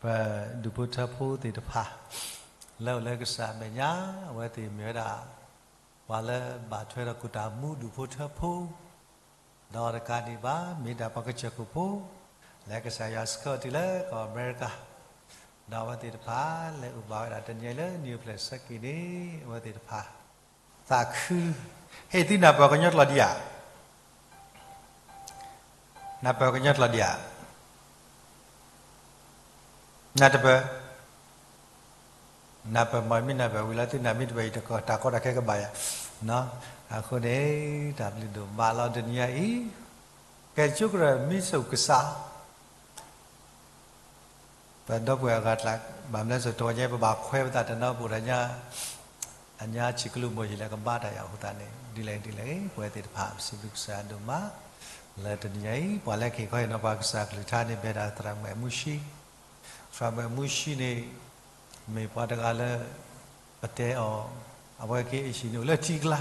ပဒူၣ်ဖိထၢဖိသ့ၣ်တဖၣ် လၢအအိၣ်လၢကစၢ်အမဲာ်ညါ, အဝဲသ့ၣ်မ့ၢ်ဝဲဒၣ် ပှၤလၢဘၣ်ထွဲဒီးကူၣ်တၢ်မူဒူၣ်ဖိထၢဖိ, ဒီးတကးဒံးဘၣ် မ့ၢ်ဒၣ်ပှၤကစၢၢ်ခိၣ်ဖိ လၢကစၢ်ယွၤဆှၢအီၤတုၤလၢကီၢ်အမဲရကၤ, ဒီးအဝဲသ့ၣ်တဖၣ်လၢအအိၣ်ဘၣ်ဝဲဒၣ်တနံၤအံၤလၢနံၣ်အိၣ်ဖျဲၣ်ဆၢက့ၤန့ၣ် အဝဲသ့ၣ်တဖၣ် သးခု, ဟဲသုနၢ်ပၢၢ်ကညီကျိာ်ဒံးဧါ, နၢ်ပၢၢ်ကညီကျိာ်ဒံးဧါ, နၢ်တပၢၢ်, နၢ်ပၢၢ်မ့ၢ်မ့ၢ်နၢ်ပၢၢ်ဝံၤလီၤ သုနၢ်မ့ၢ်တပၢၢ်အံၤ တၢ်ကီတၢ်ခဲကဘၣ်ယၤ, အဃိန့ၣ် တၢ်ဘျုးဒိၣ်မးလီၤ တနံၤအံၤ, ကဲကၠိကရၢၢ်မံဆိၣ်ကစၢ် ပဒီပုၢ်ဝဲၢ်အဂၤကျါ, ဘၣ်မနုၤလဲၣ် တနံၤအံၤ ပဘၣ်ခွဲးပသးတနီၤ ပအိၣ်ဒီးညါ အညါဆံးကလူးမိၢ်ယံၤလၢကဘါတၢ်ယၤအဃိသတးန့ၣ် ဒ်လဲၣ်ဒ်လဲၣ်ဂ့ၤ ပဝဲသ့ၣ်တဖၣ် ပစံးဘျုးကစၢ်ယွၤဒိၣ်မး လၢတနံၤအံၤ ပှၤလၢက့ၤခီအံၤနီၤ ပှၤကစၢ်ကလုၢ်ကထါန့ၣ် ပအဲၣ်ဒိးသရၣ်မုၣ်အမူဆှံ, သရၣ်မုၣ်အမူဆှံန့ၣ် မ့ၢ်ပှၤတဂၤလၢ ပတဲအီၤ, အဝဲက့ၤအဟံၣ်န့ၣ်အိၣ်လၢထံကျါ,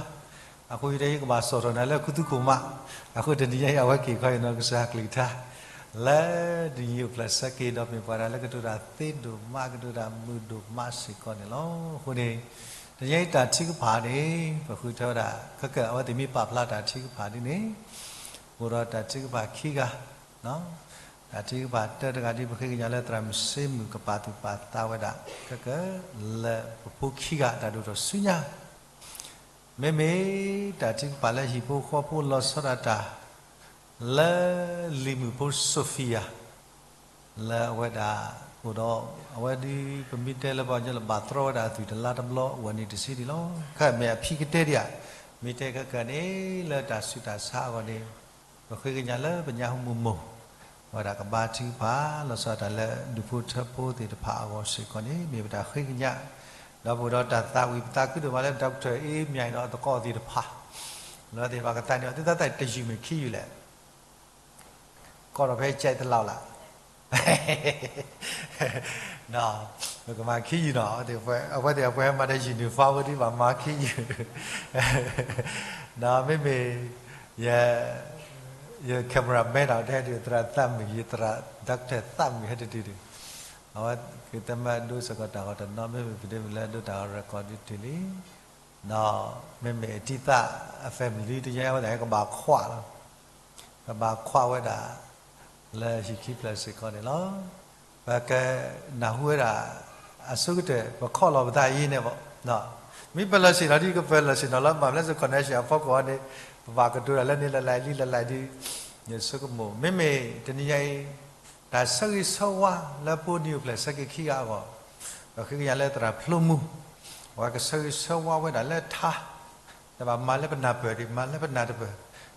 အဃိယတဲယကဘၣ်စိာ်ထီၣ်နၤလၢခူသူၣ်ခိၣ်မး, အဃိတနံၤအံၤ အဝဲက့ၤခီအံၤနီၤ ကစၢ်ကလုၢ်ကထါ လၢနံၣ်အိၣ်ဖျဲၣ်ဆၢက့ၤဒီး မ့ၢ်ပှၤတဂၤလၢကတိၤတၢ်သ့ဒိၣ်မး ကတိၤတၢ်မုာ်ဒိၣ်မးစ့ၢ်ကီးန့ၣ်လီၤ. အဃိန့ၣ် တနံၤအံၤတၢ်ထုကဖၣ်န့ၣ် ပဃုထၢဝဲဒၣ် ခဲကၢၣ် အဝဲသ့ၣ်မ့ၢ်ပာ်ဖျါတၢ်ထုကဖၣ်ဒ်န့ၣ် အိၣ်ဒီးတၢ်ထုကဖၣ်ခံဂၤ တၢ်ထုကဖၣ်တၢတဂၤဒ် ပဃ့ကညးလၢသရၣ်မုၣ်စ့မုၣ်ကပာ်သူၣ်ပာ်သးဝဲဒၣ် ခဲကၢၣ် လၢပဖိခံဂၤတၢ်ဒိၣ်ထီၣ်ဆူညါ မ့မ့ၢ်တၢ်ထုကဖၣ်လၢဟံၣ်ဖိဃီဖိလီၤဆီဒၣ်တၢ် လၢလံၤမုၣ်ဖိစိၤဖံယၤ လၢအဝဲဒၣ်အိၣ်ဒီး အဝဲဒ်ပမ့ၢ်တဲလၢပှၤကညီလၢဘၣ်တြီဝဲဒၣ်အသွံၣ်တလါတဘျီ ဝဲနံၤတဆံန့ၣ်လီၤ. ခဲမ့ၢ်အဖံကတဲဒံးဧါ, မ့ၢ်တဲခဲကၢၣ်န့ၣ် လၢတၢ်ဆူးတၢ်ဆါအဂီၢ်န့ၣ် ပဃ့ကညးလၢပညါဟူမုၢ်မိၢ် ဝဲဒၣ်ကဘါထုကဖၣ် လီၤဆီဒၣ်တၢ်လၢဒူၣ်ဖိထၢဖိသ့ၣ်တဖၣ်အဂီၢ်စ့ၢ်ကီးန့ၣ် မ့ၢ်ပတၢ်ဃ့ကညး, ဒီးပအိၣ်ဒီးတၢ်သးဝံၣ် ပသးခုဒိၣ်မးလၢ Doctor A မၠဲၣ်ဒီးအသကိးသ့ၣ်တဖၣ် လၢသ့ၣ်တဖၣ်ကသးန့ၢ်အီၤ သုသးသးတယုၢ်မ့ၢ်ခံယုၢ်လဲၣ် ကီၢ်ဒီးဖဲကဲတလီၤလၢ် ပကမၤခံယုၢ်နီၤ, အဝဲသ့ၣ်အပှဲၤမၤတယုၢ်န့ၣ် ဖါဝဲဒ် ဘၣ်မၤခံယုၢ်, ဒီးမ့မ့ၢ် ယ cameraman ဒီး တဟဲဒုး သရၣ်သးမုၣ် ယသရၣ် doctor သးမုၣ် ဟဲတဒုဒုး, အဝဲကတမၢဒိစ့ၢ်ကီးတၢ်ဂီၤတနီၤ မ့မ့ၢ်ဖုဒ့မုၣ်လၢဒိတၢ်ဂီၤ record ဒုးတုၤလံ ဒီးမ့မ့ၢ်အတံၤသၣ်အ family တယါ အဝဲသ့ၣ်ကဘၣ်ခွးလီၤ, ကဘၣ်ခွးဝဲဒၣ် လၢဟံၣ်ခံဖျၢၣ်စ့ၢ်ကီးန့ၣ်လီၤ. ပကနၢ်ဟူဝဲဒၣ် အဆိကတၢၢ် ပခီၣ်လီၤပသးအံၤန့ၣ်ဘၣ်, မ့ၢ်ပလီၢ်ဆ့ၣ်နီၤဒ် ကပလီၢ်ဆ့ၣ်နီၤလီၤ ဘၣ်မနုၤလဲၣ် connection အဖီခိၣ်အံၤန့ၣ် ပဘၣ်ကတိၤတၢ်လၢန့ၣ်လၢ်လၢ်လံလၢ်လၢ်ဒ် ယဆိကမိၣ် မ့မ့ၢ်တနံၤညါအံၤ တၢ်ဆၢဂ့ၤဆၢဝါလၢဖိနံၤအိၣ်ဖျဲၣ်ဆၢက့ၤခံဂၤအဂီၢ်, ပဃ့ကညးလၢသရၣ်ဖျိမူ, အဝဲကဆၢဂ့ၤဆၢဝါဝဲဒၣ်လၢထါ, တဘၣ်မၤလၢပနၢ်ပၢၢ်ဒံး မၤလၢပနၢ်တပၢၢ်,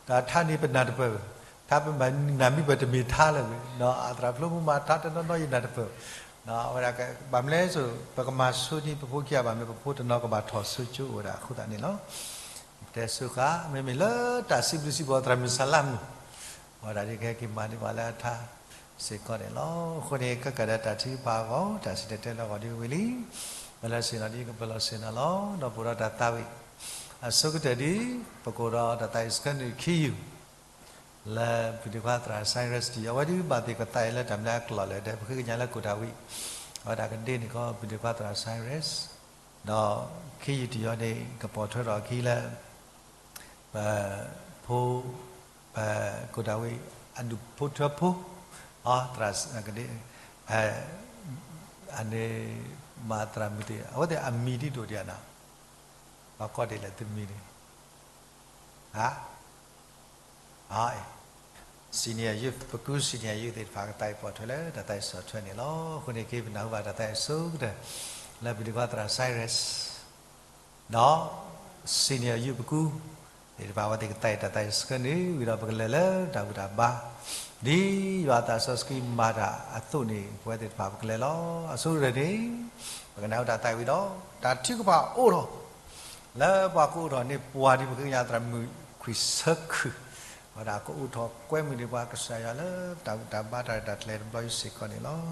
တၢ်ထါန့ၣ်ပနၢ်တပၢၢ်, ထါပမၤနၢ်မံပတမ့ၢ်ထါလၢၤ, အသရၣ်ဖျိမူမၤထါတနီၤနီၤယနၢ်တပၢၢ်, အဝဲဒၣ်ဘၣ်မနုၤလဲၣ် ပကမၤဆိန့ၢ်ပဖိခံဂၤဘၣ်မနုၤ ပဖိတနီၤကဘၣ်ထီၣ်ဆိကၠိအိၣ်ဝဲဒၣ်အဃိသတးန့ၣ်လီၤ. တဲဆိဃာ် မ့မ့ၢ်လၢတၢ်စံးဘျုးစံးဖှိၣ်သရၣ်မုၣ်စၢလါမုၣ် အဝဲဒၣ်ဒ်ကဟဲက့ၤမၤန့ၢ်ပှၤလၢအထါစ့ၢ်ကီးန့ၣ်လီၤ. အဃိန့ၣ် ကကးဒီးတၢ်ထုကဖၣ်အဂီၢ် တၢ်စံၣ်တဲၤတဲလီၤအဂီၢ်ဒ်ဝဲလံ, ပလီၢ်ဆ့ၣ်နီၤဒ်ကပလီၢ်ဆ့ၣ်နီၤလီၤ. ဒီးပအိၣ်ဒီးတၢ်သးဝံၣ် အဆိကတၢၢ်ဒ် ပကအိၣ်ဒီးတၢ်သးဝံၣ်စခါနံၣ်ခံယုၢ် လၢပဒံးခွါသရၣ် Cyrus တယီၤ အဝဲဒ်ဘၣ်သ့ၣ်ကသးအံၤလၢတၢ်မနုၤအကျိာ်လဲၣ်ဒီး ပဃ့ကညးလၢကူၣ်တၢ်ဝံၣ် အဝဲဒၣ်ကဒ့န့ၣ်ကီး ပဒံးခွါသရၣ် Cyrus ဒီးခံယုၢ်တယီၤန့ၣ် ကပိာ်ထွဲထီၣ်အခံလၢ ပဖိ ပကူၣ်တၢ်ဝံၣ် အဒူၣ်ဖိထၢဖိ သရၣ်ကဒ့ အန့ၣ် မၤသရၣ်မုၣ်သ့ၣ် အဝဲသ့ၣ်အမံၤဒ်ဒိၣ်ဒံးဧါနီၤ, ပှၤကိးဒ်လဲၣ်သုမံၤန့ၣ် ဟါ senior youth ပကူ senior youth သ့ၣ်တဖၣ်ကသးအံၤပိာ်ထွဲလၢတၢ်သးအံၤဆီၣ်ထွဲန့ၣ်လီၤ. အဃိန့ၣ်က့ ပနၢ်ဟူဘၣ်တၢ်သးအံၤအဆိကတၢၢ် လၢပဒံးခွါသရၣ် Cyrus ဒီး senior youth ပကူ သ့ၣ်တဖၣ် အဝဲသ့ၣ်ကသးအံၤတၢ်သးအံၤစခါနံၣ်ဝံၤဒီး ပကလဲၤလၢတၢ်ဘူၣ်တၢ်ဘါ ဒ်ယွၤအသးစီဆှံမၤတၢ်အသိးန့ၣ် ပဝဲသ့ၣ်တဖၣ် ပကလဲၤလီၤ. အဆိကတၢၢ်န့ၣ် ပကနၢ်ဟူတၢ်သးဝံၣ်ဒီး တၢ်ထုကဖၣ်အိၣ်ထီၣ် လၢပှၤကအိးထီၣ်န့ၢ်ပှၤဒ်ပဃ့ကညးသရၣ်မုၣ်ခွံဆၢခုၣ် ဝဲဒၣ်ကအိးထီၣ်ကွဲမုာ်န့ၢ်ပှၤကစၢ်ယွၤလၢတၢ်ဘူၣ်တၢ်ဘါတၢ်ရဲၣ်တၢ်ကျဲၤတဘျီအံၤစ့ၢ်ကီးန့ၣ်လီၤ.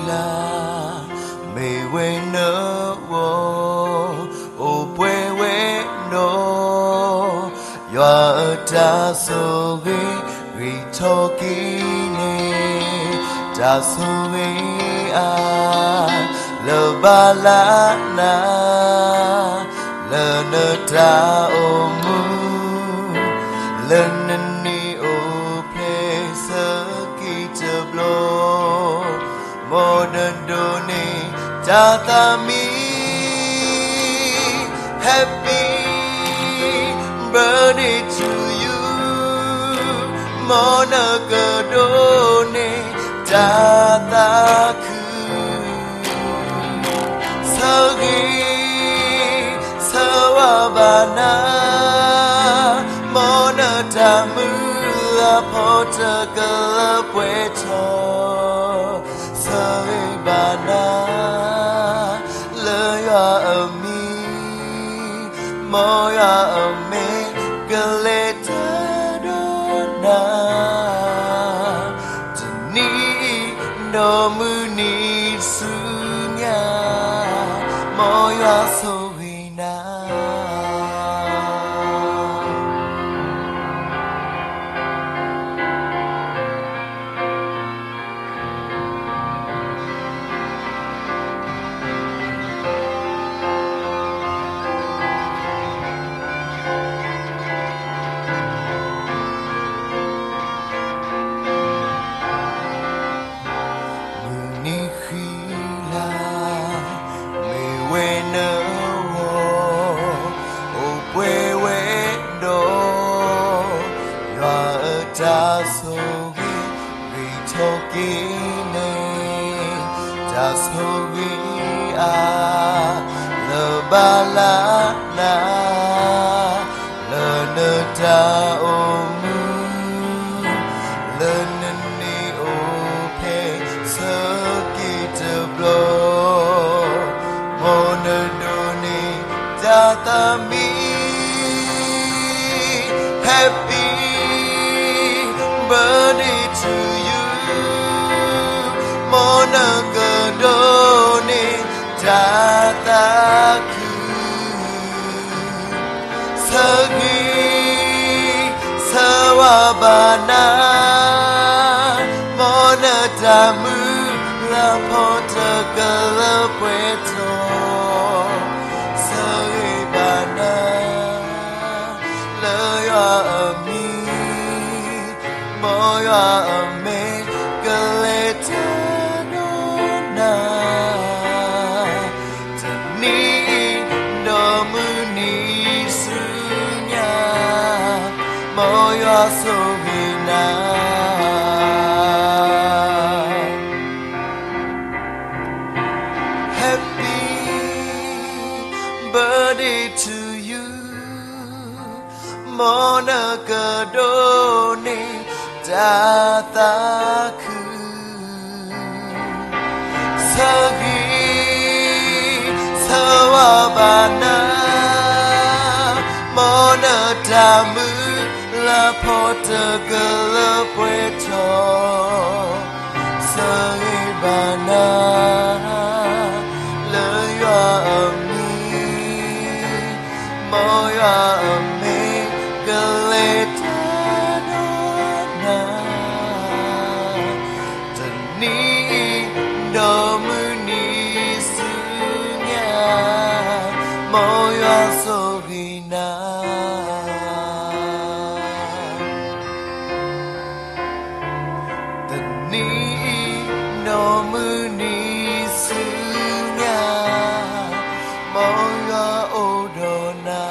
လၢ်, မ့ၢ်ဝဲနဝီၤ, အိၣ်ပှဲၤဝဲဒီး ယွၤအတၢ်ဆိၣ်ဂ့ၤ ဂ့ၤထီၣ်က့ၤန့ၣ်, တၢ်ဆိၣ်ဂ့ၤအါ လၢဘၣ်လၢ်နၤ, လၢနတၢ်အိၣ်မူ, လၢနန့ၢ်အိၣ်ဖျဲၣ်ဆၢက့ၤတဘျီ, မ်နဒိးန့ၢ်တၢ်သးမံ Happy birthday to you, မ်နကဒိးန့ၢ်တၢ်သးခု ဆၢဂ့ၤ ဆၢဝါဘၣ်နၤ, မ်နတၢ်မုၢ်လၢ်ဖီတကလၢပှဲၤထီၣ်, ဆၢဂ့ၤဘၣ်နၤ လၢယွၤအမံၤ, မ်ယွၤအမဲာ်ကလဲၤတၢ်ဒီးနၤ တနံၤအံၤ ဒီးမုၢ်နံၤဆူညါ, မ်ယွၤဆိၣ်ဂ့ၤနၤ. မုၢ်နံၤဃံလၤ မ့ၢ်ဝဲနဝီၤ, အိၣ်ပှဲၤဝဲဒီး ယွၤအတၢ်ဆိၣ်ဂ့ၤ ဂ့ၤထီၣ်က့ၤန့ၣ်, တၢ်ဆိၣ်ဂ့ၤအါ လၢဘၣ်လၢ်နၤ, လၢနတၢ်အိၣ်မူ, လၢနန့ၢ်အိၣ်ဖျဲၣ်ဆၢက့ၤတဘျီ, မ်နဒိးန့ၢ်တၢ်သးမံ Happy birthday to you, မ်နကဒိးန့ၢ်တၢ်သးခု ဆၢဂ့ၤ ဆၢဝါဘၣ်နၤ, မ်နတၢ်မုၢ်လၢ်ဖီတကလၢပှဲၤထီၣ်, ဆၢဂ့ၤဘၣ်နၤ လၢယွၤအမံၤ, မ်ယွၤအမဲာ်ကလဲၤတၢ်ဒီးနၤ တနံၤအံၤ ဒီးမုၢ်နံၤဆူညါ, မ်ယွၤဆိၣ်ဂ့ၤနၤ Happy birthday to you, မ်နကဒိးန့ၢ်တၢ်သးခု ဆၢဂ့ၤ ဆၢဝါဘၣ်နၤ, မ်နတၢ်မုၢ်လၢ်ဖီတကလၢပှဲၤထီၣ်, ဆၢဂ့ၤဘၣ်နၤ လၢယွၤအမံၤ, မ်ယွၤအမဲာ်ကလဲၤတၢ်ဒီးနၤ တနံၤအံၤ ဒီးမုၢ်နံၤဆူညါ, မ်ယွၤဆိၣ်ဂ့ၤနၤ တနံၤအံၤ ဒီးမုၢ်နံၤဆူညါ, မ်ယွၤအိၣ်ဒီးနၤ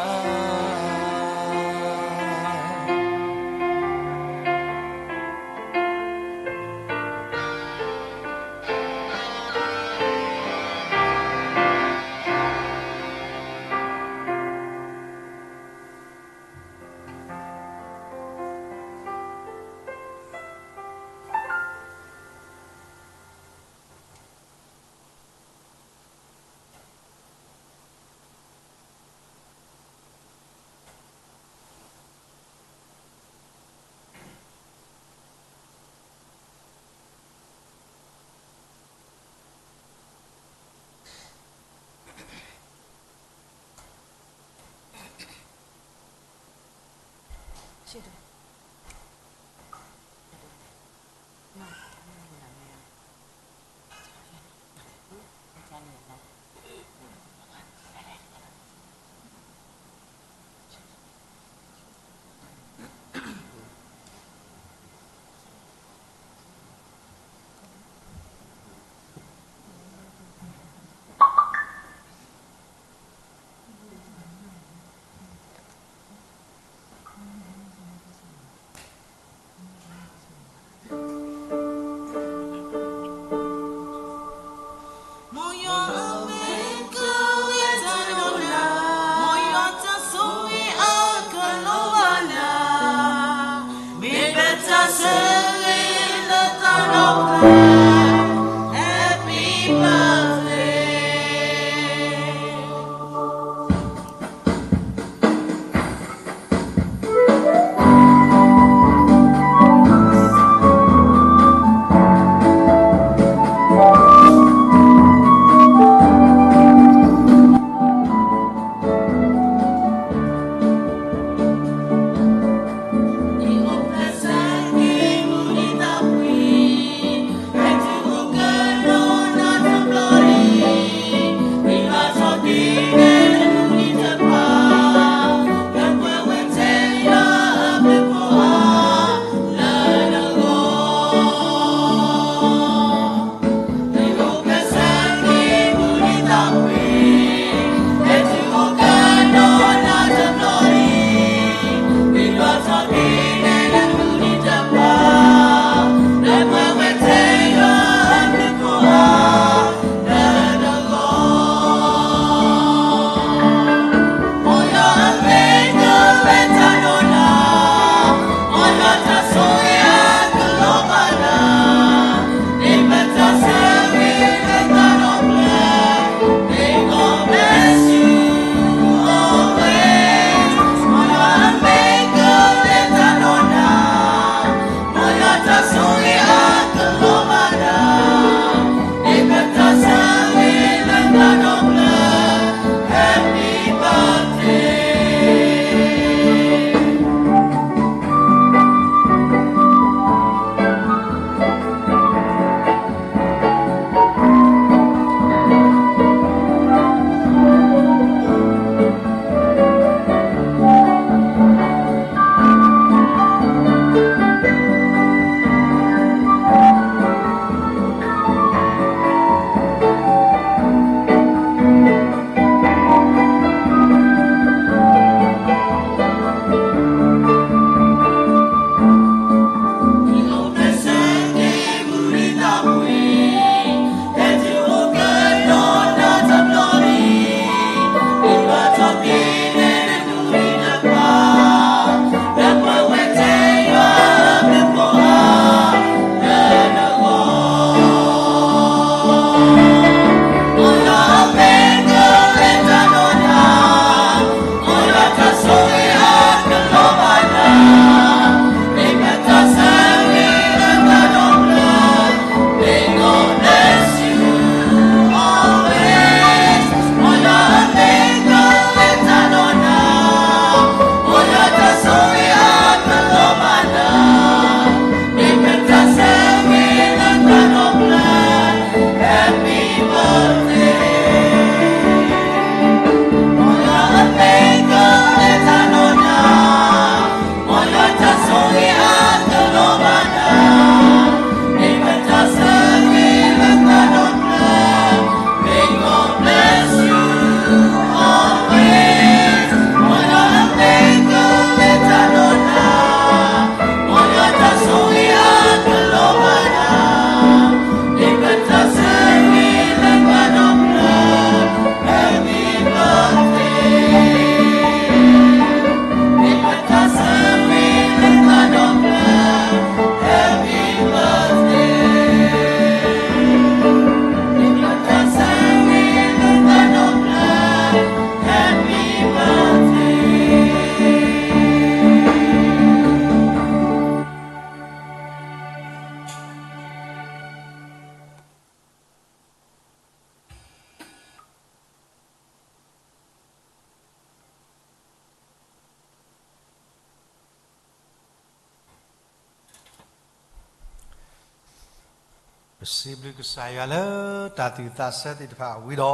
စံးဘျုးကစၢ်ယွၤလၢတၢ်သူၣ်ဝံၣ်သးဆၢသ့ၣ်တဖၣ်ဝံၤ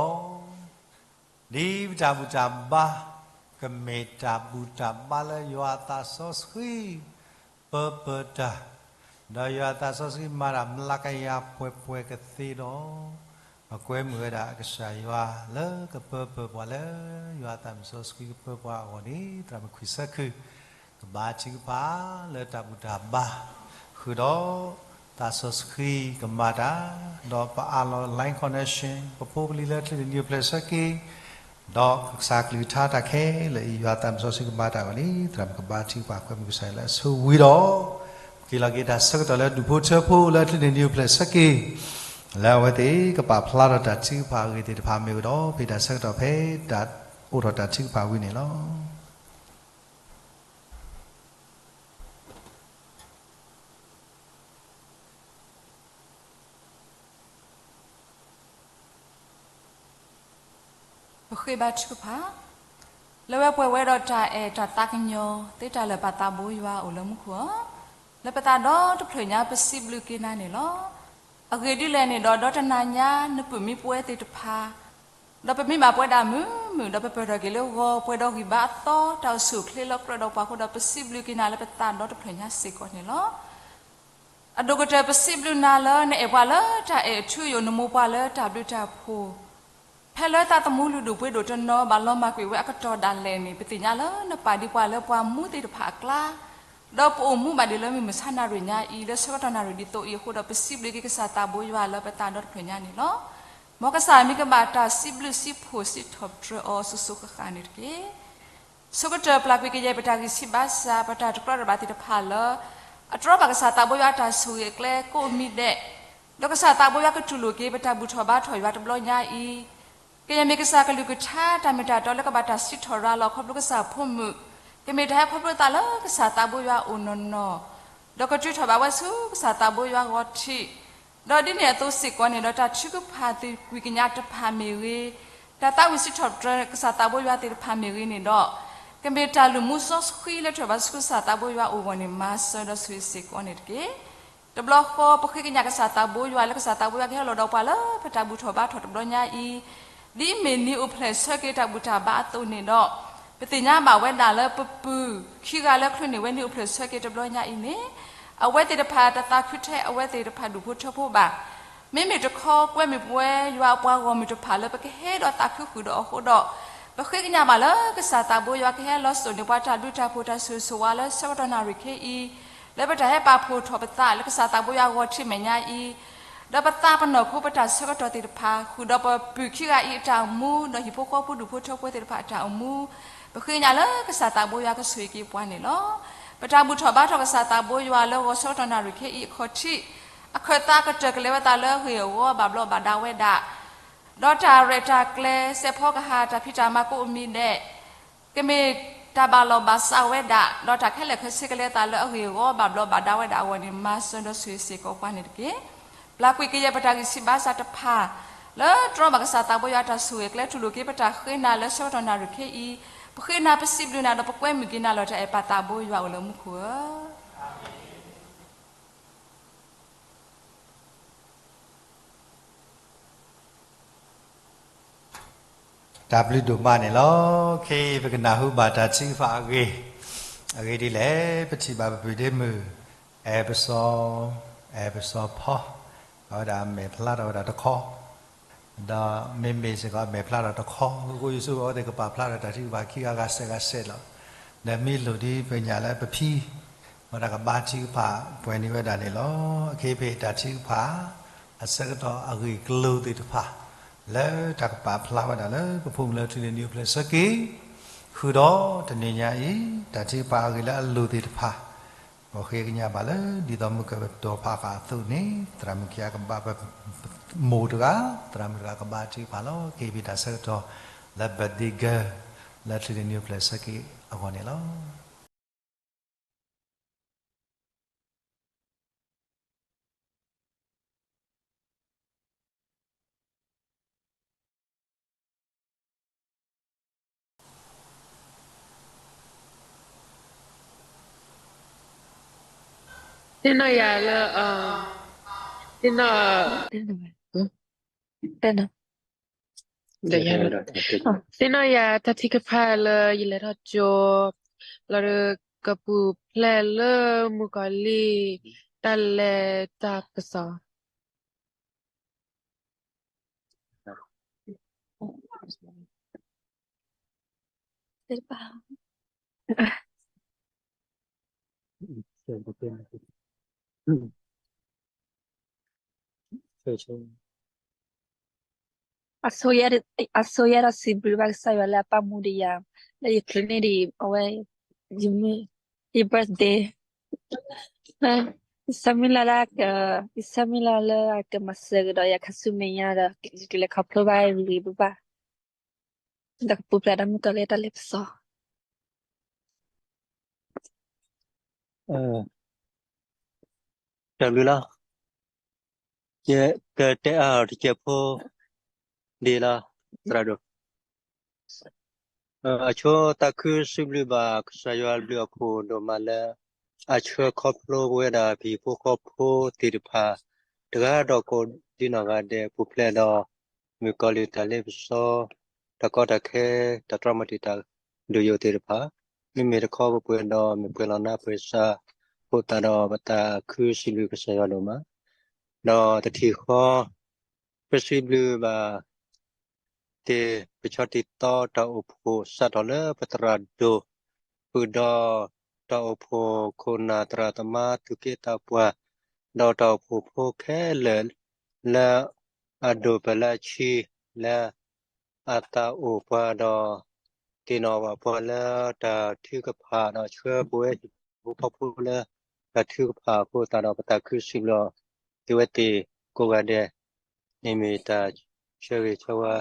ဒီး, ဒ်ပတၢ်ဘူၣ်တၢ်ဘါ ကမ့ၢ်တၢ်ဘူၣ်တၢ်ဘါလၢယွၤအသးစီဆှံ ပၢပၢၤတၢ်, ဒီးယွၤအသးစီဆှံမၤတၢ်မျးကယၤပှဲၤပှဲၤကသ့ဒီး, ပကွဲမုာ်ဝဲဒၣ်ကစၢ်ယွၤလၢကပၢပၢၤပှၤလၢယွၤအသးစီဆှံကပၢပှၤအဂီၢ်န့ၣ် သရၣ်မုၣ်ခွံဆၢခု ကဘါထုကဖၣ်လၢတၢ်ဘူၣ်တၢ်ဘါ, ဃုာ်ဒီး သးစီဆှံကမၤတၢ်, ဒီးပအးလီၤ line connection ပဖိပလံၤလၢချ့န့ၣ် နံၣ်အိၣ်ဖျဲၣ်ဆၢက့ၤ, ဒီးကစၢ်ကလုၢ်ကထါတၢ်ခဲလၢာ်အံၤ ယွၤသးစီဆှံကမၤတၢ်အဂီၢ်န့ၣ် သရၣ်မုၣ်ကဘါထုကဖၣ်ကွဲမုာ်ကစၢ်ယွၤလၢအဆိဝံၤဒီး, က့ၤလီၤက့ၤတၢ်ဆၢကတီၢ်လၢဒူၣ်ဖိထၢဖိလၢချ့န့ၣ် နံၣ်အိၣ်ဖျဲၣ်ဆၢက့ၤ, လၢအဝဲသ့ၣ်ကပာ်ဖျါထီၣ်တၢ်ထုကဖၣ်အဂ့ၢ်သ့ၣ်တဖၣ်မ့ၢ်ဝဲဒီး ဖဲတၢ်ဆၢကတီၢ်ဖဲတၢ်အိးထီၣ်တၢ်ထုကဖၣ်ဝံၤန့ၣ်လီၤ. ပဃ့ဘါထုကဖၣ်, လၢဝဲပှဲၤဝဲဒီးတၢ်အဲၣ်တၢ်သးကညီၤ သ့တၢ်လၢာ်ပာ်သးဘိယွၤအိၣ်လၢမူခိၣ်ဧၢ, လၢပသးဒီတဖျၢၣ်ညါပစံးဘျုးက့ၤနၤန့ၣ်လီၤ. အဂ့ၢ်ဒ်လဲၣ်န့ၣ်ဒီး ဒီတနၤညါနပုၢ်မံပှဲၤသ့ၣ်တဖၣ် ဒီးပမံဘၣ်ပှဲၤဒၣ်မုာ်မုာ် ဒီးပပၢၢ်ထီၣ်က့ၤလၢဂီၤပှဲၤဒီးဂံၢ်ဘါအသီ တၢ်အိၣ်ဆူၣ်အိၣ်ချ့လီၤကြၢးဒီးပှၤအဃိဒီး ပစံးဘျုးက့ၤနၤလၢပသးဒီတဖျၢၣ်ညါစ့ၢ်ကီးန့ၣ်လီၤ. အဒိၣ်ကတၢၢ်ပစံးဘျုးနၤလၢ နအဲၣ်ပှၤလၢတၢ်အဲၣ်အထူအယိာ် နမိၢ်ပှၤလၢတၢ်ဘျုးတၢ်ဖှိၣ် ဖဲလၢသးသမူလုၢ်ဒိၣ်ပှ့ၤဒိၣ်တနီၤ ဘၣ်လီၤမၢ်ကွံာ်ဝဲအကတီၢ်ဒၣ်လဲာ်န့ၣ် ပသ့ၣ်ညါလၢနပာ်ဒံးပှၤလၢပှၤမူသ့ၣ်တဖၣ်အကျါ ဒီးပအိၣ်မူဘၣ်ဒံးလၢမုၢ်မဆါနၣ်ရံၣ်ညါအံၤ လၢဆၢကတီၢ်နၣ်ရံၣ်ဒ်သိးအံၤအဃိဒီး ပစံးဘျုးက့ၤကစၢ်သးဘိယွၤလၢပသးဒီတဖျၢၣ်ညါန့ၣ်လီၤ. မ်ကစၢ်မံကဘၣ်တၢ်စံးဘျုးစံးဖှိၣ်စံးထီၣ်ပတြၢၤအီၤစိၤစိၤဃၣ်ဃၣ်န့ၣ်တက့ၢ်. ဆိကတၢၢ်ပျၢ်ကွံာ်ကယဲၢ်ပတၢ်ဂံၢ်ဆံးဘါစၢ် ပတၢ်တကြၢးတဘၣ်သ့ၣ်တဖၣ်လၢ အတြီဘၣ်ကစၢ်သးဘိယွၤအတၢ်ဆိၣ်ဂ့ၤအကျဲကိးမံၤဒဲး, ဒီးကစၢ်သးဘိယွၤကတူၢ်လိာ်က့ၤ ပတၢ်ဘူၣ်ထီၣ်ဘါထီၣ်ယွၤတဘျီညါအံၤ, ကယဲၢ်မ့ၢ်ကစၢ်ကလုၢ်ကထါတၢ်မ့ၢ်တၢ်တီလၢကဘၣ်တၢ်စံးထီၣ်ရၤလီၤခီဖျိကစၢ်ဖိမုၣ်, ကမ့ၢ်တၢ်ဟဲခီဖျိသးလၢကစၢ်သးဘိယွၤအိၣ်နီၢ်နီၢ်, ဒီးကတုၤထီၣ်ဘၣ်ဝဲဆူကစၢ်သးဘိယွၤဂီၤထံး, ဒီးဒ်န့ၣ်အသိးစ့ၢ်ကီးန့ၣ်ဒီး တၢ်ထုကဖၣ်သကွံာ်ကညးတဖၣ်မ့ၢ်ဂ့ၤ, တၢ်သးဝံၣ်စံးထီၣ်ပတြၢၤကစၢ်သးဘိယွၤသ့ၣ်တဖၣ်မ့ၢ်ဂ့ၤန့ၣ်ဒီး, ကမ့ၢ်တၢ်လုၢ်မူစီဆှံလၢထုးဘၣ်ဆူကစၢ်သးဘိယွၤအိၣ်အဂီၢ်န့ၣ် မၤစၢၤဒီးဆိၣ်ဂ့ၤစ့ၢ်ကီးန့ၣ်တက့ၢ်. တဘျီဃီ ပဃ့ကညးကစၢ်သးဘိယွၤလၢကစၢ်သးဘိယွၤကဟဲလီၤဒီးပှၤလၢပတၢ်ဘူၣ်ထီၣ်ဘါထီၣ်တဘျီညါအံၤ, ဒ်အမ့ၢ်နံၤအိၣ်ဖျဲၣ်ဆၢက့ၤတၢ်ဘူၣ်တၢ်ဘါအသိးန့ၣ်ဒီး, ပသ့ၣ်ညါဘၣ်ဝဲဒၣ်လၢပပုၢ်ခံဂၤလၢချုးန့ၢ်ဝဲနံၤအိၣ်ဖျဲၣ်ဆၢက့ၤတဘျီညါအံၤန့ၣ်, အဝဲသ့ၣ်တဖၣ်တသးခုထဲအဝဲသ့ၣ်တဖၣ်ဒူၣ်ဖိထၢဖိဘၣ်. မ့မ့ၢ်တခီကွဲမုာ်ပဝဲယွၤအပှၤဂီၢ်မုၢ်တဖၣ်လၢပကဟဲဒီးသးခုဃုာ်ဒီးအဃိဒီး, ပဃ့ကညးဘၣ်လၢကစၢ်သးဘိယွၤကဟဲလီၤစိာ်န့ၢ်ပှၤတၢ်ဘျုးတၢ်ဖှိၣ်တၢ်ဆိၣ်ဂ့ၤဆိၣ်ဝါလၢဆၢကတီၢ်နၣ်ရံၣ်ခဲအံၤ, လၢပတၢ်ဟဲပာ်ဖှိၣ်ထီၣ်ပသးလၢကစၢ်သးဘိယွၤဂီၤထံးမဲာ်ညါအံၤ, ဒီးပသးပနီၢ်ခိပတၢ်ဆၢကတီၢ်သ့ၣ်တဖၣ် ဃုာ်ဒီးပပုၢ်ခံဂၤအံၤအတၢ်အိၣ်မူ ဒီးဟံၣ်ဖိဃီဖိဒူၣ်ဖိထၢဖိသ့ၣ်တဖၣ်အတၢ်အိၣ်မူ, ပဃ့ကညးလၢကစၢ်သးဘိယွၤကဆိၣ်ဂ့ၤက့ၤပှၤန့ၣ်လီၤ. ပတၢ်ဘူၣ်ထီၣ်ဘါထီၣ်ကစၢ်သးဘိယွၤလၢဂီၤဆၢကတီၢ်နၣ်ရံၣ်ခဲအံၤအခီၣ်ထံး, အခၢၣ်သးကတၢၢ်ကလဲၤဝဲသးလၢအဂ့ၢ်အဂီၢ်ဘၣ်ဘျီးဘၣ်ဒါဝဲဒၣ် ဒီးတၢ်ရဲၣ်တၢ်ကျဲၤ စဲးဖီကဟၣ် တၢ်ဖံးတၢ်မၤကိးမံၤဒဲး, ကမ့ၢ်တၢ်ဘၣ်လီၢ်ဘၣ်စးဝဲဒၣ်, ဒီးတၢ်ခဲလၢာ်ခဲဆ့ကလဲၤသးလၢအဂ့ၢ်အဂီၢ်ဘၣ်ဘျီးဘၣ်ဒါဝဲဒၣ်အဂီၢ်န့ၣ် မၤစၢၤဒီးဆိၣ်ဂ့ၤစ့ၢ်ကီးပှၤန့ၣ်တက့ၢ်. ပျၢ်ကွံာ်ကယဲၢ်ပတၢ်ဂံၢ်ဆံးဘါစၢ်တဖၣ်, လၢတြီဘၣ်ကစၢ်သးဘိယွၤအတၢ်ဆိၣ်ဂ့ၤအကျဲ တူၢ်လိာ်က့ၤပတၢ်ဃ့နၤလၢဆၢကတီၢ်နၣ်ရံၣ်ခဲအံၤ, ပဃ့နၤပစံးဘျုးနၤဒီးပကွဲမုာ်က့ၤနၤလီၤ တၢ်အဲၣ်ပာ်သးဘိယွၤအိၣ်လၢမူခိၣ်ဧၢ. တၢ်ဘျုးဒိၣ်မးန့ၣ်လီၤ. ခဲအံၤပကနၢ်ဟူဘၣ်တၢ်ထုကဖၣ်အဂ့ၢ်, အဂ့ၢ်ဒ်လဲၣ်, ပထံၣ်ဘၣ်ပပုၢ်ဒ့မုၣ် အဲၣ်ပစီ, အဲၣ်ပစီဖီ, အဝဲဒၣ်အမဲာ်ဖျါထီၣ်ဝဲဒၣ်တခီ, ဒီးမ့မ့ၢ်စ့ၢ်ကီးအမဲာ်ဖျါထီၣ်တခီ, ဃိဃိယဆိ အဝဲသ့ၣ်ကပာ်ဖျါထီၣ်တၢ်ထုကဖၣ်ခံဂၤဂၤစဲးဂၤစဲးလီၤ. ဒီးမ့ၢ်လိၣ်ဒ်ပညၣ်လၢပဖံ ဝဲဒၣ်ကဘါထုကဖၣ်ပှဲၤန့ၢ်ဝဲဒၣ်န့ၣ်လီၤ. အခ့အပှၤတၢ်ထုကဖၣ် အဆၢကတီၢ်အဂ့ၢ်အကျိၤသ့ၣ်တဖၣ် လၢတၢ်ကပာ်ဖျါဝဲဒၣ်လၢပဖိမုၣ်လၢထူန့ၣ် နံၣ်အိၣ်ဖျဲၣ်ဆၢက့ၤ, ဃုာ်ဒီးတနံၤညါအံၤ တၢ်ထုကဖၣ်အဂ့ၢ်လၢအလိၣ်သ့ၣ်တဖၣ်, ပဃ့ကညးဘၣ်လၢ ဒ်သိးမုၢ်ကၢၢ်ပတီၢ်ဖးဃာ်အသိးန့ၣ် သရၣ်မုၣ်ခံဂၤကဘါပ မိၢ်တဂၤ, သရၣ်မုၣ်တဂၤကဘါထုကဖၣ်လီၤ. အခ့အပှၤတၢ်ဆၢကတီၢ် လၢ birthday girl လၢထူန့ၣ် နံၣ်အိၣ်ဖျဲၣ်ဆၢက့ၤအဂီၢ်န့ၣ်လီၤ. သ့ၣ်နီၣ်ယၤလၢ သ့ၣ်နီၣ်, သ့ၣ်နီၣ်ယၤတၢ်ထုကဖၣ်လၢယလဲၤထီၣ်ကၠိ, လီၤဒီးကပူၤဖျဲးလၢမုၣ်ကီၤလံၢ် တၢ်လဲၤတၢ်ပစီ အဆိယဲဒီးစံးဘျုးဘၣ်ကစၢ်ယွၤလၢအပာ်မူဒံးယၤ, လၢယချုးန့ၢ်ဒံးအဝဲ, ယမ့ၢ်, ယ birthday, ယဆၢမုၢ်လၢ်လၢ, ယဆၢမုၢ်လၢ်လၢအကမၤစၢၤကဒီးယၤခါဆူမဲာ်ညါဒီး ယကလဲၤခီဖျိဘၣ်ဂ့ၤဂ့ၤဘၣ်ဘၣ်, ဒီးကပူၤဖျဲးဒီးမုၣ်ကီၤလံၢ်တၢ်လဲၤပစီ တၢ်ဘျုးလီၤ. ယကတဲအါအီၤတစဲးဖိဒ်လီၤ, သရၣ်ဒိၣ်. အဆိသးခုစံးဘျုးဘၣ်ကစၢ်ယွၤအဘျုးအဖှိၣ်ဒိၣ်မးလၢ အဆှၢခီဖျိဝဲဒၣ်ပဟံၣ်ဖိဃီဖိသ့ၣ်တဖၣ် တဂၤဒီးကိးဒံနီၢ်ဂၤဒဲး ပူၤဖျဲးဒီး မုၣ်ကီၤလံၢ်တၢ်လ့ပစီ တၢ်ကီတၢ်ခဲ တၢ်တြီမၤတံာ်တာ်ဒိၣ်ယိာ်သ့ၣ်တဖၣ်, မ့မ့ၢ်တခီပှဲၤဒီးမ့ၢ်ပှဲၤလီၤနါပှဲၤစး, အဃိသတးဒီးပသးခုစံးဘျုးကစၢ်ယွၤဒိၣ်မး, ဒီးတထံၣ်ဃီ ပစံးဘျုးဘၣ် သ့ၣ်ပဆီတံၢ်သီတၢ်အိၣ်ဖှိၣ်စးထီၣ်လၢပသရၣ်ဒိၣ်, ဃုာ်ဒီးတၢ်အိၣ်ဖှိၣ်ခိၣ်နၢ်သရၣ်သမါသူၣ်က့သးပှၢ်, ဒီးတၢ်အိၣ်ဖှိၣ်ဖိခဲလၢာ်လၢအဒိၣ်ပလၢအဆံး လၢအသးအိၣ်ပှၤဒီး သ့ၣ်နီၣ်ဘၣ်ပှၤလၢတၢ်ထုကဖၣ်ဒီးဆှၢပဝဲဟံၣ်ဖိဃီဖိလၢတၢ်ထုကဖၣ်အဃိသတးဒီး ပသးခုစံးဘျုးအီၤသ့ဝဲသ့ၣ်ကိးဂၤဒဲးန့ၣ်မ့ၢ်တၢ်ဆၢဂ့ၤဆၢဝါ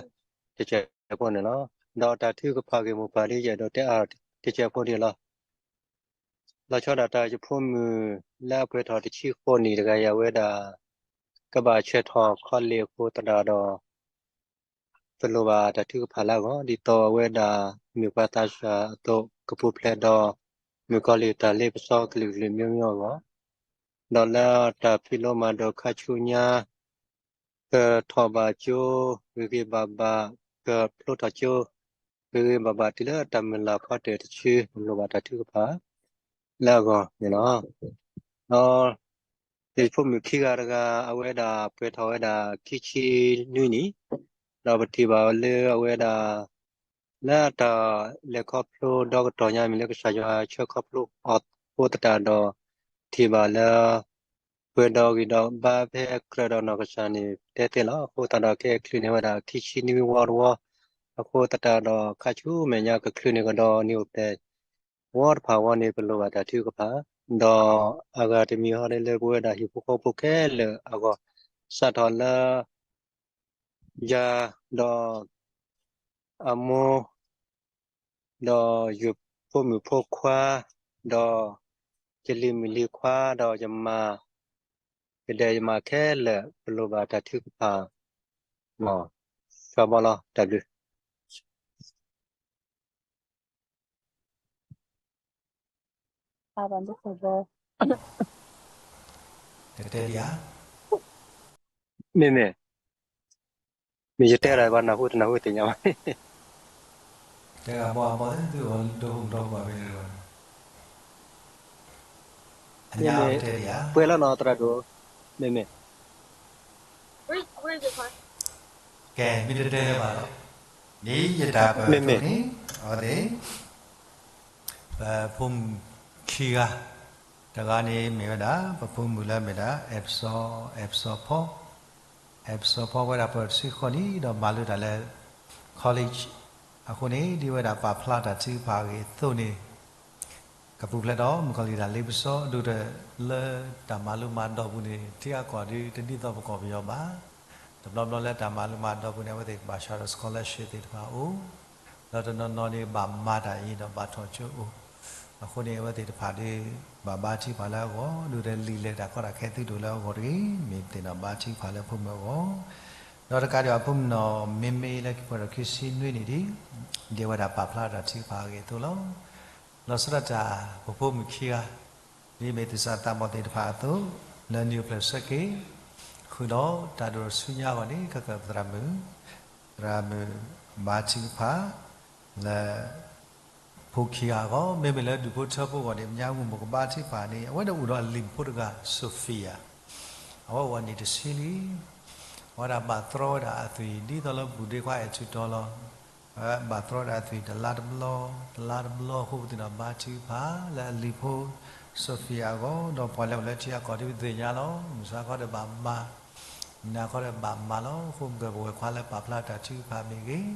တစဲးဖိန့ၣ်လီၤ. ဒီးတၢ်ထုကဖၣ်ဂ့ၢ်မိၢ်ပှၢ်ဒ်ယအဲၣ်ဒိးတဲအါတစဲးဖိဒ်လီၤ. လီၤဆီဒၣ်တၢ်ယဖိမုၣ်လၢအပှဲၤထီၣ်တဆံဃိးနံၣ်တဂၤအံၤ အဝဲဒၣ် ကဘၣ်ဆဲးထီၣ်ခီလ့ၣ်အဃိသတးဒီး ပလိၣ်ဘၣ်တၢ်ထုကဖၣ်လၢအဂီၢ် ဒ်သိးအဝဲဒၣ်မ့ၢ်ပှၤသးစၢ်အသိး ကပူၤဖျဲးဒီးမုၣ်ကီၤလံၢ်တၢ်လ့ပစီကလုာ်ကလုာ်မျိုးမျိုးအဂီၢ်, ဒီးလၢတၢ်ဖံးလိမၤဒိးခါဆူညါ ကထီၣ်ဘၣ်ကၠိဂ့ၤဂ့ၤဘၣ်ဘၣ်, ကဖျိထီၣ်ကၠိဂ့ၤဂ့ၤဘၣ်ဘၣ် တုၤလၢတၢ်မုၢ်လၢ်ဖီတၢၢ်တဆံ လိၣ်ဘၣ်တၢ်ထုကဖၣ်လၢအဂီၢ်န့ၣ်လီၤ. ဒီး ယဖိမုၣ်ခံဂၤတဂၤ အဝဲဒၣ်ပှဲၤထီၣ်ဝဲဒၣ်ခံဆံနွံနံၣ်, ဒီးပထံၣ်ဘၣ်လၢအဝဲဒၣ် လၢတၢ်လဲၤခီဖျိဒီကတီၢ်ညါမ့ၢ်လၢကစၢ်ယွၤဆှၢခီဖျိအီၤအဃိသတးဒီး ထံၣ်ဘၣ်လၢ ပှဲၤဒီးဂံၢ်ဒီးဘါဖဲကြၢးဒီးနီၢ်ကစၢ်န့ၣ် တဲသ့လီၤ. အဃိသတးဒီးကဲချုးန့ၢ်ဝဲဒၣ်ခံဆံနွံဝီတဝီ, အဃိသတးဒီးခါဆူမဲာ်ညါကချုးန့ၢ်ကဒီးနံၣ်အိၣ်ဖျဲၣ် ဝီတဖၣ်ဝီန့ၣ် ပလိၣ်ဘၣ်တၢ်ထုကဖၣ်, ဒီးအဂၤတမံၤဟီဒ်လၢပဝဲဒၣ်ဟံၣ်ဖိဃီဖိခဲလၢာ်အဂီၢ်, စးထီၣ်လၢ ယၤဒီး အမိၢ်, ဒီးယဖိမုၣ်ဖိခွါ, ဒီးယလံၤမုၣ်လံၤခွါ, ဒီးယမါ, ယဒဲးယမါခဲလၢာ် ပလိၣ်ဘၣ်တၢ်ထုကဖၣ်, မ့ၢ်, ဆှၢဘီလီၤ တၢ်ဘျုး တတဲဒံးဧါ, မ့မ့ၢ်, မ့ၢ်ယတဲဒၣ်ဘၣ်နၢ်ဟူတနၢ်ဟူသ့ၣ်ညါဘၣ်, တဲဂၤဘီအဘီသုအိၣ်ဒိၣ်မုၢ်ဒီမုၢ်ဘၣ်ဖဲန့ၣ်, မ့မ့ၢ်, ပှဲၤလီၤနီၤသရၣ်ဒိၣ်, မ့မ့ၢ်, ကဲ မ့ၢ်တတဲလၢၤဘၣ်ဒီး, ဒ်ယတၢ်ပၢၢ်အသိးန့ၣ်, အဝဲသ့ၣ် ပဖိမုၣ်ခံဂၤ, တဂၤန့ၣ်မ့ၢ်ဝဲဒၣ် ပဖိမုၣ်လၢမ့ၢ်ဒၣ် အဲၣ်ပစီ, အဲၣ်ပစီဖီ, အဲၣ်ပစီဖီဝဲဒၣ်ပှဲၤတဆံဃိးနံၣ် ဒီးမၤလိတၢ်လၢ college, အဃိန့ၣ် ဒ်ဝဲဒၣ်ပာ်ဖျါတၢ်ထုကဖၣ်အဂ့ၢ်အသိးန့ၣ် ကပူၤဖျဲးဒီးမုၣ်ကီၤလံၢ်တၢ်လ့ပစီ ဒိၣ်ဒီးလၢတၢ်မၤလိမၤဒိးပူၤန့ၣ် ထံအကီၢ်ဒ်တဒ်သိးပကီၢ်ပယီၤဘၣ်. တဘျီဘျီလၢတၢ်မၤလိမၤဒိးပူၤန့ၣ် အဝဲသ့ၣ်ကဘၣ်ဆှၢဒီး scholarship သ့ၣ်တဖၣ်အိၣ်, ဒီးတနီၤနီၤန့ၣ် ဘၣ်မၤတၢ်အံၤဒီးဘၣ်ထီၣ်ကၠိအိၣ်, အဃိန့ၣ် အဝဲသ့ၣ်တဖၣ်ဒ် ဘၣ်ဘါထုကဖၣ်လၢအဂီၢ် ဒိၣ်ဒီးလံာ်လဲၢ်တၢ်ကီတၢ်ခဲသုဒိၣ်လၢအဂီၢ်တဂ့ၤ, မ့ၢ်သ့ၣ်နီၣ်ဘါထုကဖၣ်လၢဖိမုၣ်အဂီၢ်, ဒီးတကးဒံးဘၣ်ဖိမုၣ်နီၢ် မ့မ့ၢ်လၢခံပှဲၤဒီးခံဆံနွံနံၣ်ဒ် ဒ်ဝဲဒၣ်ပာ်ဖျါတၢ်ထုကဖၣ်အဂ့ၢ်အသိးလီၤ. လီၤဆီဒၣ်တၢ် ပဖိမုၣ်ခံဂၤ ဒ်မ့ၢ်သူၣ်စၢ်သးဘီၣ်သ့ၣ်တဖၣ်အသိး လၢနံၣ်အိၣ်ဖျဲၣ်ဆၢက့ၤ ဃုာ်ဒီးတၢ်ဒိၣ်ထီၣ်ဆူညါအဂီၢ်န့ၣ် ခဲကၢၣ်ပသရၣ်မုၣ်, သရၣ်မုၣ်ဘါထုကဖၣ် လၢ ဖိခံဂၤအဂီၢ်, မ့မ့ၢ်လၢဒူၣ်ဖိထၢဖိအဂီၢ်န့ၣ် ပညါမုၢ်မိၢ်ကဘါထုကဖၣ်န့ၣ် အဝဲဒၣ်အိၣ်ဒီးအလံၤဖိတဂၤ Sophia, အဝဲအိၣ်အနံၣ်တဆံလံ. အဝဲဒၣ်ဘၣ်တြီဝဲဒၣ်အသွံၣ် ဒ်သိးလၢဘူၣ်ဒ့ခွါအဲၣ်ထူၣ်တီၤလီၤ. ဘၣ်တြီဝဲဒၣ်အသွံၣ်တလါတဘျီ, တလါတဘျီအဃိ ပသ့ၣ်နီၣ်ဘါထုကဖၣ်လၢအလံၤဖိ Sophia အဂီၢ်, ဒီးပှၤလၢအိၣ်လၢထံအကီၢ်ဒ်ပသ့ၣ်ညါလီၤ. မုၢ်ဆါခီဒီးဘၣ်မၤ, နၤခီဒီးဘၣ်မၤလီၤ. အဃိမ့ၢ်ပဝဲၢ်ခွါလၢပာ်ဖျါတၢ်ထုကဖၣ်မ့ၢ်ဂ့ၤ,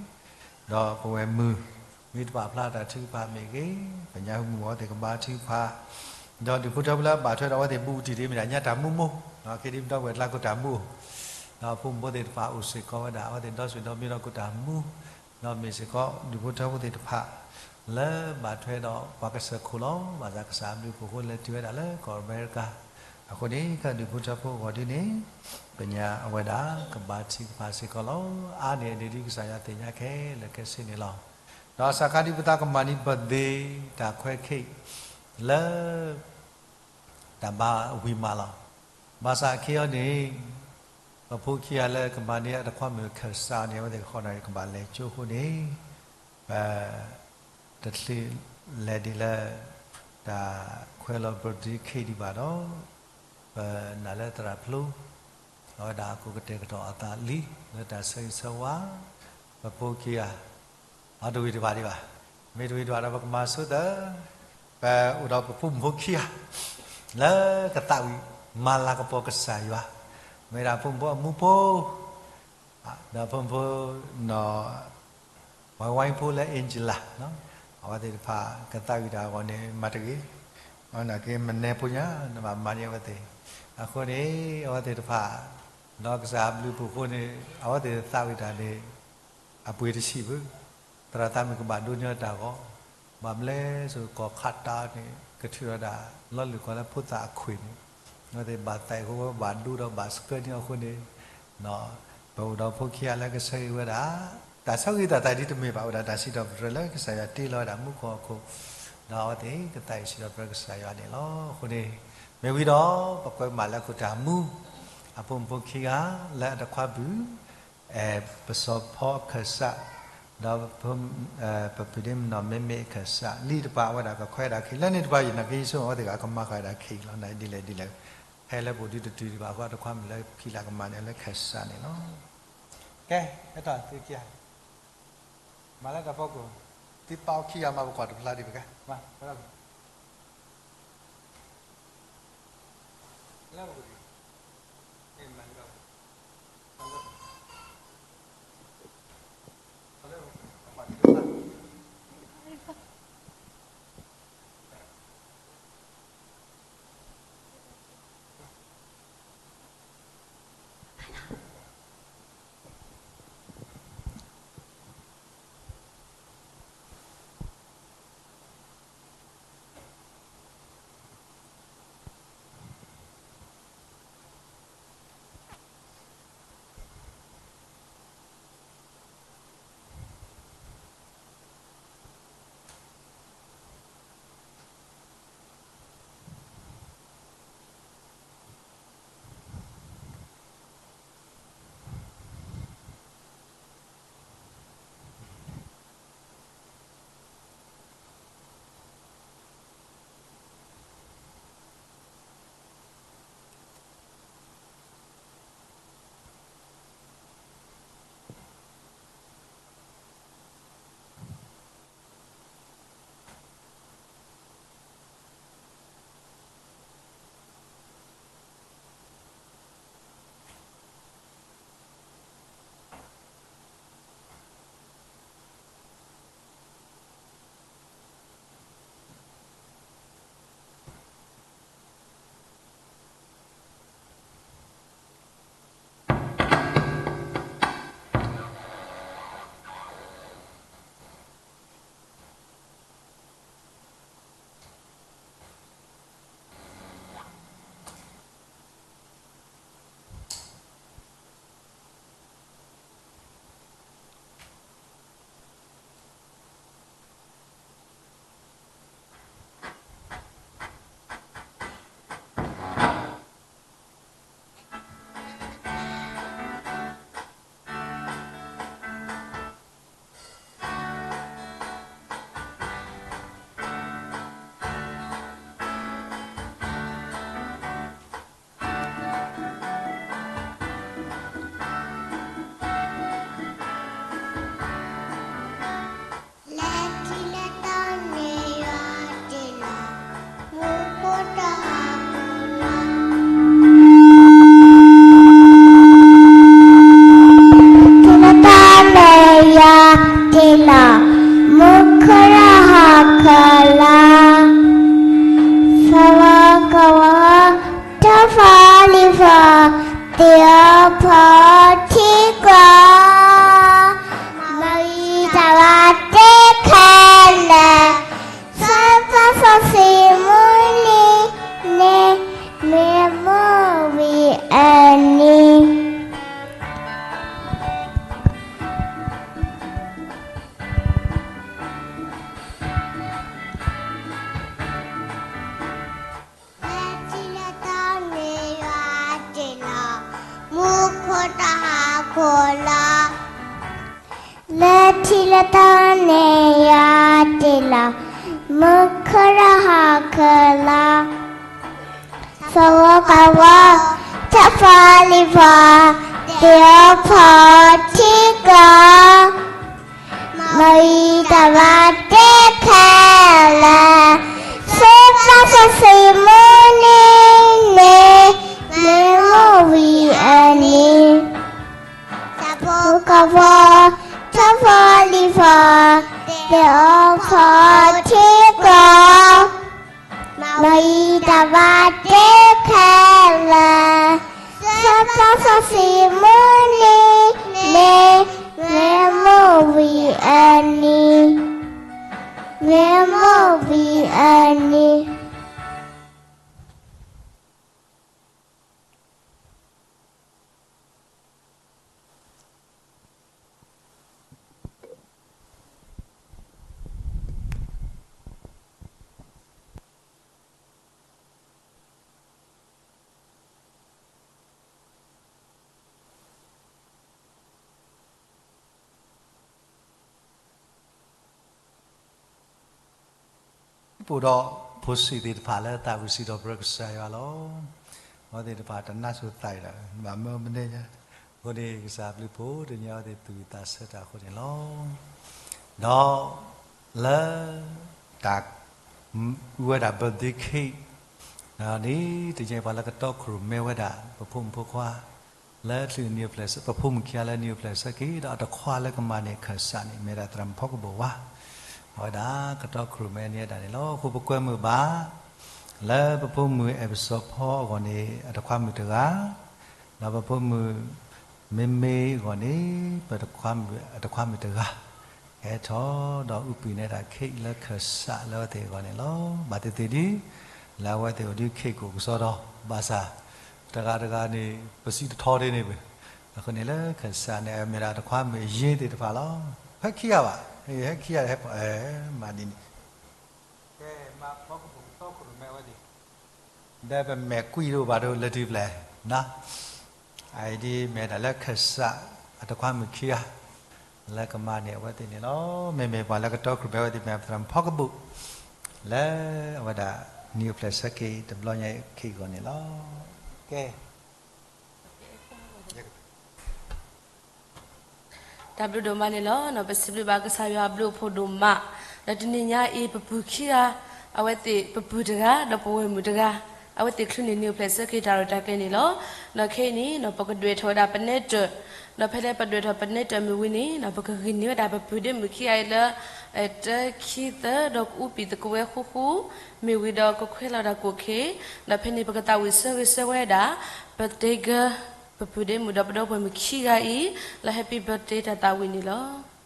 ဒီးပဝဲၢ်မုၣ် မ့ၢ်တပာ်ဖျါတၢ်ထုကဖၣ်မ့ၢ်ဂ့ၤ, ပညါမုၢ်မိၢ်အဝဲသ့ၣ်ကဘါထုကဖၣ်, ဒီးဒူၣ်ဖိထၢဖိလၢအဘၣ်ထွဲဒီးအဝဲသ့ၣ်ဘူးတံၢ်ဒ်မ့ၢ်ဒၣ်ညါတၢ်မူမိၢ်, က့ဒ်မ့ၢ်ဒီပုၢ်ဝဲၢ်ကျါခိၣ်တၢ်မူအိၣ်, ဒီးဖိမုၣ်ဖိသ့ၣ်တဖၣ်အိၣ်စ့ၢ်ကီးဝဲဒၣ် အဝဲသ့ၣ်ဒီဆွေဒီမ့ၢ်ဒီးခိၣ်တၢ်မူ, ဒီးမ့ၢ်စ့ၢ်ကီးဒူၣ်ဖိထၢဖိသ့ၣ်တဖၣ် လၢဘၣ်ထွဲဒီးပှၤကစၢၢ်ခိၣ်လီၤ. ဘၣ်ဆၣ်ကစၢ်အဘျုးအဖှိၣ်အဃိလဲၤတုၤဝဲဒၣ်လၢကီၢ်အမဲရကၤ, အဃိန့ၣ် ခဲဒူၣ်ဖိထၢဖိအဂီၢ်ဒ်န့ၣ် ပညါအဝဲဒၣ်ကဘါထုကဖၣ်စ့ၢ်ကီးလီၤ. အါန့ၢ်အဒံးဒ်ကစၢ်ယွၤသ့ၣ်ညါခဲလၢာ်ခဲဆ့န့ၣ်လီၤ. ဒီးစးခါဒ်ပသးကမၤန့ၢ် birthday တၢ်ခွဲခ့ၣ် လၢ တၢ်ဘါဝံၤမးလီၤ. ဘၣ်ဆၣ်အခံအီၤန့ၣ် ပဖိခံဂၤလၢကမၤန့ၢ်အတခွါမုၣ်ခၢၣ်စးန့ၣ် အဝဲသ့ၣ်ကဃီန့ၣ်ကဘၣ်လဲၤကၠိအဃိန့ၣ် ပ တချုးလဲၤဒ်လၢ တၢ်ခွဲလီၤ birthday cake ဒံးဘၣ်ဒီး ပနာ်လၢသရၣ်ဖျိ အဝဲဒၣ်ကကတဲာ်ကတီၤအသးလံ လၢတၢ်ဆၢဂ့ၤဆၢဝါ ပဖိခံဂၤ အတဝံၤတဘၣ်ဒံးဘၣ်. မ့ၢ်တဝံၤတဘၣ်ဒီး ပကမၤဆိသၢ ပအိၣ်ဒီးပဖိမုၣ်ဖိခံဂၤ လၢကသးဝံၣ်မၤလၤကပီၤကစၢ်ယွၤ, မ့ၢ်ဒၣ်ဖိမုၣ်ဖိအမူဖိ ဒီးဖိမုၣ်ဖိနီၢ် ဝဲဝဲဖိလၢ Angela အဝဲသ့ၣ်တဖၣ်ကသးဝံၣ်တၢ်အဂီၢ်န့ၣ် မၤတဂ့ၤ, နာ်က့ မနဲဖိညါ နဘၣ်မၤန့ၢ်အဝဲသ့ၣ်. အဃိန့ၣ် အဝဲသ့ၣ်တဖၣ် ဒီးကစၢ်အဘျုးအဖှိၣ်အဃိန့ၣ် အဝဲသ့ၣ်သးဝံၣ်တၢ်န့ၣ် အပှ့ၤတဆံးဘၣ်, သရၣ်သးမုၣ်ကဘၣ်ဒိးညီတၢ်ဂီၤ, ဘၣ်မနုၤလဲၣ် စ့ၢ်ကီးခးတၢ်န့ၣ် ကထုးထီၣ်ဒၣ် လီၤလုၢ်ကီၢ်လၢဖိသၣ်အခွံၣ်န့ၣ်, အဝဲသ့ၣ်ဘၣ်သးအံၤအဃိ ဘၣ်ဒိဒီးဘၣ်ဆှၢန့ၢ်အဃိန့ၣ် ပအိၣ်ဒီးဖိခံဂၤလၢကဆၢဂ့ၤဝဲဒၣ်, တၢ်ဆၢဂ့ၤတၢ်သးဒ်တမ့ၢ်ဘၣ် အိၣ်ဒၣ်တၢ်စံးထီၣ်ပတြၢၤလၢကစၢ်ယွၤတ့လီၤဝဲဒၣ်မူခိၣ်ဟီၣ်ခိၣ်, ဒီးအဝဲသ့ၣ်ကသးဝံၣ်စံးထီၣ်ပတြၢၤကစၢ်ယွၤန့ၣ်လီၤ. အဃိန့ၣ် မ့ၢ်ဝံၤဒီး ပကွဲးမးလၢခိၣ်တၢ်မူ အဖိမုၣ်ဖိခံဂၤ လၢအတခွါပုၢ် အဲၣ်ပစီၤဖီအခၢၣ်စး, ဒီး ပဖုဒ့မနီၢ်မ့မ့ၢ်အခၢၣ်စး လံတပၤ အဝဲဒၣ်ကခွဲးဒၣ်ခံ လၢန့ၣ်တပၤ ယနာ်က့ ယဆိကမိၣ် အဝဲသ့ၣ်ကကမၤဃာ်ဒၣ်ခံလီၤ. နဒ်လဲၣ်ဒ်လဲၣ် ဟဲလၢပူၤဒုတတုၤဒံးဘၣ်အဃိ အတခွါမုၣ်လၢခံလၢကမၤန့ၣ်လၢခၢၣ်စးန့ၣ်လီၤ. ကဲ ဟဲထီၣ်သုခံဂၤ မၤလၢတၢ်ဖီခိၣ် သုပာ်အီၤခံဂၤမး ပကွၢ်တဖျါဒံးပကဲ မၤ လၢ တၢ်န့ၣ်ယၤတ့ၢ်လီၤ, မုၢ်ခုၣ်ဒီးဟါခုၣ်လီၤ. သဝီကဝီၤ, ထၢဖီလံၤဖီ, တ့အီဖီထံကီ, မ့ၢ်ဝံၤတၢ်ဘၣ်တ့ခဲလၢာ်, သ့ၣ်ပျၢ်စီဆှံမုၢ်နံၤန့ၣ်, မ့ၢ်မုၢ်ဝံၤအနံၤ သဝီကဝီၤ, ထၢဖီလံၤဖီ, တ့အီဖီထံကီ, မ့ၢ်ဝံၤတၢ်ဘၣ်တ့ခဲလၢာ်, သ့ၣ်ပျၢ်စီဆှံမုၢ်နံၤန့ၣ်, မ့ၢ်မုၢ်ဝံၤအနံၤ, မ့ၢ်မုၢ်ဝံၤအနံၤ. ပူၤဒီးဖိဆံးသ့ၣ်တဖၣ်လၢသးဝံၣ်စံးထီၣ်ပတြၢၤကစၢ်ယွၤလီၤ. အဝဲသ့ၣ်တဖၣ်တနၢ်ဆိသးအံၤဒီး ဘၣ်မၢမနုၤညါ, အဃိန့ၣ် ကစၢ်ဘျုးဖှိၣ်တနံၤအဝဲသ့ၣ်သူၣ်ဝံၣ်သးဆၢတၢ်အဃိန့ၣ်လီၤ. ဒီးလၢတၢ် အဝဲဒၣ် birthday cake န့ၣ် တယဲၢ်ပှၤလၢကတီခိၣ်ရိၣ်မဲဝဲဒၣ် ပဖိမုၣ်ဖိခွါ လၢချုးနံၣ်အိၣ်ဖျဲၣ်ဆၢ ပဖိမုၣ်ခံဂၤလၢနံၣ်အိၣ်ဖျဲၣ်ဆၢက့ၤ ဒီးအတခွါလၢကမၤန့ၢ်ခၢၣ်စးန့ၣ် မ့ၢ်ဒၣ်သရၣ်မုၣ်ဖီကဘိၣ်ဝါ, အဝဲဒၣ်ကတီခိၣ်ရိၣ်မဲန့ၣ်ဝဲဒၣ်န့ၣ်လီၤ. အဃိပကွဲမုာ်ဘၣ် လၢပဖိမုၣ်အဲၣ်ပစီၤဖီအဂီၢ်န့ၣ် အတခွါမုၣ်တဂၤ, ဒီးပဖိမုၣ်မ့မ့ၢ်အဂီၢ်န့ၣ် ပတခွါမုၣ် အတခွါမုၣ်တဂၤ ဟဲထီၣ်ဒီးအုၣ်ပှံၤန့ၢ်ဒၣ် cake လၢခၢၣ်စးလၢအဝဲသ့ၣ်အဂီၢ်န့ၣ်လီၤ. ဘၣ်သ့ၣ်သ့ၣ်ဒ် လၢအဝဲသ့ၣ်အိၣ်ဒ် cake ကအိၣ်ကစီဒီး ဘၣ်ဆၣ် တဂၤတဂၤန့ၣ် ပစံးတထီဒ်န့ၣ်ဘၣ်. အဃိန့ၣ်လၢခၢၣ်စးန့ၣ် မ့ၢ်ဒၣ်တခွါမုၣ်အယ့သ့ၣ်တဖၣ်လီၤ. ဟဲခံဂၤဘၣ်, ဟဲခံဂၤ ဟဲပှၤ မၤဒ်န့ၣ် ကဲမၤဖီကဘိၣ်ကတီခိၣ်ရိၣ်မဲဝဲသ့ၣ်, ဒီးပမဲာ်ကွံာ်ဒိၣ်ဘၣ်ဒိၣ်လၢထံဖျဲၣ်နီၤ, အအံၤဒ်မ့ၢ်ဒၣ်လၢခၢၣ်စးအတခွါမုၣ်ခံဂၤ လၢကမၤန့ၢ်အဝဲသ့ၣ်န့ၣ်လီၤ. မ့မ့ၢ်ပှၤလၢကတီခိၣ်ရိၣ်မဲဝဲသ့ၣ် မ့ၢ်ပသရၣ်မုၣ်ဖီကဘိၣ် လၢအဝဲဒၣ် နံၣ်အိၣ်ဖျဲၣ်ဆၢက့ၤတဘျီညါအံၤ cake အဂီၢ်န့ၣ်လီၤ. ကဲ တၢ်ဘျုးဒိၣ်မးန့ၣ်လီၤ. ပစံးဘျုးဘၣ်ကစၢ်ယွၤအဘျုးအဖှိၣ်ဒိၣ်မး, ဒီးတနံၤညါအံၤ ပပုၢ်ခံဂၤ, အဝဲသ့ၣ်ပပုၢ်တဂၤ ဒီးပဝဲၢ်မုၣ်တဂၤ, အဝဲသ့ၣ်ချုးန့ၢ်နံၣ်အိၣ်ဖျဲၣ်ဆၢက့ၤတၢ်ရဲၣ်တၢ်ကျဲၤန့ၣ်လီၤ. ဒီးခဲအံၤန့ၣ် ပကဒွဲၣ်ထီၣ်ဝဲဒၣ်ပနဲတၢၢ်, ဒီးဖဲလၢပဒွဲၣ်ထီၣ်ပနဲတၢၢ်မ့ၢ်ဝံၤန့ၣ် ပကဂံၢ်န့ၢ်ဝဲဒၣ်ပပုၢ်ဒ့မုၣ်ခံဂၤအံၤလၢ တၢ ခံ သၢ ဒီးကအူပံာ်သကိးဝဲဃူဃူ, မ့ၢ်ဝံၤဒီးကခွဲးလီၤဒၣ်ကိၣ်ခ့, ဒီးဖဲန့ၣ်ပကသးဝံၣ်ဆၢဂ့ၤဆၢဝါဒၣ် ပတဲဂၢ ပပုၢ်ဒ့မုၣ်ဒီးပဒီပုၢ်ဝဲၢ်မုၣ်ခံဂၤအံၤ လၢ Happy Birthday တၢ်သးဝံၣ်န့ၣ်လီၤ.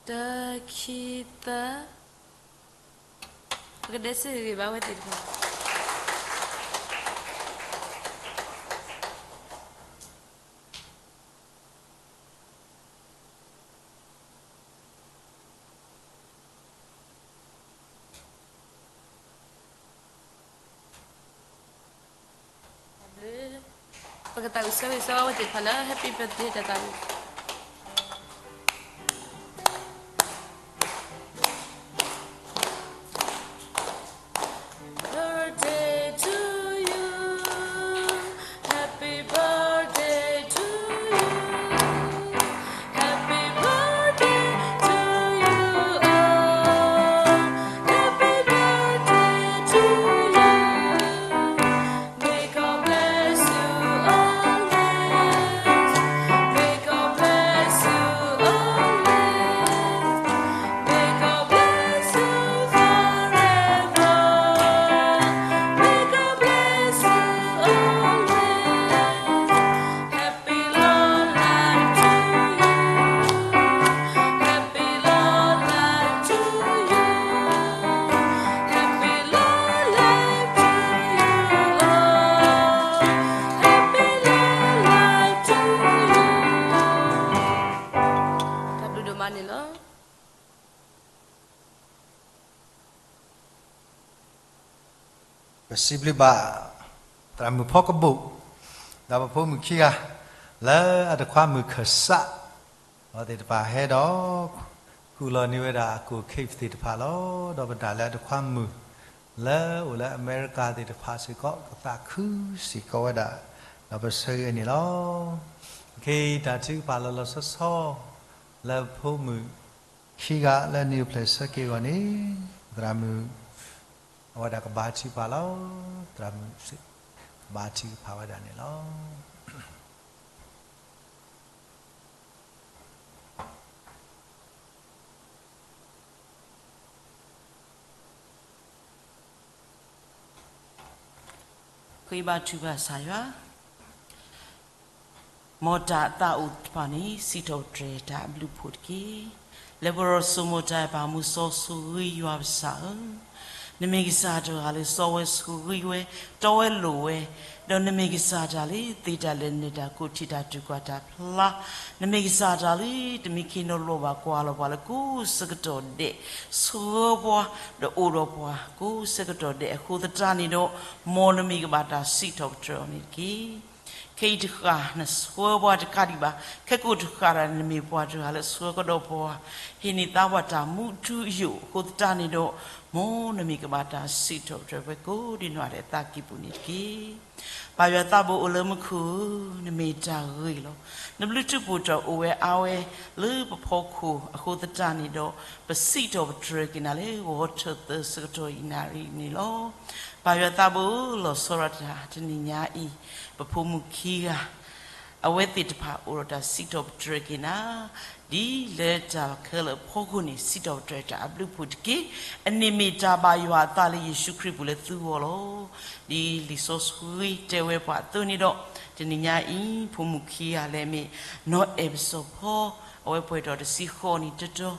တၢ ခံ သၢ, ပကဒဲစ့ၢ်ဂ့ၤဘၣ်ဝဲသ့ၣ်တဖၣ်. ပကသးဝံၣ်ဆၢဂ့ၤဆၢဝါဝဲသ့ၣ်တဖၣ်လၢ Happy Birthday တၢ်သးဝံၣ်. ပစံးဘျုးဘၣ် သရၣ်မုၣ်ဖီကဘိၣ် ဒီးပဖိမုၣ်ခံဂၤ လၢအတခွါမုၣ်ခၢၣ်စး အဝဲသ့ၣ်တဖၣ်ဟဲဒီး ကူၣ်လီၤန့ၢ်ဝဲဒၣ်အကိၣ် cake သ့ၣ်တဖၣ်လီၤ. ဒီးပဒၣ်လၢအတခွါမုၣ် လၢအိၣ်လၢအမဲရကၤသ့ၣ်တဖၣ်စ့ၢ်ကီး ကသးခုစ့ၢ်ကီးဝဲဒၣ် ဒီးပဆၢဂ့ၤန့ၣ်လီၤ. ခဲအံၤတၢ်ထုကဖၣ်လီၤလီၤဆီဆီ လၢဖိမုၣ်ခံဂၤလၢအနံၣ်အိၣ်ဖျဲၣ်ဆၢက့ၤအဂီၢ်န့ၣ် သရၣ်မုၣ် အဝဲဒၣ်ကဘါထုကဖၣ်လီၤ. သရၣ်မုၣ် ကဘါထုကဖၣ်ဝဲဒၣ်န့ၣ်လီၤ. ဃ့ဘါထုကဖၣ်ကစၢ်ယွၤ, မ်တၢ်အသးအိၣ်တဖၣ်န့ၣ် စံးထီၣ်ပတြၢၤတၢ်အဘျုးအဖှိၣ်တက့ၢ်. လၢပဂီၢ်စိမိၤတၢ်ပာ်မူစီဆှံယွၤပစၢ်ဧၢ, နမ့ၢ်ကစၢ်တဂၤလၢစီဝဲဆှံဝဲ, တီဝဲလိၤဝဲ, ဒီးနမ့ၢ်ကစၢ်တၢ်လၢသ့တၢ်လၢာ်န့ၢ်တၢ် ကိၣ်ထံးတၢ် တူၢ်ကွၢ်တၢ်ဖျါ, နမ့ၢ်ကစၢ်တၢ်လၢတမံၤခံနီၤလီၤဘၣ် ကွၢ်လီၤပှၤလၢကိးဆၢကတီၢ်ဒဲး, ဆှၢပှၤ ဒီးအိၣ်ဒီးပှၤကိးဆၢကတီၢ်ဒဲးအဃိသတးန့ၣ်ဒီး, မ်နမံၤကဘၣ်တၢ်စံးထီၣ်ပတြၢၤအီၤန့ၣ်တက့ၢ်. ခဲအံၤတဃၣ် နဆှၢပှၤတကးဒံးဘၣ်, ခဲကိာ်တဃၣ်ဒီး နမ့ၢ်ပှၤတဂၤလၢဆှၢကဒီးပှၤ, ဟ့ၣ်န့ၢ်သါပှၤတၢ်မူထူယိာ်အဃိသတးန့ၣ်ဒီး, မ်နမံၤကဘၣ်တၢ်စံးထီၣ်ပတြၢၤပှၤကိးဒံနီၢ်ဂၤဒဲးအသးကံၢ်ပူၤန့ၣ်တက့ၢ်. ပၢ်ယွၤသးဘိအိၣ်လၢမူခိၣ်ဧၢ, နမ့ၢ်တၢ်ဂ့ၤလီၤ. နဘျုးထူးဖှိၣ်ထီၣ်အိၣ်ဝဲအါဝဲလၢပဖီခိၣ်အဃိသတးန့ၣ်ဒီး, ပစံးထီၣ်ပတြၢၤက့ၤနၤလၢဂီၤထၢၣ်သၢဆၢကတီၢ်အံၤနၣ်ရံၣ်န့ၣ်လီၤ. ပၢ်ယွၤသးဘိဧၢ, လီၤဆီဒၣ်တၢ်တနံၤညါအံၤ, ပဖိမုၣ်ခံဂၤ အဝဲသ့ၣ်တဖၣ်အိၣ်ဒီးတၢ်စံးထီၣ်ပတြၢၤက့ၤနၤ, ဒ်လၢတၢ်ခဲလၢာ်အဖီခိၣ်န့ၣ် စံးထီၣ်ပတြၢၤတၢ်အဘျုးအဖှိၣ်တက့ၢ်. အန့ၣ်မ့ၢ်တၢ်ဘၣ်ယွၤအသးလၢယ့ၣ်ၡူးခရံာ်ပူၤလၢသုဂီၢ်လီၤ. ဒ်လံာ်စီဆှံတဲဝဲပှၤအသိးန့ၣ်ဒီး, တနံၤညါအံၤ ဖိမုၣ်ခံဂၤလၢအမ့ၢ် နီၢ်အဲၣ်ပစီၣ်ဖီ, အဝဲပှဲၤထီၣ်တဆံဃိးနံၣ်တတီၤ,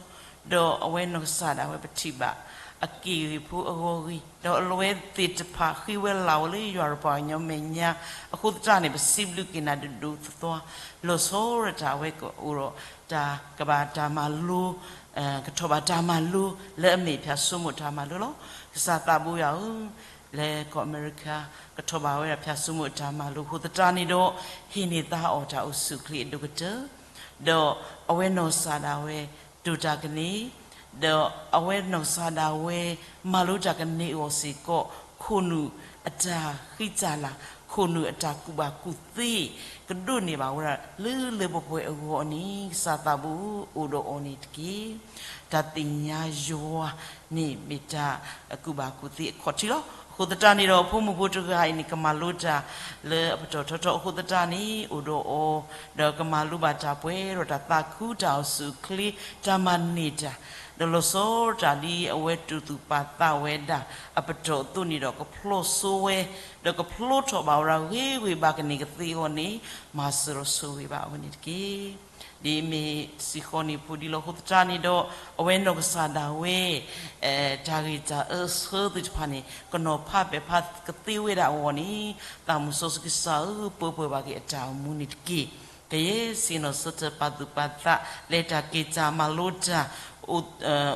ဒီးအဝဲနီၢ်ကစၢ်ဒၣ်ဝဲပထံၣ်ဘၣ် အက့ၢ်ဂ့ၢ်ဖိအဂီၢ်ဂ့ၤ, ဒီးအဝဲသ့ၣ်တဖၣ်ဃ့ဝဲလၢ်ဝဲလၢယွၤတပှၤကညီမဲာ်ညါ, အဃိသတးန့ၣ် ပစံးဘျုးက့ၤနၤဒိၣ်ဒိၣ်သွါသွါ, လီၤဆီဒၣ်တၢ်အဝဲကအိၣ်ဒီးတၢ်ကဘၣ်တၢ်မၤလိ, ကထီၣ်ဘၣ်တၢ်မၤလိလၢအမ့ၢ်ဖၠၣ်စိမိၣ်တၢ်မၤလိလီၤ. ကစၢ်သးဘိယွၤဧၢ, လၢကီၢ်အမဲရကၤ ကထီၣ်ဘၣ်ဝဲဒၣ်ဖၠၣ်စိမိၣ်တၢ်မၤလိအဃိသတးန့ၣ်ဒီး, ဟ့ၣ်န့ၢ်သါအီၤတၢ်အိၣ်ဆူၣ်အိၣ်ချ့အဒိၣ်ကတၢၢ်, ဒီးအဝဲနီၢ်ကစၢ်ဒၣ်ဝဲ တိၢ်တၢ်ကန့ၢ်, ဒီးအဝဲနီၢ်ကစၢ်ဒၣ်ဝဲ မၤလိတၢ်ကန့ၢ်အဂီၢ်စ့ၢ်ကီး, ခိၣ်နူာ်အတၢ်ဃံတၢ်လၤ, ခိၣ်နူာ်အတၢ်ကူၣ်ဘၣ်ကူၣ်သ့, ကဒိးန့ၢ်ဘၣ်ဝဲဒၣ်လၢလၢပှဲၤပှဲၤအဂီၢ်န့ၣ် ကစၢ်သးဘိအိၣ်ဒီးအီၤန့ၣ်တက့ၢ်. တၢ်သ့ၣ်ညါယွၤန့ၣ်မ့ၢ်တၢ်ကူၣ်ဘၣ်ကူၣ်သ့အခီၣ်ထံးလီၤ. အဃိသတးန့ၣ်ဒီး ဖိမုၣ်ဖိတဂၤအံၤန့ၣ် ကမၤလိတၢ်လၢအပတီၢ်ထီထီၣ်အဃိသတးန့ၣ် အိၣ်ဒီးအီၤ, ဒီးကမၤလိဘၣ်တၢ်ပှဲၤဒီးတၢ်သးခုတၢ်အိၣ်ဆူၣ်အိၣ်ချ့, တၢ်မၤန့ၢ်တၢ်, ဒီးလီၤဆီဒၣ်တၢ်ဒ်အဝဲတူၢ်သူၣ်ပာ်သးဝဲဒၣ်အပတီၢ်အသိးန့ၣ်ဒီး ကဖျီၣ်စိဝဲ, ဒီးကဖျိထီၣ်ဘၣ်ဝဲဒၣ်ဂ့ၤဂ့ၤဘၣ်ကန့ၢ်ကသ့အဂီၢ်န့ၣ်, မၤစၢၤလီၤဆိၣ်ဂ့ၤဘၣ်အဝဲန့ၣ်တက့ၢ်. ဒ်အမ့ၢ်စ့ၢ်ကီးန့ၣ် ဖိဒံလီၤအဃိသတးန့ၣ်ဒီး, အဝဲနီၢ်ကစၢ်ဒၣ်ဝဲ တၢ်ဂ့ၢ်တၢ်အၢအဆၢသ့ၣ်တဖၣ်န့ၣ် ကနီၤဖးပဲာ်ဖးကသ့ဝဲဒၣ်အဂီၢ်န့ၣ်, သးမုၢ်စီဆှံကစၢ်ဧၢ, ပၢပှဲၤဘၣ်က့ၤအတၢ်အိၣ်မူန့ၣ်တက့ၢ်. ကယဲၢ်ဆ့ၣ်နီၤဆၢထၢၣ်ပာ်သူၣ်ပာ်သး လၢတၢ်က့ၤတၢ်မၤလိတၢ်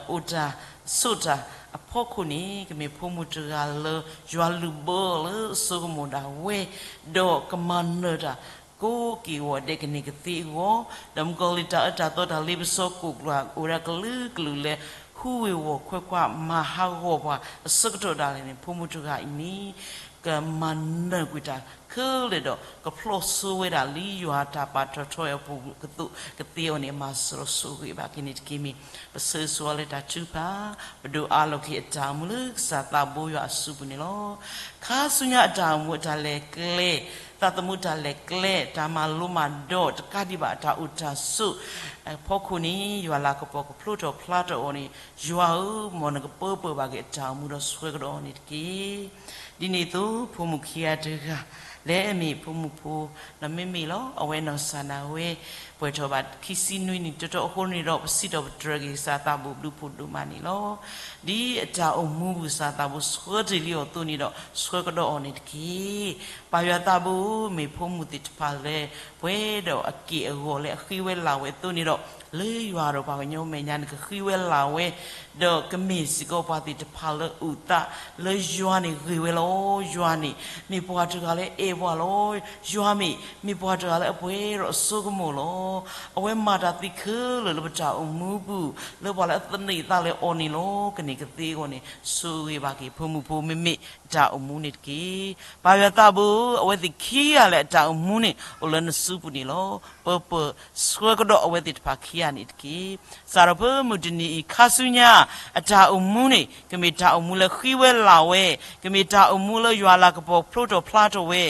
အိၣ်တၢ်ဆိးတၢ်အဖီခိၣ်န့ၣ် ကမ့ၢ်ဖိမုၣ်တဂၤလၢ ယွၤလုၢ်ဘၢအီၤလၢအစိကမီၤဒၣ်ဝဲ, ဒီးကမၤနၢၤတၢ် ကိးက့ၢ်ဂီၤဒဲးကန့ၢ်ကသ့အဂီၢ်, ဒီးမုၢ်ကီၤလံၢ်တၢ်အၢတၢ်သီတၢ်လ့ပစီကိၣ်ကျၢၢ် အိၣ်ဒၣ်ကလုာ်ကလုာ်လၢ ဟူးဝ့ၤဝီၤခွဲးခွါမၤဟးဂီၤပှၤအဆၢကတီၢ်ဒၣ်လဲာ်န့ၣ် ဖိမုၣ်တဂၤအံၤန့ၣ် ကမၤနၢၤကွံာ်တၢ်ခဲလၢာ်ဒီး ကဖျီၣ်စိဝဲဒၣ်လံယွၤတၢ်ပာ်ထီၣ်ထီအပူၤကသိးကသ့အီၤန့ၣ် မၤစၢၤလီၤဆိၣ်ဂ့ၤဘၣ်က့ၤန့ၣ်တက့ၢ်. မ့ၢ်ပဆၢဂ့ၤဆိဝဲလၢတၢ်ထုကဖၣ် ပဒိးအးလီၤက့ၤအတၢ်အိၣ်မူလၢကစၢ်သးဘိယွၤအစုပူၤန့ၣ်လီၤ. ခါဆူညါအတၢ်အိၣ်မူအတၢ်လဲၤကျဲ, သးသမူတၢ်လဲၤကျဲ, တၢ်မၤလိမၤဒိး တကးဒံးဘၣ်တၢ်အိၣ်တၢ်ဆိးအဖီခိၣ်န့ၣ် ယွၤလၤကပီၤကဖျိထီၣ်ဖျါထီၣ်အီၤန့ၣ် ယွၤဧၢ, မ်နကပၢပှဲၤဘၣ်က့ၤအတၢ်အိၣ်မူဒီးဆှၢကဒီးအီၤန့ၣ်တက့ၢ်. ဒ်န့ၣ်အသိး ဖိမုၣ်ခံဂၤတဂၤ လၢအမ့ၢ်ဖိမုၣ်ဖိ နီၢ်မ့မ့ၢ်လီၤ. အဝဲနီၢ်ကစၢ်ဒၣ်ဝဲ ပှဲၤထီၣ်ဘၣ်ခံဆံနွံနံၣ်တတီၤအဃိန့ၣ်ဒီး ပစံးထီၣ်ပတြၢၤက့ၤကစၢ်သးဘိၣ်ဘျုးဖှိၣ်ဒိၣ်မးန့ၣ်လီၤ. ဒ်အတၢ်အိၣ်မူပူၤကစၢ်သးဘိဆှၢတ့ၢ်လံအီၤအသိးန့ၣ်ဒီး ဆှၢကဒီးအီၤန့ၣ်တက့ၢ်. ပၢ်ယွၤသးဘိဧၢ, မ့ၢ်ဖိမုၣ်သ့ၣ်တဖၣ်လၢ ပှဲၤဒီးအက့ၢ်အဂီၤလၢအဃ့ဝဲလၢ်ဝဲအသိးန့ၣ်ဒီး လၢယွၤဒီးပှၤကညီမဲာ်ညါန့ၣ် ကဃံဝဲလၤဝဲ, ဒီးကမ့ၢ်စ့ၢ်ကီးပှၤသ့ၣ်တဖၣ်လၢအုၣ်သးလၢယွၤန့ၣ်ဂ့ၤဝဲလီၤ. ယွၤန့ၣ် မ့ၢ်ပှၤတဂၤလၢအအဲၣ်ပှၤလီၤ. ယွၤမ့ၢ် မ့ၢ်ပှၤတဂၤလၢအပှဲၤဒီးအစိကမီၤလီၤ. အဝဲမၤတၢ်သ့ခဲလၢာ်လၢပတၢ်အိၣ်မူပူၤ, လၢပှၤလၢအသန့ၤသးလၢအီၤန့ၣ်လီၤ. ကန့ၢ်ကသ့အဂီၢ်န့ၣ် ဆိၣ်ဂ့ၤဘၣ်က့ၤ ဖိမုၣ်ဖိမ့မ့ၢ်အတၢ်အိၣ်မူန့ၣ်တက့ၢ်. ပၢ်ယွၤသးဘိ, အဝဲသ့ၣ်ခံဂၤလၢအတၢ်အိၣ်မူန့ၣ် အိၣ်လၢနစုပူၤန့ၣ်လီၤ. ပၢပၢၢ်ဆှၢကဒီးအဝဲသ့ၣ်တဖၣ်ခံဂၤန့ၣ်တက့ၢ်. စးထီၣ်ဖဲမုၢ်တနံၤအံၤခါဆူညါ အတၢ်အိၣ်မူန့ၣ် ကမ့ၢ်တၢ်အိၣ်မူလၢဃံဝဲလၤဝဲ, ကမ့ၢ်တၢ်အိၣ်မူလၢယွၤလၤကပီၤဖျိထီၣ်ဖျါထီၣ်ဝဲ,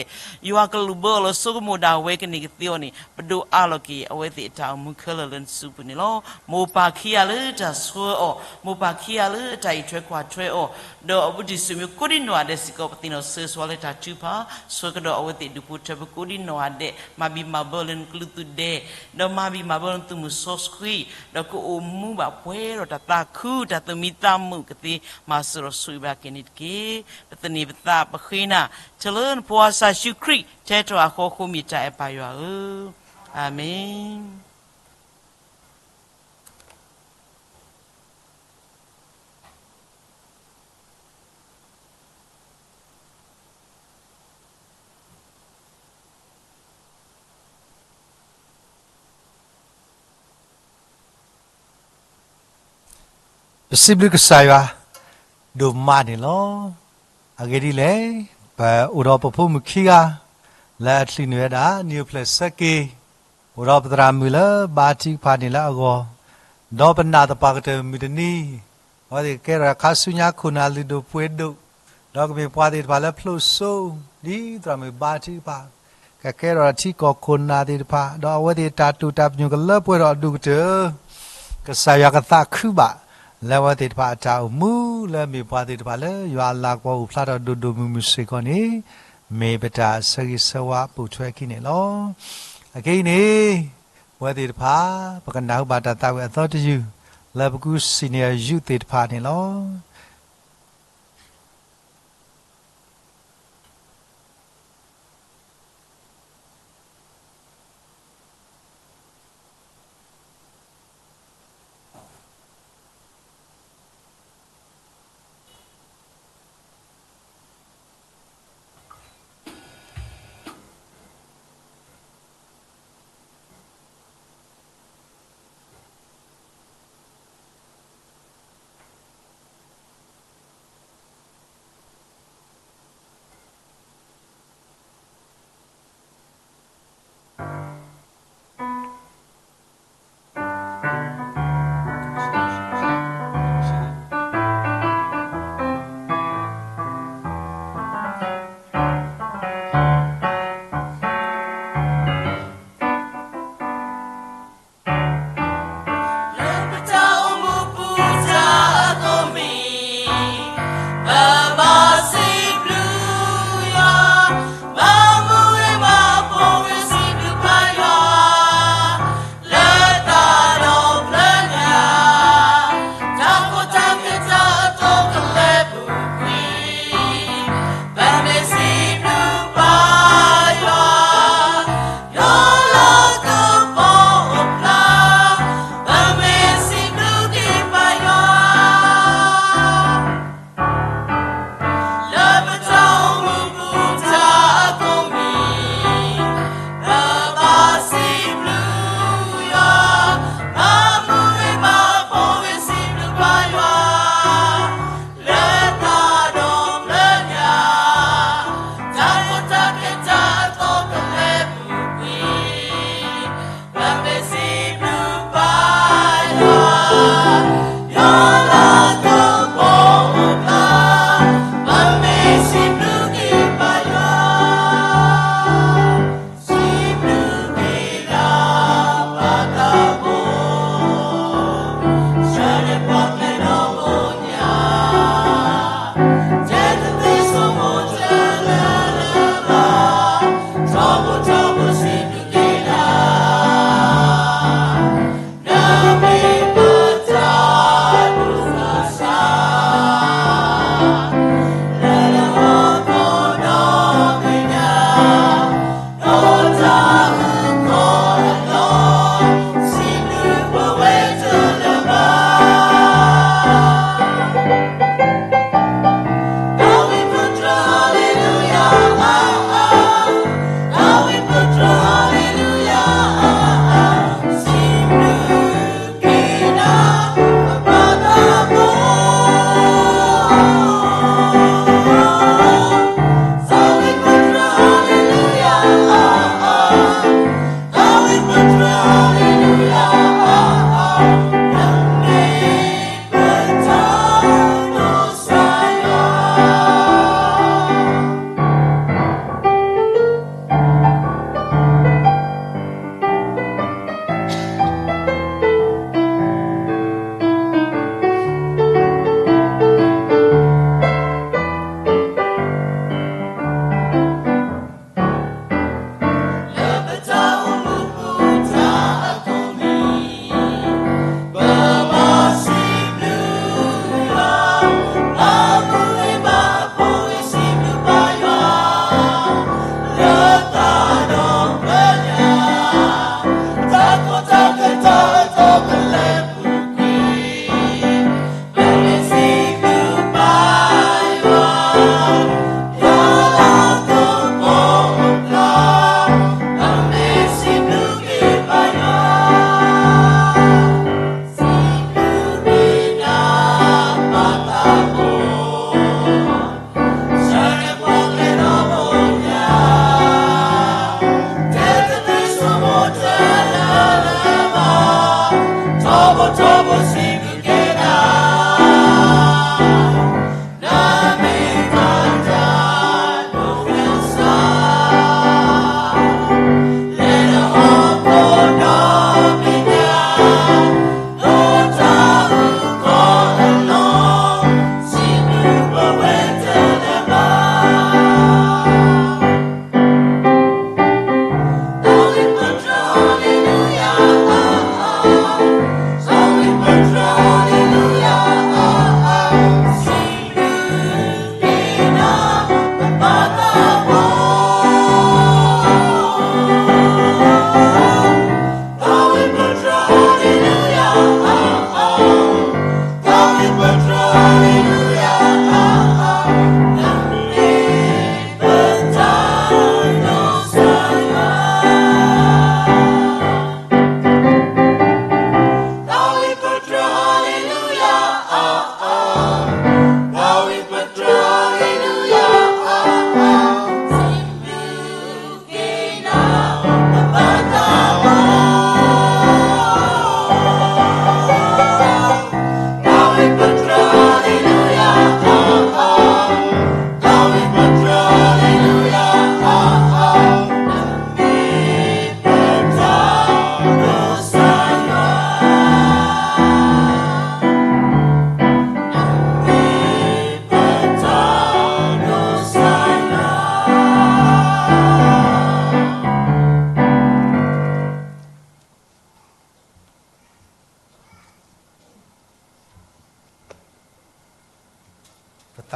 ယွၤကလူးဘၢအီၤလၢစိကမီၤဒၣ်ဝဲ ကန့ၢ်ကသ့အီၤန့ၣ် ပဒိးအးလီၤက့ၤ အဝဲသ့ၣ်အတၢ်အိၣ်မူခဲလၢာ်လၢနစုပူၤန့ၣ်လီၤ. မိၢ်ပၢ်ခံဂၤလၢတၢ်ဆှၢအီၤ, မိၢ်ပၢ်ခံဂၤလၢတၢ်အံးထွဲကွၢ်ထွဲအီၤ, ဒီးအဘူးတံၢ်စူၣ်မ့ၢ်ကိးဒံနီၢ်ဂၤဒဲးစ့ၢ်ကီး ပသ့ၣ်နီၣ်ဆၢဂ့ၤဆၢဝါလၢတၢ်ထုကဖၣ်, ဆှၢကဒီးအဝဲသ့ၣ်ဒူၣ်ဖိထၢဖိကိးဒံနီၢ်ဂၤဒဲး, မၤဘံၣ်မၤဘၢလၢနကလုာ်သူၣ်ဒဲး, ဒီးမၤဘံၣ်မၤဘၢလၢနသုးမုၢ်စီဆှံ, ဒီးကအိၣ်မူဘၣ်ပှဲၤဒီးတၢ်သးခု တၢ်သူၣ်မံသးမုာ်ကသ့ မၤစၢၤဒီးဆိၣ်ဂ့ၤဘၣ်က့ၤန့ၣ်တက့ၢ်. ပသန့ၤပသးပဃ့နၤ ထၢလၢနဖိအစၢ်ယ့ၣ်ၡူးခရံာ် ထဲတြီၤအဃီအဃိ မ့ၢ်တၢ်အဲၣ်ပၢ်ယွၤဧၢ, အၤမ့ၣ်. ပစံးဘျုးကစၢ်ယွၤဒိၣ်မးန့ၣ်လီၤ. အဂ့ၢ်ဒ်လဲၣ်, ပအိၣ်ဒီးပဖိမုၣ်ခံဂၤ လၢအချုးန့ၢ်ဝဲဒၣ် နံၣ်အိၣ်ဖျဲၣ်ဆၢက့ၤ, အိၣ်ဒီးပသရၣ်မုၣ်လၢဘါထုကဖၣ်န့ၣ်လၢအဂီၢ်, ဒီးပနာ်သပှၢ်ကတၢၢ်မုၢ်တနံၤ, အဝဲသ့ၣ်ကကဲထီၣ်ခါဆူညါခိၣ်နၢ်လုၢ်ဒိၣ်ပှ့ၤဒိၣ်, ဒီးကမ့ၢ်ပှၤသ့ၣ်တဖၣ်လၢဖျိစိ, ဒ်သရၣ်မုၣ်ဘါထုကဖၣ် ကကဲထီၣ်ထံကီၢ်ခိၣ်နၢ်သ့ၣ်တဖၣ်, ဒီးအဝဲသ့ၣ်တၢ်တိာ်တၢ်ပညိၣ်ကလၢပှဲၤဒီးအဒိၣ်ကတၢၢ်, ကစၢ်ယွၤကသးခုဘၣ် လၢအဝဲသ့ၣ်တဖၣ်အတၢ်အိၣ်မူ လၢအမ့ၢ်ပှၤသ့ၣ်တဖၣ်လၢယွၤအလၤကပီၤအိၣ်ဖျါထီၣ်ဒိၣ်ဒိၣ်မုၢ်မုၢ်စ့ၢ်ကီးန့ၣ်, မ့ၢ်ပတၢ်ဆၢဂ့ၤဆၢဝါပိာ်ထွဲအခံန့ၣ်လီၤ. အခဲအံၤန့ၣ် ပဝဲသ့ၣ်တဖၣ် ပကနၢ်ဟူဘၣ်တၢ်သးဝံၣ်အသီတယုၢ် လၢပကူ senior youth သ့ၣ်တဖၣ်န့ၣ်လီၤ.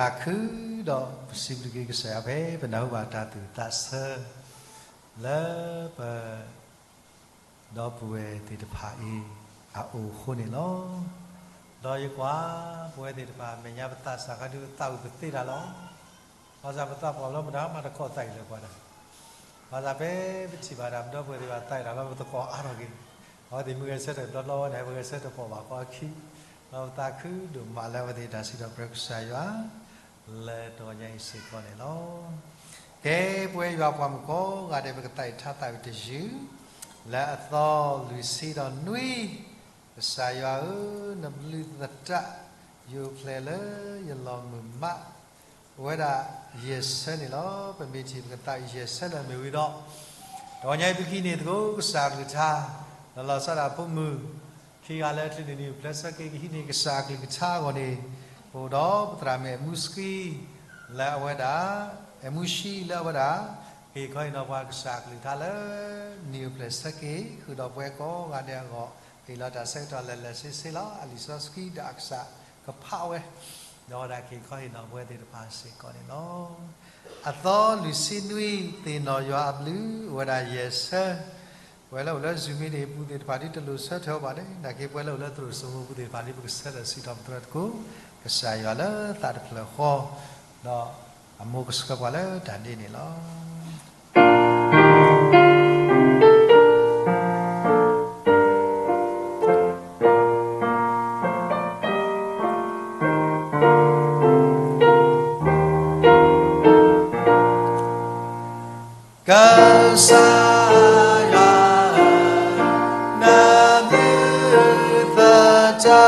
သးခုဒီးပစံးဘျုးက့ၤကစၢ်ယွၤဖဲပနၢ်ဟူဘၣ်တၢ်သူၣ်သးဆၢ လၢပ ဒီပုၢ်ဝဲၢ်သ့ၣ်တဖၣ်အံၤ အအိၣ်အဃိန့ၣ်လီၤ. ဒီးယကွၢ် ပဝဲသ့ၣ်တဖၣ် မဲာ်ညါပသးစၢ်ခါဒုးသးဝံၣ်ပသ့တၢ်လီၤ. ဘၣ်ဆၣ်ပသးပှၢ်လၢပတၢ်မၤတခီသးအံၤလၢပှၤတၢ်, ဘၣ်ဆၣ်ဖဲပထံၣ်ဘၣ်တၢ် ပဒီပုၢ်ဝဲၢ်သ့ၣ်တဖၣ်သးဝံၣ်တၢ်လီၤ ပသကိးအါထီၣ်က့ၤ, အဝဲသ့ၣ်မ့ၢ်ဂဲၤဆၢထၢၣ်ဘျီဘျီဝဲန့ၣ် ပဂဲၤဆၢထၢၣ်ပိာ်ဘၣ်ကီအခံ, ဒီးပသးခုဒိၣ်မးလၢအဝဲသ့ၣ်တၢ်စံးထီၣ်ပတြၢၤကစၢ်ယွၤ လၢတဂီၤညါအံၤစ့ၢ်ကီးန့ၣ်လီၤ. ကဲ ပဝဲယွၤပှၤမုၣ်ကိးဂၤဒဲး ပကသးအံၤထါသးဝံၣ်တယုၢ်, လၢအသီလွံၢ်ဆံဒီးနွံ, ကစၢ်ယွၤဧၢ, နဘျုးသတး, ယအိၣ်ဖျဲၣ်လၢယလီၤမုၢ်မး, အိၣ်ဝဲဒၣ်ယဲၢ်ဆၢန့ၣ်လီၤ. ပမ့ၢ်ထံၣ်ပကသးအံၤယဲၢ်ဆၢလၢအမ့ၢ်ဝံၤဒီး, တဂီၤညါအံၤပကဟံးန့ၢ်သကိးကစၢ်အကလုၢ်ကထါ, လီၤလီၤဆီဒၣ်ဖိမုၣ် ခံဂၤလၢအချုးန့ၢ်နံၣ်အိၣ်ဖျဲၣ်ဆၢက့ၤ ကဟံးန့ၢ်ကစၢ်အကလုၢ်ကထါအဂီၢ်န့ၣ်, ပအိၣ်ဒီးပသရၣ်မုၣ်အဲၣ်မူဆှံ လၢအဝဲဒၣ်, အဲၣ်မူဆှံလၢအဝဲဒၣ်, ကဟ့ၣ်ခီဟ့ၣ်နီၤပှၤကစၢ်အကလုၢ်ကထါလၢ နံၣ်အိၣ်ဖျဲၣ်ဆၢက့ၤ ဃုာ်ဒီးပဝဲကိးဂၤဒဲးအဂီၢ်, ဟ့ၣ်လီၤတၢ်ဆၢကတီၢ်လၢာ်လၢာ်ဆ့ဆ့လီၤ. အလံာ်စီဆှံဒီးအကစၢ်ကဖးဝဲ, ဒီးဝဲဒၣ်ကဟ့ၣ်ခီဟ့ၣ်နီၤပဝဲသ့ၣ်တဖၣ်စ့ၢ်ကီးန့ၣ်လီၤ. အသီလွံၢ်ဆံနွံ, သ့ၣ်နီၣ်ယွၤအဘျုး အိၣ်ဝဲဒၣ်ယဲၢ်ဆၢ, ပဝဲလၢအိၣ်လၢ Zoom မံၤန့ၣ် ပူၤသ့ၣ်တဖၣ်ဒ်တလိၣ်ဆၢထၢၣ်ဘၣ်န့ၣ်, နာ်က့ပဝဲလၢအိၣ်လၢသရိာ်စိမိပူၤသ့ၣ်တဖၣ်ဒ် ပကဆၢထၢၣ်စံးထီၣ်ပတြၢၤသကိး ကစၢ်ယွၤလၢသးတဖျၢၣ်ဃီ, ဒီးအမိၢ်ကဆှၢပှၤလၢတၢ်ဒ်န့ၣ်လီၤ. ကစၢ်ယွၤဧၢ, နဘျုးသ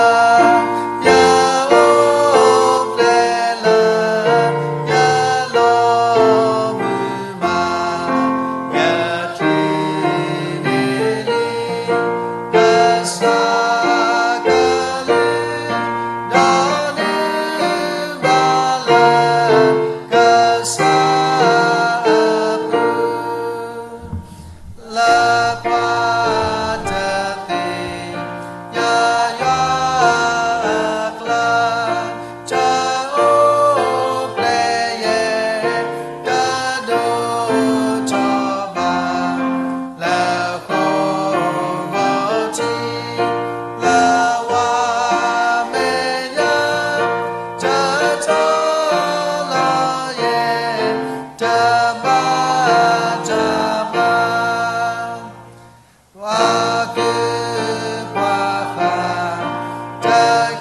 တး, ယအိၣ်ဖျဲၣ်လၢ ယလီၤမုၢ်မး, ယချုးန့ၢ်လံ ကစၢ်အကလုၢ်, ဒီးန့ၢ်ဘၣ်လၢ ကစၢ်အပူၤ လၢပှၤတသ့ၣ်ညါယွၤအကျါ, တအိၣ်ဖျဲၣ်ယဲၢ်, တဒိၣ်ထီၣ်ဘၣ် လၢဃိာ်ဂီၤထံး, လၢဝါမဲာ်ညါ, တတီလီၤယဲၢ်, တဘၣ်တၢ်မၤ ပှၤကုၢ်ပှၤဃၢ် တ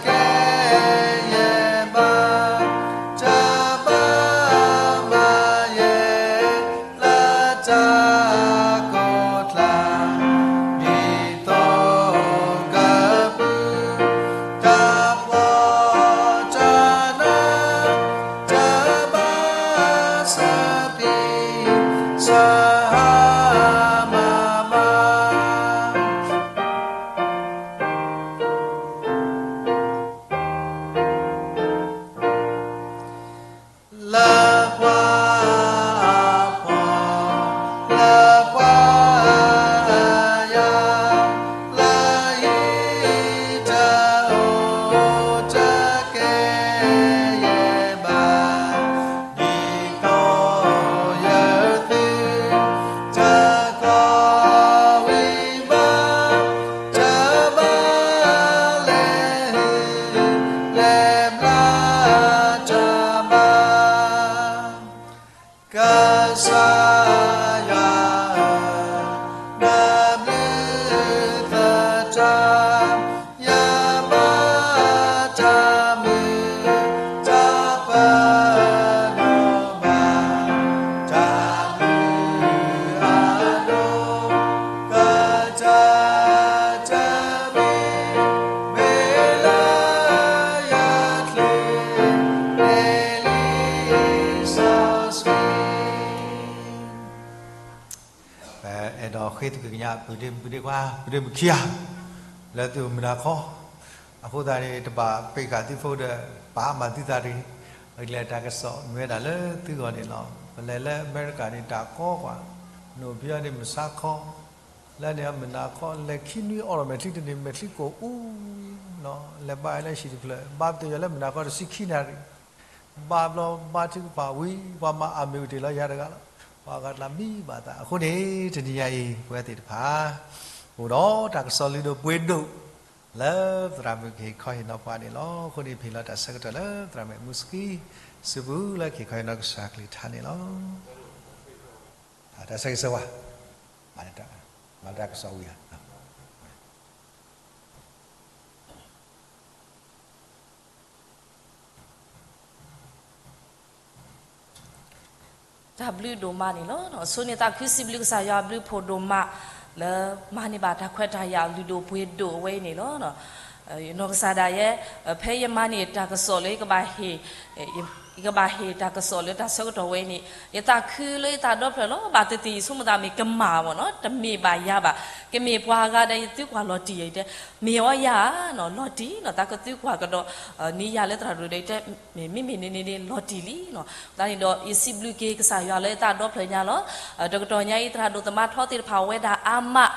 ကဲယဲၢ်ဘၣ်, တဘၣ်မၤယဲၢ် လၢတၢ်ကိၢ်ကျါ, ဒ်သိးကပူၤ တၢ်ဖှီၣ်တၢ်နး, တဘၣ်ဆၢသံ ဆၢဟါမၤမၤ လၢပှၤအဖှီၣ်, လၢပှၤအယာ်, လၢယတအိၣ်တကဲယဲၢ်ဘၣ်, ဒ်သိးယသု တကီဝံၤဘၣ်, တဘၣ်လဲၤဟုၣ် လဲၤဘျါတၢ်မၤ, ကစၢ်ယွၤဧၢ, နဘျုးသတး, ယဘၣ်တၢ်မုာ် တၢ်ပနီၣ်ဘၣ်, တၢ်ဘျုးအဒိၣ် ကတၢၢ်တမံၤ မ့ၢ်လၢယချုးန့ၢ် လံာ်စီဆှံ. ပအဲၣ်ဒိးဃ့သကွံာ်ကညး ပုၢ်ဒ့မုၣ်ခွါ ပုၢ်ဒ့မုၣ်ခံဂၤ လၢသုအိၣ်မုာ်နၤခီ, အဃိသတးန့ၣ် တဘၣ်ပ့းဃာ်သုဖိဒီး ပာ်မၤသုသးတဂ့ၤ. ပကလဲၤတၢ်ကစီၣ်မ့ၢ်ဝဲဒၣ်လၢသုဂီၢ်န့ၣ်လီၤ. ပလဲၤလၢအမဲရကၤန့ၣ် တၢ်ကီကွၢ်, နအိၣ်ဖဲအံၤန့ၣ် မုၢ်ဆါခီ, လၢန့ၣ်မုၢ်နၤခီ လဲၤခံနွံအိးထီၣ်မဲာ်ချံတန့ၢ် မဲာ်ချံကိၢ်အူ, လဲၤဘါလၢဟံၣ်တဖျၢၣ် ဘါပတုာ်ယၤလၢမုၢ်နၤခီတဆံခံနၣ်ရံၣ် ဘၣ်ဘျီဘၣ်ထုကဖၣ်ဝံၤ ပှၤမၤအမုာ်တ့ၢ်လီၤယၤတဂၤလီၤ. ပှၤဂၤတလးမံဘၣ်သးအဃိန့ၣ် တနံၤညါအံၤ ပဝဲသ့ၣ်တဖၣ် အိၣ်ဒီးတၢ်ကစီၣ်လုၢ်ဒိၣ်ပှ့ၤဒိၣ် လၢသရၣ်မုၣ်ကဟ့ၣ်ခီဟ့ၣ်နီၤပှၤန့ၣ်လီၤ. အဃိန့ၣ် ပဟ့ၣ်လီၤတၢ်ဆၢကတီၢ်လၢသရၣ်မုၣ်မူစကံ စုပူၤလၢကဟ့ၣ်ခီဟ့ၣ်နီၤကစၢ်ကလုၢ်ကထါန့ၣ်လီၤ. တၢ်ဆၢဂ့ၤဆၢဝါ မၤတၢ်ကစီၣ်ဝံၤဧါ. တၢ်ဘျုးဒိၣ်မးန့ၣ်လီၤ. အဆိန့ၣ်သးခုစံးဘျုးကစၢ်ယွၤဘျုးဖှိၣ်ဒိၣ်မး လၢမၤန့ၢ်ဘၣ်တၢ်ခွဲးတၢ်ယာ်လုၢ်ဒိၣ်ပှ့ၤဒိၣ်အဝဲအံၤန့ၣ်လီၤ. နီၢ်ကစၢ်ဒၣ်ယဲ ဖဲယမၤန့ၢ်တၢ်ကစီၣ်လၢ ယကဘၣ်ဟ့ၣ်တၢ်ကစီၣ်လၢတၢ်ဆၢကတီၢ်ဝဲအံၤန့ၣ် ယသးခုလၢယသးဒီဖျၢၣ်လီၤ. ဘၣ်သ့ၣ်သ့ၣ်ယဆိကမိၣ်သးမ့ၢ်ကမၣ်ဘၣ်နီၤ တမ့ၢ်ဘၣ်ယၤဘၣ်. ကမ့ၢ်ပှၤဂၤဒီးယသုကွၢ်လီၤတံၢ်ယတဲ မ့ၢ်အီၤယၤနီၤ လီၤတံၢ်နီၤ သးကသုကွၢ်ကဒီး န့ၢ်ယၤလၢသရၣ်ဒိၣ်ဒီးယတဲ မ့မ့ၢ်န့ၣ်န့ၣ်န့ၣ် လီၤတံၢ်လံနီၤ. သတးန့ၣ်ဒီး ယစံးဘျုးက့ၤကစၢ်ယွၤလၢယသးဒီဖျၢၣ်ညါလီၤ. တကတီၢ်ညါအံၤ သရၣ်ဒိၣ်သမါထီသ့ၣ်တဖၣ်ဝဲဒၣ်အါမး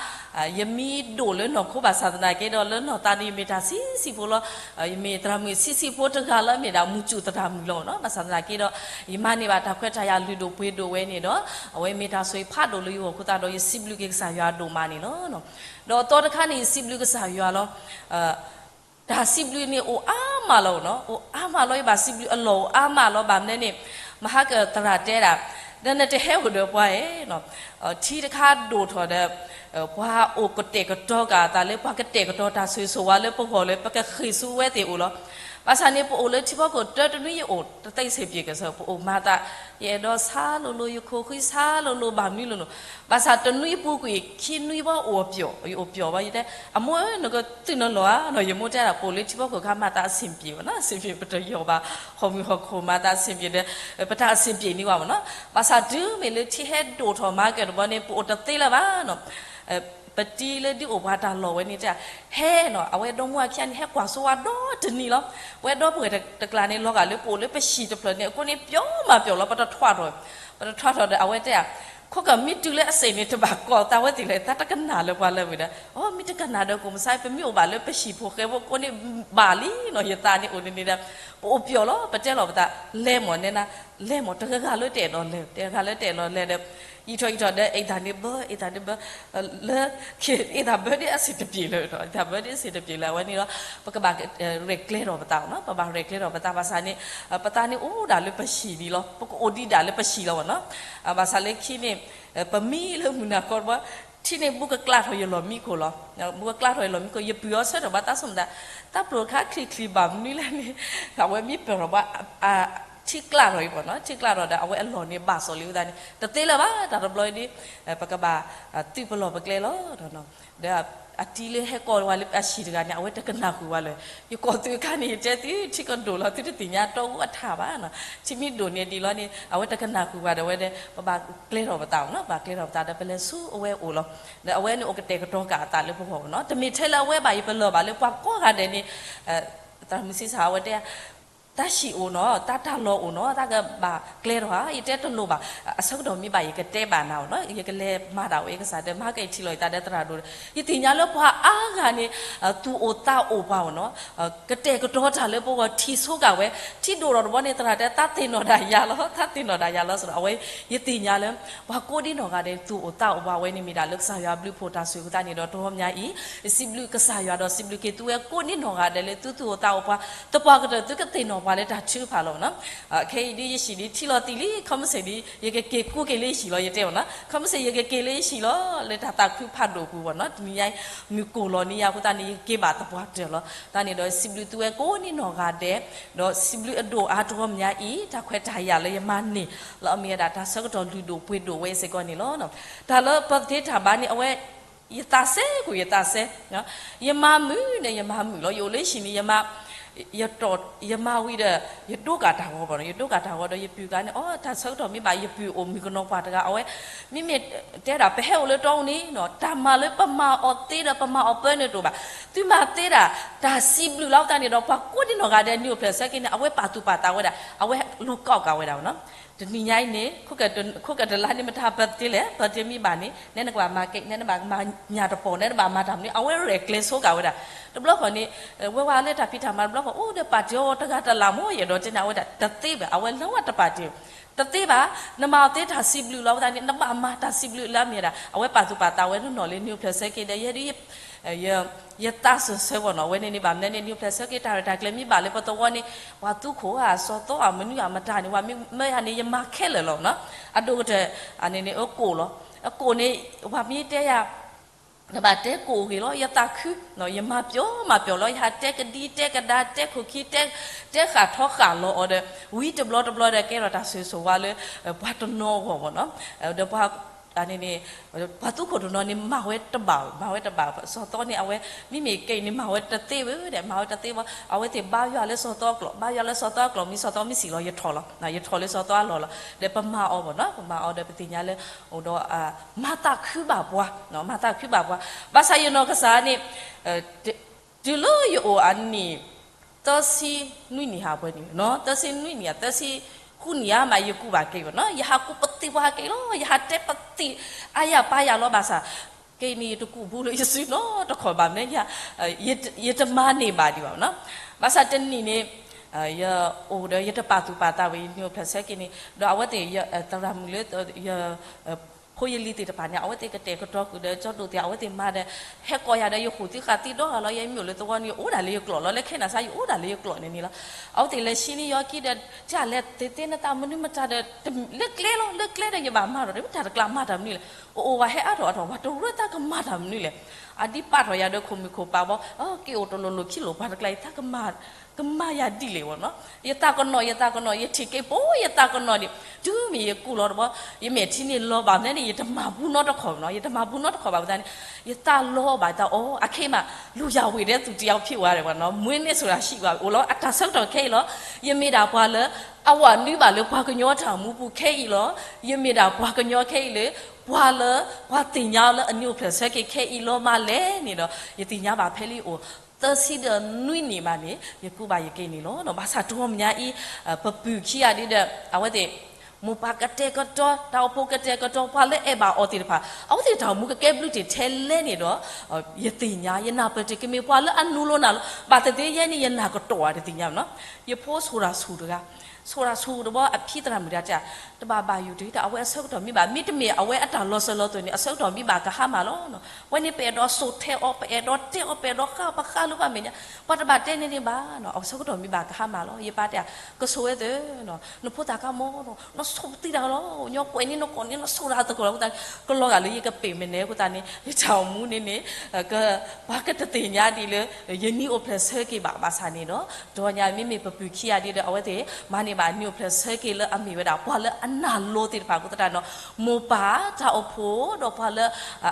ယမံဒိၣ်လၢနီၢ်ခိဘၣ်ဆၣ်သနာ်က့ဒီး လၢနီၢ်သးန့ၣ် ယမ့ၢ်တၢ်ဆံးဆံးဖိလီၤ. ယမ့ၢ်သရၣ်မုၣ်ဆံးဆံးဖိတဂၤလၢမ့ၢ်ဒၣ်မူကၠူၣ်သရၣ်မုၣ်လီၤနီၤ. ဘၣ်ဆၣ်သနာ်က့ဒီး ယမၤန့ၢ်ဘၣ်တၢ်ခွဲးတၢ်ယာ်လုၢ်ဒိၣ်ပှ့ၤဒိၣ်ဝဲန့ၣ်ဒီး အဝဲမ့ၢ်တၢ်ဆိၣ်ဂ့ၤဖးဒိၣ်လၢယဂီၢ်အဃိသတးဒီး ယစံးဘျုးက့ၤကစၢ်ယွၤဒိၣ်မးန့ၣ်လီၤ. ဒီးအသီတခါန့ၣ် ယစံးဘျုးကစၢ်ယွၤလီၤ. တၢ်စံးဘျုးန့ၣ်အိၣ်အါမးလီၤနီၤ အိၣ်အါမးလီၤ ယဘၣ်စံးဘျုးအလီၢ်အိၣ်အါမးလီၤ. ဘၣ်မနုၤန့ၣ် မဟါကသရၣ်တဲဒၣ် ဒီးနတဟဲအိၣ်ဒီးပှၤဧါ ထံတခါဒိၣ်ထီၣ်ဒီး ပှၤအိၣ်ကတဲာ်ကတီၤကးအသးလၢပှၤကတဲာ်ကတီၤတၢ်ဆိၣ်ဂ့ၤဆိၣ်ဝါလၢပဂီၢ်လၢပကဃ့ၢ်ဆူအဝဲသ့ၣ်အိၣ်လီၤ. ဘၣ်ဆၣ်န့ၣ် ပအိၣ်လၢထံဖီခိၣ်တၢတနွံယအိၣ်တသ့စ့ၢ်ပှ့ၤကစၢၢ် ပအိၣ်မၤသး ယအဲၣ်ဒိးဆါလိၤလိၤ ယခိၣ်ဃံဆါလိၤလိၤ ဘၣ်မနုၤလိၤလိၤ ဘၣ်ဆၣ်တနွံပူၤကွံာ်ခံနွံဘၣ်အိၣ်အပျီၣ် ယအိၣ်ပျီၣ်ဘၣ် ယတဲ အမိၢ်ဧၢ နကသုၣ်နလီၢ်ဧါနီၤ ယမိၢ်တဲဒၣ် ပအိၣ်လၢထံဖီခိၣ်ခါမၤသးအဆင်ပြေဘၣ်နီၤ အဆင်ပြေ ပတယီၤဘၣ် ဟီၣ်မုၢ်ဟီၣ်ခိၣ်မၤသးအဆင်ပြေဒီး ပတၢ်အဆင်ပြေန့ၢ်ဝဲမ့ၢ်နီၤ. ဘၣ်ဆၣ်တုၤမ့ၢ်လၢထံဟဲဒိၣ်ထီၣ်မၤကဲၣ်တဘျီန့ၣ် ပအိၣ်တသ့လၢၤဘၣ်နီၤ ပတံၤလၢဒုးအိၣ်ပှၤတၢ်လီၢ်ဝဲန့ၣ်တဲ ဟဲနီၤ အဝဲဒီမါဝၤခံဂၤန့ၣ် ဟဲကွၢ်စိဝဲဒီတနံၤလီၤ. ပဝဲဒီပုၢ်ဝဲၢ်တကျါန့ၣ် လီၤဂာ်လၢပအိၣ်လၢပဟံၣ်တဖျၢၣ်န့ၣ် အဃိန့ၣ် ပျီမးပျီလီၤ ပတထွးထီၣ် ပတထွးထီၣ်ဒီး အဝဲတဲ ခိၣ်ကမ့ၢ်တုၤလၢအစ့ၣ်န့ၣ် တဘၣ်ကိးသးဝဲသ့ၣ်လဲၣ် သးတကနၣ်လၢပှၤလၢဝံၤဒီး အမ့ၢ်တကနၣ်ဒီးကိးမုၢ်ဆါ ပမ့ၢ်အိၣ်ဘၣ်လၢပဟံၣ်ဖိဃဲဖိအဃိန့ၣ် ဘၣ်လံနီၤ ယသးန့ၣ်အိၣ်န့ၣ်န့ၣ်ဒီး ပအိၣ်ပျီၣ်လီၤ ပတဲလီၤပသး လဲၤမ့ၢ်နဲနၤ လဲၤမ့ၢ် တဂၤဂၤလၢတအဲၣ်ဒိးလဲၤ တဂၤဂၤလၢတအဲၣ်ဒိးလဲၤဒီး ယံာ်ထီၣ်ယံာ်ထီၣ်ဒီး အ့ၣ်သးန့ၣ်ဘၢ အ့ၣ်သးန့ၣ်ဘၢ လၢ အ့ၣ်သးဘၢဒ်အဆ့ၣ်တပျ့ၤလၢၤ အ့ၣ်သးဘၢဒ်အဆ့ၣ်တပျ့ၤလၢၤ အဝဲန့ၣ်ဒီး ပကဘၣ်ရဲၣ်ကျဲၤထီၣ်ပသးနီၤ ပဘၣ်ရဲၣ်ကျဲၤထီၣ်ပသးဘၣ်ဆၣ်န့ၣ် ပသးန့ၣ်အိၣ်ဒၣ်လၢပဟံၣ်ဒံးလီၤ ပကအိၣ်ဒံးဒၣ်လၢပဟံၣ်လီၤနီၤ ဘၣ်ဆၣ်လၢခံန့ၣ် ပမံလၢမုၢ်နၤခီတဘျီ ထံန့ၣ်ဘူးကကျးထီၣ်ယလီၢ်မံခိၣ်လီၤ ဘူးကကျးထီၣ်ယလီၢ်မံခိၣ် ယပုၢ်အီၤဆၢထၢၣ်ဘၣ်သးဆိကမိၣ်သး တၢ်ပျိၢ်တခါချံချံဘၣ်မနုၤလဲၣ်န့ၣ် အဝဲမ့ၢ်ပၢၢ်ထီၣ်ဘၣ် ထံကျးထီၣ်အံၤဘၣ်နီၤ ထံကျးထီၣ်ဒီး အဝဲအလီၢ်န့ၣ်ဘၣ်စီၣ်လံအသးန့ၣ် တသ့လၢၤဘၣ် တၢ်တဘျီအံၤဒ် ပကဘၣ်သုးပလီၢ်ပကျဲလီၤ ဒီးအတံၤလၢဟဲကိးဝဲလၢအဟံၣ်တဂၤန့ၣ် အဝဲတကနၣ်ဃုာ်ဝဲလၢၤ ယကိးသုအခါန့ၣ် ယတဲသုထံကဒိၣ်လီၤ သုတသ့ၣ်ညါတီအူအထးဘၣ်နီၤ ထံမ့ၢ်ဒိၣ်န့ၣ်ဒ်လီၤန့ၣ် အဝဲတကနၣ်ဃုာ်ဝဲဒီးဝဲဒီး ပဘၣ်ကျဲထီၣ်ပသးနီၤ ဘၣ်ကျဲထီၣ်ပသးဒီးပလဲၤဆူအဝဲအိၣ်လီၤ ဒီးအဝဲန့ၣ်အိၣ်ကတဲာ်ကတီၤကးအသးလၢပဂီၢ်နီၤ တမ့ၢ်ထဲလၢအဝဲဘၣ် ယပလၢၢ်ဘၣ်လၢပှၤကိးဂၤဒဲးန့ၣ် သရၣ်မုၣ်ဆံးစၢ်အဝဲတဲ တၢ်ဟံၣ်အိၣ်နီၤ တၢ်တၢ်လီၢ်အိၣ်နီၤ တၢ်ကဘၣ်ကျဲထီၣ်ဧါ ယတဲတလိၣ်ဘၣ် အဆၢကတီၢ်မ့ၢ်ဘၣ် ယကတဲဘၣ်နၤအိၣ်နီၤ ယကလဲၤမၤတၢ်အိၣ် ယကစၢ်ဒီး မဟါက့ၤထံၣ်လီၤယသးဒီးသရၣ်ဒိၣ်ဒီး ယသ့ၣ်ညါလၢပှၤအါဂၤန့ၣ် သူၣ်အိၣ်သးအိၣ်ပှၤအိၣ်နီၤ ကတဲာ်ကတီၤတၢ်လၢပဂီၢ် ထံၣ်ဆိကၣ်ဝဲ ထံဒိၣ်ထီၣ်တဘျီန့ၣ် သရၣ်တဲ သးသ့ၣ်နီၣ်ဒၣ်ယၤလီၤ သးသ့ၣ်နီၣ်ဒၣ်ယၤလီၤ ဆိုတော့ အဝဲ ယသ့ၣ်ညါလၢ ပှၤကိးဒံနီၢ်ဂၤဒဲး သူၣ်အိၣ်သးအိၣ်ပှၤဝဲန့ၣ် မ့ၢ်ဒၣ်လၢကစၢ်ယွၤဘျုးဖှိၣ်တၢ်ဆိၣ်ဂ့ၤအဃိသတးန့ၣ်ဒီး တဂီၤညါအံၤ ယစံးဘျုးကစၢ်ယွၤဒီး စံးဘျုးက့ၤသုဝဲကိးဒံနီၢ်ဂၤဒဲးလၢသုသူၣ်အိၣ်သးအိၣ်ပှၤ သပှၢ်ကတၢၢ် သုကသ့ၣ်နီၣ်ပှၤလၢတၢ်ထုကဖၣ်လီၤနီၤ ခဲအံၤဒ်ယဟံၣ်ဒ်ထံၣ်လီၤတံၢ်လံ ခီမ့ၢ်စ့ၢ်ဒ် ယကက့ၤကူက့ၤလၢယဟံၣ်လီၤ ယတဲအီၤနီၤ ခီမ့ၢ်စ့ၢ် ယကက့ၤလၢယဟံၣ်လီၤ လၢတၢ်သးခုဖးဒိၣ်ပူၤဘၣ်နီၤ တနံၤညါ မုၢ်ကိၢ်လီၤနံၤညါအဃိသတးန့ၣ် ယကက့ၤဘၣ်သပှၢ်တၢၢ်လီၤ သတးန့ၣ်ဒီး စံးဘျုးသုဝဲကိးဒံနီၢ်ဂၤဒဲး ဒီးစံးဘျုးအဒိၣ်အါတဂီၤညါအံၤ တၢ်ခွဲးတၢ်ယာ်လၢယမၤန့ၢ် လၢအမ့ၢ်ဝဲဒၣ်တၢ်ဆၢကတီၢ်လုၢ်ဒိၣ်ပှ့ၤဒိၣ်ဝဲစ့ၢ်ကီးန့ၣ်လီၤ. တၢ်လၢပသ့တၢ်ဘါန့ၣ် အဝဲ ယသးစဲကွံာ်ယသးစဲ ယမၤမုာ်န့ၣ် ယမၤမုာ်လီၤ ယအိၣ်လၢဟံၣ်န့ၣ် ယမၤ ယတီၢ် ယမၤဝံၤဒီး ယဒိကၣ်တၢ်ဂီၤဘၣ်နီၤ ယဒိကၣ်တၢ်ဂီၤဒီး ယပုၢ်ကါန့ၣ် အိ တၢ်ဆၢကတီၢ်မ့ၢ်ဘၣ် ယပုၢ်အိၣ်မုၣ်ကနီၤပှၢ်တဂၤ အဝဲ မ့မ့ၢ်တဲဒၣ် ပဟဲအိၣ်လၢတီအူန့ၣ်နီၤ တၢ်မၤလၢပမၤအီၤသ့ဒီးပမၤအီၤပၢန့ၣ်တအိၣ်ဘၣ်. သုမၤသ့ဒၣ် တၢ်စံးဘျုးလီၤ အဃိသတးန့ၣ်ဒီး ပှၤကိးဒံနီၢ်ဂၤဒဲး နံၣ်အိၣ်ဖျဲၣ်ဆၢက့ၤန့ၣ် အဝဲပာ်သူၣ်ပာ်သးဝဲဒၣ် အဝဲလိာ်ကွဲက့ၤဝဲဒၣ်နီၤ တနံၤညါအံၤန့ၣ် ခိၣ်ကတလါန့ၣ် မတၤ birthday လဲၣ်, birthday မ့ၢ်ဘၣ်န့ၣ် နဲနကဘၣ်မၤကဲး, နဲနဘၣ်မၤညၣ်တပီၤ, နဲနဘၣ်မၤတၢ်မနုၤ, အဝဲရဲၣ်ကျဲၤဆိကၤဝဲဒၣ်. တဘျီဃီန့ၣ် ဝဲဝဲလၢတၢ်ဖံးတၢ်မၤတဘျီဃီ အိၣ်ဒီးပာ်တ့ၢ်အီၤတဂၤတလးမ့ၢ် ယအဲၣ်ဒိးတဲန့ၣ် အဝဲဒၣ်တသ့ဘၣ်, အဝဲလၢဝဲတပာ်တ့ၢ် တသ့ဘၣ်. နမၤအီၤသ့တၢ်စံးဘျုးလီၤ, အဝဲသတးန့ၣ် နဘၣ်မၤတၢ်စံးဘျုးလၢအမ့ၢ်ဝဲဒၣ် အဝဲပာ်သူၣ်ပာ်သးဝဲနီၢ်နီၢ်လၢနံၣ်အိၣ်ဖျဲၣ်ဆၢက့ၤဒီး ယဲဒၣ် ယသးစၢၢ်ဆၢဝဲနီၤ, အဝဲန့ၣ်န့ၣ် ဘၣ်မနုၤန့ၣ် နံၣ်အိၣ်ဖျဲၣ်ဆၢက့ၤတၢ်ရဲၣ်တၢ်ကျဲၤမ့ၢ်ဘၣ်လၢပသဝီန့ၣ် ပှၤသူခိၣ်ဧါ စီၤသီဧါ မနုၤဧါ မတၤန့ၣ် ပှၤမၢယၤန့ၣ် ယမၤခဲလၢာ်လီၤနီၤ. အဒိၣ်ကတၢၢ်န့ၣ်န့ၣ် အကိၣ်လီၤ. အကိၣ်န့ၣ် ပှၤမ့ၢ်တဲယၤ နဘၣ်တဲကိၣ်ဂ့ၤလီၤ, ယသးခု, ယမၤပျီမၤပျီလီၤ, ယဟးတဲကဒံတဲကဒါ တဲခိၣ်ခံ တဲဃာ်ထီဃာ်လီၤအီၤဒီး ဝံၤတဘျီတဘျီဒီး ကဲထီၣ်တၢ်ဆိၣ်ဂ့ၤဆိၣ်ဝါလၢ ပှၤတနီၤအဂီၢ်ဘၣ်နီၤ. ဒီးပှၤ န့ၣ်န့ၣ် ပှၤသူခိၣ်တနီၤန့ၣ် မၤဝဲတဘၣ်, မၤဝဲတဘၣ်, စီၤသီန့ၣ် အဝဲ မ့မ့ၢ်ကဲအံၤန့ၣ် မၤဝဲတသ့ဝဲဒီး မၤဝဲတသ့ဝဲ, အဝဲသ့ၣ်ဘါယွၤလၢစီၤသီအကျိာ်, ဘါယွၤလၢစီၤသီအကျိာ် မ့ၢ်စီၤသီမ့ၢ်စံၣ်လီၤ ယထီၣ်လီၤ, ယထီၣ်လၢစီၤသီအလီၢ်လီၤ. ဒီးပမၤအီၤဘၣ်နီၤ, ပမၤအီၤဒီးပသ့ၣ်ညါလၢ အိၣ်ဒီး မၤသးခုဘၣ်ပှၤ, မၤသးခုဘၣ်ပှၤ, ဘၣ်ဆၣ်ယနီၢ်ကစၢ်န့ၣ် တုၤလၢယအိၣ်အနံၣ် သၢဆံနွံနံၣ်ဟးပှဲၤန့ၣ်, သၢဆံနွံနံၣ်ဧါ သၢဆံဃုနံၣ်ဧါမး ယကူးဘၣ်ကဲဘၣ်နီၤ, ယဟးကူးပသ့ၣ်ပှၤကဲလီၤ, ယဟးတဲပသ့ၣ်အါယၤပါယၤလီၤ, ဘၣ်ဆၣ် ကဲအံၤန့ၣ် ယတကူးဘူးလၢယစုနီတခီၣ်ဘၣ်မ့ၢ် ယတမၤန့ၢ်ဘၣ်ဒံးဘၣ်နီၤ. ဘၣ်ဆၣ်တနံၣ်န့ၣ် ယအိၣ်ဒီးယတပာ်သူၣ်ပာ်သးဝဲ ယနံၣ်အိၣ်ဖျဲၣ်ဆၢက့ၤန့ၣ် ဒီးအဝဲသ့ၣ် သရၣ်မုၣ်လၢ ယ ဖိယလံၤသ့ၣ်တဖၣ်န့ၣ် အဝဲသ့ၣ်ကတဲာ်ကတီၤဃုာ်ဒီးကၠီဒိၣ်သ့ၣ် အဝဲသ့ၣ်မၤဒီး ဟဲကိးယၤဒီးယဃိာ်သံဃာ်သံဒီဂၤလီၤ, ယမ့ၢ်အိၣ်လၢသဝီန့ၣ် ယအိၣ်ဒၣ်လၢယကျိာ်လီၤ, လၢခဲနစး ယအိၣ်ဒၣ်လၢယကျိာ်န့ၣ်န့ၣ်လီၤ. အဝဲသ့ၣ်လဲၤဆံန့ၢ်ယီၤခံဒီး တၢ်လဲၤသ့သ့နသးမနုၤမတၤဒီး လၢကျဲလီၤ, လၢကျဲဒီးယဘၣ်မၤထီၣ်ဒီး မ့ၢ်တၢ်တကျါမၤတၢ်မနုၤလဲၣ်, အိၣ်အိၣ်ဝဲဟဲအါထီၣ်အါထီၣ် ပှၤတရၢသးကမၤတၢ်မနုၤလဲၣ်, အဒံးပာ်ထီၣ်ယၤဒီးခိၣ်မုၣ်ခိၣ်ပၢ်ဘီ က့ၤအိၣ်တလိၤလိၤခံလိၤ ပှၤတကျါအံၤ သးကမၤ ကမၤယၤဒ်လဲၣ်ဝဲနီၤ. ယသးကနီၤ ယသးကနီၤ ယထံၣ်က့ၤပိယသးကနီၤဒံး တုၤမ့ၢ်ယကူးလီၤတဘျီ ယမဲာ်ထံန့ၣ်လီၤဘၣ်မနုၤန့ၣ် ယတမၤဘူးနီတခီၣ်နီၤ, ယတမၤဘူးနီတခီၣ်ဘၣ်ပသးန့ၣ် ယသးလီၤဘၣ်သးအီၤ အခဲမး လူရာဝင်တဲ့သူတစ်ယောက်ဖြစ်သွားတယ်ပေါ့နော်, မွေးနေ့ဆိုတာရှိပါပြီ အိၣ်လီၤ အတၢ်ဆၢကတီၢ်ခဲအံၤလီၤ. ယမ့ၢ်ဒၣ်ပှၤလၢ အဝဲနုာ်ဘၣ်လၢပှၤကညီတၢ်မူပူၤခဲအံၤလီၤ. ယမ့ၢ်ဒၣ်ပှၤကညီခဲအံၤလၢ ပှၤလၢ ပှၤသ့ၣ်ညါလၢအနံၣ်အိၣ်ဖျဲၣ်ဆၢက့ၤခဲအံၤလီၤမးလဲၣ်န့ၣ်ဒီး ယသ့ၣ်ညါဘၣ်ဖဲလံအိၣ် သၢဆံဒီးနွံနံၣ်မးန့ၣ် ယကူးဘၣ်ယက့ၤန့ၣ်လီၤ. ဘၣ်ဆၣ်တဂီၤမညါအံၤ ပပုၢ်ခံဂၤဒ်ဒီး အဝဲသ့ၣ် မိၢ်ပၢ်ကတဲာ်ကတီၤ တၢ်အိၣ်ဖှိၣ်ကတဲာ်ကတီၤ ပှၤလၢအဲၣ်ဘၣ်အီၤသ့ၣ်တဖၣ် အဝဲသ့ၣ်တၢ်အိၣ်မူကကဲဘျုးတ့ၢ်ထဲလဲၣ်န့ၣ်ဒီး ယသ့ၣ်ညါ ယနၢ်ပၢၢ်တ့ၢ် ကမ့ၢ်ပှၤလၢအနူၤလိၤနၢ်လိၤ ဘၣ်သ့ၣ်သ့ၣ်ယဲန့ၣ် ယနၢ်ကတီၢ်ဧါတသ့ၣ်ညါနီၤ. ယဖိဆိၣ်တၢ်ဆူၣ်တဂၤ ဆိၣ်တၢ်ဆူၣ်တဘျီ အဖံသရၣ်မုၣ်တဂၤတဲ တဘၣ်ဘၣ်ယိၣ်တ့ၢ် အဝဲအဆၢကတီၢ်မံဘၣ် မ့တမ့ၢ်အဝဲအတၢ်လီၤစၢၤလီၤသွဲၣ်န့ၣ် အဆၢကတီၢ်မံဘၣ်ကဟါမၢ်လီၤ. ဝဲန့ၣ်ပအဲၣ်ဒိးစိာ်ထဲအီၤ ပအဲၣ်ဒိးတဲအီၤ ပအဲၣ်ဒိးဃါပဃါလၢပှၤမဲာ်ညါ ပှၤတဘၣ်တဲန့ၣ်န့ၣ်ဘၣ်နီၤ အဆၢကတီၢ်မံဘၣ်ကဟါမၢ်လီၤ. ယပၢ်တဲ ကဆိၣ်ဝဲသ့ၣ်နီၤ နဖိသၣ်ကါမီၤနီၤ နဆိၣ်ပသံတၢ်လီၤ ညီကွဲးန့ၣ်နကိးန့ၣ် နဆိၣ်တၢ်သကိးလီၤ ကလီၤဂာ်လၢယကပ့ၢ်မဲာ်နဲအဃိသတးန့ၣ် ယတၢ်အိၣ်မူန့ၣ်န့ၣ် ပှၤကတသ့ၣ်ညါဒ်လၢ ယနံၣ်အိၣ်ဖျဲၣ်ဆၢက့ၤဘၣ် ဘၣ်ဆၣ်န့ၣ်ဒီး တဂီၤညါမ့မ့ၢ်ပပုၢ်ခံဂၤဒ်ဒီး အဝဲသ့ၣ် မၤန့ၢ်ဘၣ်နံၣ်အိၣ်ဖျဲၣ်ဆၢက့ၤလၢအမ့ၢ်ဝဲဒၣ် ပှၤလၢအနၢ်လိၤသ့ၣ်တဖၣ်အဃိသတးနီၤ မိၢ်ပၢ်တၢ်အိၣ်ဖှိၣ်ဒီးပှၤလၢ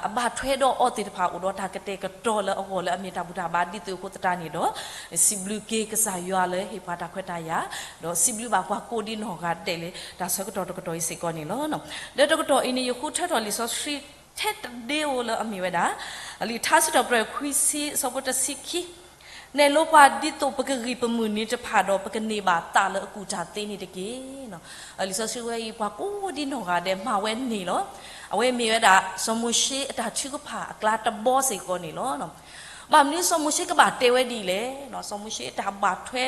အဘၣ်ထွဲဒီးအီၤသ့ၣ်တဖၣ်အိၣ်ဒီးတၢ်ကတဲာ်ကတီၤလၢအဂီၢ်လၢအမ့ၢ်တၢ်ဘူၣ်တၢ်ဘါဒ်သိးအဃိသတးန့ၣ်ဒီး စံးဘျုးက့ၤကစၢ်ယွၤလၢဟ့ၣ်ပှၤတၢ်ခွဲးတၢ်ယာ် ဒီးစံးဘျုးဘၣ်ပှၤကိးဒံနီၢ်ဂၤဒဲးလၢ တၢ်ဆၢကတီၢ်တကတီၢ်အံၤစ့ၢ်ကီးန့ၣ်လီၤ. ဒီးတကတီၢ်အံၤန့ၣ် ယဃုထၢထီၣ်လံာ်စီဆှံထဲတဒ့ဧိၤလၢအမ့ၢ်ဝဲဒၣ် လံာ်ထါစံးထီၣ်ပတြၢၤခွံဆံ အဆၢဖိတဆံခံ နဲၣ်လိပှၤဒ်သိးပကဂံၢ်ပမုၢ်နံၤတဖၣ်ဒီး ပကန့ၢ်ဘၣ်သးလၢအကူၣ်တၢ်သ့န့ၣ်တက့ၢ်. လံာ်စီဆှံဝဲအံၤ ပှၤကိးဒံနီၢ်ဂၤဒဲးမၤဝဲန့ၣ်လီၤ. အဝဲမ့ၢ်ဝဲဒၣ်စီၤမိၤၡ့အတၢ်ထုကဖၣ်အကျါတဘီစ့ၢ်ကီးန့ၣ်လီၤ. ဘၣ်မနုၤစီၤမိၤၡ့ကဘၣ်တဲဝဲဒ်လဲၣ်, စီၤမိၤၡ့အတၢ်ဘၣ်ထွဲ,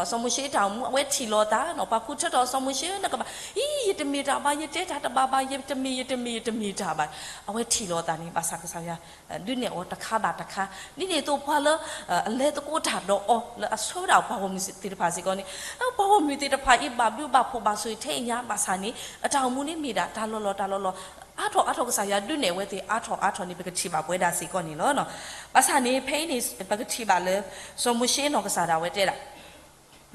စီၤမိၤၡ့အတၢ်အိၣ်မူ အဝဲထံၣ်လီၤသး, ပှၤဃုထၢထီၣ်စီၤမိၤၡ့ နကဘၣ်, အံၤ ယတမ့ၢ်တၢ်ဘၣ်, ယတဲတၢ်တဘၣ်ဘၣ်, ယတမ့ၢ် ယတမ့ၢ် ယတမ့ၢ်တၢ်ဘၣ်, အဝဲထံၣ်လီၤသးန့ၣ် ဘၣ်ဆၣ်ကစၢ်ယွၤ ဒုးနဲၣ်အီၤတခါဘၣ်တခါ, ဒ်န့ၣ်အသိးပှၤလၢ အလဲၤသကိးတၢ်ဒီးအီၤ လၢအဆှၢဝဲဒၣ်ပှၤဂီၢ်မုၢ်သ့ၣ်တဖၣ်စ့ၢ်ကီးန့ၣ်, ပှၤဂီၢ်မုၢ်သ့ၣ်တဖၣ်အံၤ ဘၣ်ဘျုးဘၣ်ဖှိၣ်ဘၣ်ဆိၣ်ဂ့ၤထဲအံၤညါ ဘၣ်ဆၣ်န့ၣ် အတၢ်အိၣ်မူန့ၣ်မ့ၢ်ဒၣ်တၢ်လီၤလီၤတၢ်လီၤလီၤ, အါထီၣ်အါထီၣ်ကစၢ်ယွၤဒုးနဲၣ်ဝဲသ့ၣ် အါထီၣ်အါထီၣ်န့ၣ် ပကထံၣ်ဘၣ်ပဝဲဒၣ်စ့ၢ်ကီးန့ၣ်လီၤ. ဘၣ်ဆၣ်န့ၣ် ဖဲအံၤန့ၣ် ပကထံၣ်ဘၣ်လၢ စီၤမိၤၡ့နီၢ်ကစၢ်ဒၣ်ဝဲတဲဒၣ်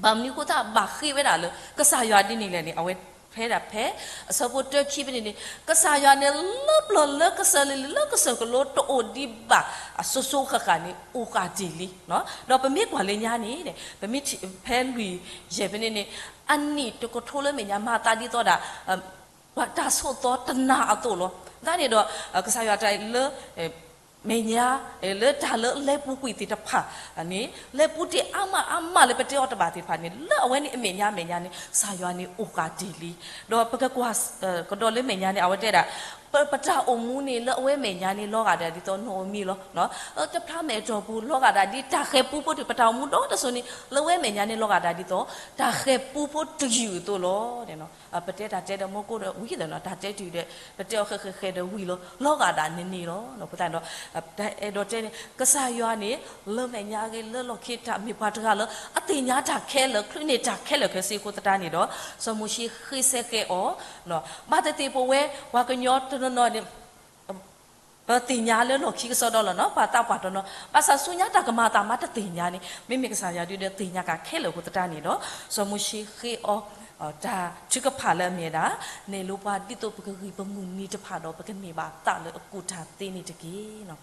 ဘၣ်မနုၤအဃိသတးဘၣ်ဃ့ဝဲဒၣ်လၢ ကစၢ်ယွၤဒ်န့ၣ်လဲၣ်န့ၣ် အဝဲဖဲဒၣ်ဖဲ အဆၢဖိတၢခံဖဲန့ၣ်န့ၣ် ကစၢ်ယွၤန့ၣ်လၢပျၢၤလၢကစၢၢ်လံၤလံၤ လၢကစၢၢ်ကလိတအိၣ်ဒံးဘၣ် အစိၤစိၤဃၣ်ဃၣ်န့ၣ် အိၣ်ဃာ်တ့ၢ်လံ. ဒီးပမ့ၢ်ကွၢ်လၢညါန့ၣ် ပမ့ၢ်ထံၣ်ဖဲလွံၢ်ယဲၢ်ဖဲန့ၣ်န့ၣ် အနံၣ်တကထိလၢမဲာ်ညါမၤသးဒ်သိးဒၣ် ပှၤတၢ်ဆိးသီတနၤအသိးလီၤ. သတးန့ၣ်ဒီး ကစၢ်ယွၤတၢ်လၢ မဲာ်ညါ လၢတၢ်လၢလဲၤပူၤကွံာ်သ့ၣ်တဖၣ်န့ၣ် လဲၤပူၤတ့ၢ်အါမးအါမးလၢပတဲအီၤတဘၣ်သ့ၣ်တဖၣ်န့ၣ် လၢအဝဲန့ၣ်အမဲာ်ညါအမဲာ်ညါန့ၣ် ကစၢ်ယွၤန့ၣ်အိၣ်ဃာ်တ့ၢ်လံ. ဒီးပကကွၢ် ကဒီးလၢမဲာ်ညါန့ၣ် အဝဲတဲဒၣ် ပတၢ်အိၣ်မူန့ၣ် လၢအဝဲမဲာ်ညါန့ၣ် လီၤဂာ်ဒၣ်ဒ်သိးနီၣ်ဧိၤမံၤလီၤ. တဖျါမဲာ်တီၢ်ပူၤ လီၤဂာ်ဒၣ်ဒ်တၢ်ဃဲၤပူဖိတ ပတၢ်အိၣ်မူဒီတစိၤန့ၣ် လၢအဝဲမဲာ်ညါန့ၣ် လီၤဂာ်ဒၣ်ဒ်သိး တၢ်ဃဲၤပူဖိတယုၢ်အသိးလီၤ. ပတဲတၢ်တဲဒီးမူကိးဒီးဝံၤသနီၤ တၢ်တဲတုၤဒီး ပတဲအီၤဃဲးဃဲးဃဲးဒီးဝံၤလီၤ လီၤဂာ်ဒၣ်န့ၣ်န့ၣ်လီၤ. အဃိသတးဒီး အဲၣ်ဒိးတဲန့ၣ် ကစၢ်ယွၤန့ၣ် လၢမဲာ်ညါအဂ့ၤ လၢလီၢ်ခံတၢ်မ့ၢ်ပှၤတဂၤလၢ အသ့ၣ်ညါတၢ်ခဲလၢာ် ချုးန့ၢ်တၢ်ခဲလၢာ်ခဲဆ့အဃိသတးန့ၣ်ဒီး စီၤမိၤၡ့ဃ့စဲဃဲအီၤ ဘၣ်သ့ၣ်သ့ၣ်ပဝဲ ပှၤကညီတနီၤနီၤန့ၣ် ပသ့ၣ်ညါလၢလီၢ်ခံကစီဒီလီၤနီၤ ပှၤသးပှၢ်တနီၤ ဘၣ်ဆၣ်ဆူညါတၢ်ကမၤအသးမးတသ့ၣ်ညါန့ၣ် မ့မ့ၢ်ကစၢ်ယွၤဒုးဒီးသ့ၣ်ညါက့ၤခဲလၢာ်အဃိသတးန့ၣ်ဒီး စီၤမိၤၡ့ဃ့အီၤ တၢ်ထုကဖၣ်လၢအမ့ၢ်ဝဲဒၣ် နဲၣ်လိပှၤဒ်သိးပကဂံၢ်ပမုၢ်နံၤတဖၣ်ဒီး ပကန့ၢ်ဘၣ်သးလၢအကူၣ်တၢ်သ့န့ၣ်တက့ၢ်.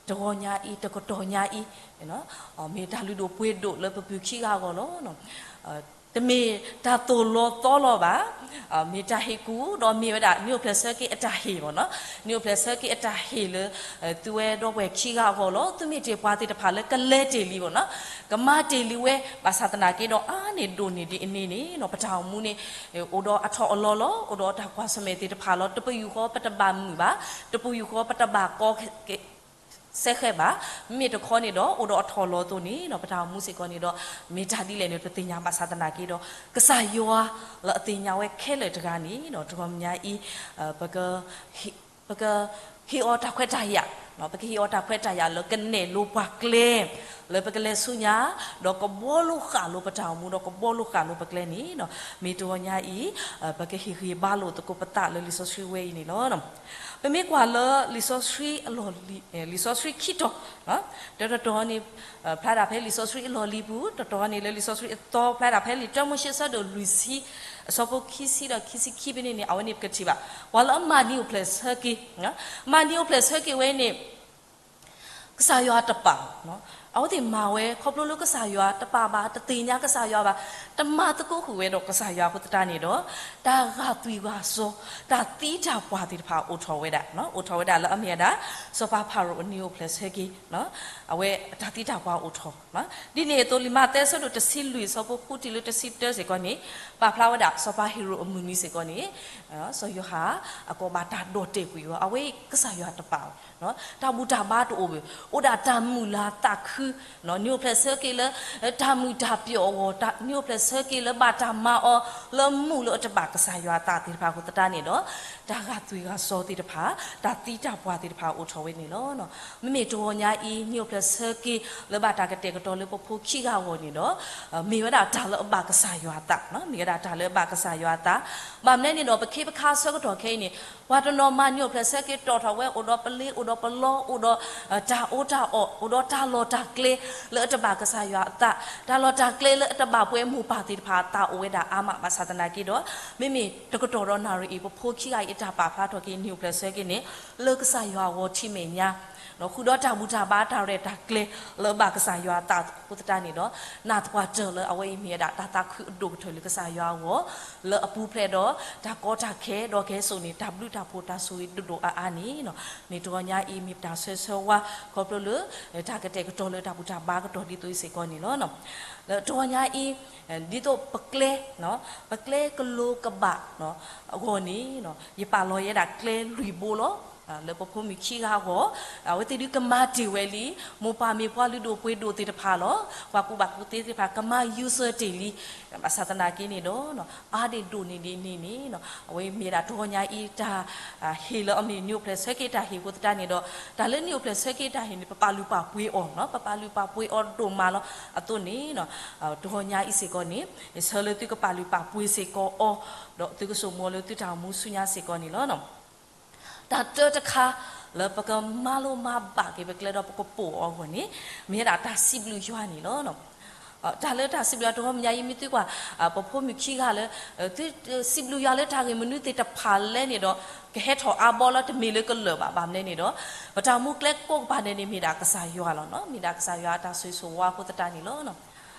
တဂီၤညါအံၤ တကတီၢ်ညါအံၤ မ့ၢ်တၢ်လုၢ်ဒိၣ်ပှ့ၤဒိၣ်လၢပပုၢ်ခံဂၤအဂီၢ်လီၤ. တမ့ၢ်တၢ်သိၣ်လီၤသီလီၤဘၣ်, မ့ၢ်တၢ်ဟ့ၣ်ကူၣ် ဒီးမ့ၢ်ဝဲဒၣ် နံၣ်အိၣ်ဖျဲၣ်ဆၢက့ၤအတၢ်ဟ့ၣ်ဘၣ်နီၤ, နံၣ်အိၣ်ဖျဲၣ်ဆၢက့ၤအတၢ်ဟ့ၣ်လၢ သုဝဲဒီပုၢ်ဝဲၢ်ခံဂၤအဂီၢ်လီၤ. သုမ့ၢ်တ့ၢ်ပှၤသ့ၣ်တဖၣ်လၢကလဲၤတ့ၢ်လံဘၣ်နီၤ, ကမၤတ့ၢ်လံဝဲ ဘၣ်ဆၣ်သနာ်က့ဒီး အါန့ၢ်ဒိၣ်န့ၢ်ဒ်အန့ၣ်န့ၣ်နီၤ ပတၢ်အိၣ်မူန့ၣ် အိၣ်ဒီးအထီၣ်အလီၤလီၤ, အိၣ်ဒီးတၢ်ကွၢ်ဆၢၣ်မဲာ်သ့ၣ်တဖၣ်လီၤ. တပယူာ်ဃီပတဘၣ်မုာ်ဘၣ်, တပယူာ်ဃီပတဘၣ်ကီ စဲဃဲဘၣ်, မ့မ့ၢ်တခီန့ၣ်ဒီး အိၣ်ဒီးအထီၣ်လီၤအသိးန့ၣ်ဒီး ပတၢ်အိၣ်မူစ့ၢ်ကီးန့ၣ်ဒီး မ့ၢ်တၢ်ဒ်လဲၣ်န့ၣ် ပသ့ၣ်ညါဘၣ်ဆၣ်သနာ်က့ဒီး ကစၢ်ယွၤလၢအသ့ၣ်ညါဝဲခဲလၢာ်တဂၤန့ၣ်ဒီး တဂီၤညါအံၤ ပက ပကဟ့ၣ်အီၤတၢ်ခွဲးတၢ်ယာ်, ပကဟ့ၣ်အီၤတၢ်ခွဲးတၢ်ယာ်လၢကနဲၣ်လိပှၤကျဲ လၢပကလဲၤဆူညါ ဒီးကဘှီလိာ်ဃာ်လိာ်ပတၢ်အိၣ်မူ ဒီးကဘှီလိာ်ဃာ်လိာ်ပကျဲန့ၣ် မ့ၢ်တဂီၤညါအံၤ ပကဟ့ၣ်ဂံၢ်ဘါလိာ်သကိးပသးလၢလံာ်စီဆှံဝဲအံၤန့ၣ်လီၤ. ပမ့ၢ်ကွၢ်လၢလံာ်စီဆှံ လံာ်စီဆှံခံတီၤ, တတီၤန့ၣ် ဖျါဒၣ်ဖဲလံာ်စီဆှံအလီၢ်လံၤပူၤ, တတီၤန့ၣ်လၢလံာ်စီဆှံအသီ ဖျါဒၣ်ဖဲလံာ်တၢမိၤၡ့အဆၢဒိၣ်လွံၢ်ဆံ အဆၢဖိခံဆံဒီးခံဆံခံဖဲန့ၣ်န့ၣ် အဝဲန့ၣ်ပကထံၣ်ဘၣ် ပှၤလၢအမၤနံၣ်အိၣ်ဖျဲၣ်ဆၢက့ၤ, မၤနံၣ်အိၣ်ဖျဲၣ်ဆၢက့ၤဝဲန့ၣ် ကစၢ်ယွၤတပာ်, အဝဲသ့ၣ်မၤဝဲ ခီဖျိလၢကစၢ်ယွၤတပာ်ဘၣ်, တသ့ၣ်ညါကစၢ်ယွၤဘၣ်, တမၤသကိးဃုာ်ဝဲဒီးကစၢ်ယွၤအဃိသတးန့ၣ်ဒီး တၢ်ဂာ်သွံၣ်ဂာ်စီၤ တၢ်သံတၢ်ပှၢ်သ့ၣ်တဖၣ်အိၣ်ထီၣ်ဝဲဒၣ်, အိၣ်ထီၣ်ဝဲဒၣ်လၢအမ့ၢ်ဝဲဒၣ် စီၤပၤဖၤရိၤအနံၣ်အိၣ်ဖျဲၣ်ဆၢက့ၤ အဝဲတၢ်သံတၢ်ပှၢ်အိၣ်ထီၣ်, ဒ်န့ၣ်အသိးလံာ်မးသဲအဆၢဒိၣ်တဆံလွံၢ် အဆၢဖိဃုတုၤလၢတဆံတၢစ့ၢ်ကီးန့ၣ် ပာ်ဖျါဝဲဒၣ် စီၤပၤဟ့ၤရိာ်အမုၢ်နံၤစ့ၢ်ကီးန့ၣ် စီၤယိၤဟၣ်အကိးဘၣ်တၢ်ဒီၣ်တဲာ်ကွံာ်အီၤ အဝဲအံၤကစၢ်ယွၤတပာ်ဘၣ်, တၢ်ဘူၣ်တၢ်ဘါတအိၣ်ဘၣ်, အိၣ်ဒၣ်တၢ်မုာ်လၤသးခု, နံၣ်အိၣ်ဖျဲၣ်ဆၢက့ၤလၢ တၢ်မုာ်တၢ်ပျီၣ်အဂီၢ်, နံၣ်အိၣ်ဖျဲၣ်ဆၢက့ၤလၢဘၣ်တၢ်မၤအီၤ လၢမူးလၢအတဘၣ်ကစၢ်ယွၤအသးသ့ၣ်တဖၣ်အဃိသတးန့ၣ်ဒီး တၢ်ဂာ်သွံၣ်ဂာ်စီၤသ့ၣ်တဖၣ် တၢ်သံတၢ်ပှၢ်သ့ၣ်တဖၣ်အိၣ်ထီၣ်ဝဲန့ၣ်လီၤ. မ့မ့ၢ်တဂီၤညါအံၤ နံၣ်အိၣ်ဖျဲၣ်ဆၢက့ၤ လၢဘၣ်တၢ်ကတဲာ်ကတီၤလၢပဖိခံဂၤအဂီၢ်န့ၣ်ဒီး မ့ၢ်ဝဲဒၣ်တၢ်လၢအဘၣ်ကစၢ်ယွၤအသး, မ့ၢ်ဝဲဒၣ်တၢ်လၢအဘၣ်ကစၢ်ယွၤအသး, ဘၣ်မနုၤန့ၣ်ဒီး ပခ့ပခါဆၢကတီၢ်ခဲအံၤန့ၣ် ပှၤတနီၤမၤနံၣ်အိၣ်ဖျဲၣ်ဆၢက့ၤတီၣ်ထီၣ်ဝဲ အိၣ်ဒီးပလ့ အိၣ်ဒီးပလီ အိၣ်ဒီး တၢ်အီၣ်တၢ်အီ အိၣ်ဒီးတၢ်လီၢ်တၢ်ကျဲ လၢအတဘၣ်ကစၢ်ယွၤအသး, တၢ်လီၢ်တၢ်ကျဲလၢအတဘၣ်ပှဲၤမိၢ်ပၢ်သ့ၣ်တဖၣ်အသးအိၣ်ဝဲဒၣ်အါမး ဘၣ်ဆၣ်သနာ်က့ဒီး မ့မ့ၢ်တကတီၢ်ဒီးနၣ်ရံၣ်အံၤ ပဖိခံဂၤအံၤအတၢ်ပာ်ဖျါထီၣ်က့ၤနံၣ်အိၣ်ဖျဲၣ်ဆၢက့ၤန့ၣ် လၢကစၢ်ယွၤအဂီၢ်ထံမဲာ်ညါ ဃုာ်ဒီးတၢ်ဘူၣ်တၢ်ဘါတၢ်ရဲၣ်တၢ်ကျဲၤ လၢအဘၣ်ကစၢ်ယွၤအသးအဃိသတးန့ၣ်ဒီး နာ်သပှၢ်တၢၢ်လၢအဝဲအံၤမ့ၢ်ဝဲဒၣ်တၢ်သးခုအဒိၣ်ကတၢၢ်လၢကစၢ်ယွၤအဂီၢ် လၢအပူၤဖျဲးဒီးတၢ်ကီတၢ်ခဲ ဒီးကဟဲစိာ်န့ၢ်တၢ်ဘျုးတၢ်ဖှိၣ်တၢ်ဆိၣ်ဂ့ၤဒိၣ်ဒိၣ်အါအါန့ၣ် မ့ၢ်တဂီၤညါအံၤမ့ၢ်ပတၢ်ဆၢဆၢဝါ ခီဖျိလၢ တၢ်ကတဲာ်ကတီၤလၢတၢ်ဘူၣ်တၢ်ဘါကတီၢ်ဒ်သိးအံၤစ့ၢ်ကီးန့ၣ်လီၤ. လၢတဂီၤညါအံၤ ဒ်သိးပကျဲ ပကျဲကလိၤကဘၣ်အဂီၢ်န့ၣ် ယပာ်လီၤယဲဒၣ်ကျဲလွံၢ်ဘိလီၤ. လၢပဖိမုၣ်ခံဂၤအဂီၢ် အဝဲသ့ၣ်ဒုးကမၤတ့ၢ်ဝဲလံ, မိၢ်ပၢ်မ့ၢ်ပှၤလုၢ်ဒိၣ်ပှ့ၤဒိၣ်သ့ၣ်တဖၣ်လီၤ. ပှၤကူၣ်ဘၣ်ကူၣ်သ့သ့ၣ်တဖၣ် ကမၤယူၤစၢၤတ့ၢ်လံ. ဘၣ်ဆၣ်သနာ်က့န့ၣ်ဒီး အါဒံးဒိၣ်န့ၢ်ဒံးန့ၣ်န့ၣ် အဝဲမ့ၢ်ဒၣ်တဂီၤညါအံၤတၢ်ဟ့ၣ်လၢအမ့ၢ်နံၣ်အိၣ်ဖျဲၣ်ဆၢက့ၤတၢ်ဟ့ၣ်အဃိသတးန့ၣ်ဒီး တၢ်လၢနံၣ်အိၣ်ဖျဲၣ်ဆၢက့ၤတၢ်ဟ့ၣ်န့ၣ် ပပာ်လုၢ်ပာ်ပှ့ၤအီၤ, ပပာ်လုၢ်ပာ်ပှ့ၤအီၤဒိၣ်မးလီၤ. အသိးန့ၣ် တဂီၤညါအံၤစ့ၢ်ကီးန့ၣ် ယဆၢလၢသုကပာ်လုၢ်ပာ်ပှ့ၤစ့ၢ်ကီးအီၤ ဒီးသုကစိာ်မူအီၤလၢသုတၢ်အိၣ်မူဆူညါစ့ၢ်ကီးန့ၣ်လီၤ. တၢ်တၢတခါ လၢပကမၤလိမၤဘၣ်က့ၤပကျဲဒီးပကပိာ်အီၤအဂီၢ်န့ၣ် မ့ၢ်ဝဲဒၣ်တၢ်စံးဘျုးယွၤန့ၣ်လီၤ. တၢ်လၢတၢ်စံးဘျုးယွၤတဂီၤညါအံၤ မ့ၢ်သုကွၢ် ပဖိမုၣ်ခံဂၤလၢ သုစံးဘျုးယွၤလၢတၢ်ဂ့ၢ်မနုၤသ့ၣ်တဖၣ်လဲၣ်န့ၣ်ဒီး ကဟဲထီၣ်အါဘီလၢတမ့ၢ်လၢကလၢာ်ဘၣ်. ဘၣ်မနုၤန့ၣ်ဒီး ပတၢ်အိၣ်မူကျဲကိးကပၤန့ၣ်န့ၣ် မ့ၢ်ဒၣ်ကစၢ်ယွၤလီၤ. မ့ၢ်ဒၣ်ကစၢ်ယွၤအတၢ်ဆိၣ်ဂ့ၤဆိၣ်ဝါအဃိသတးန့ၣ်လီၤ.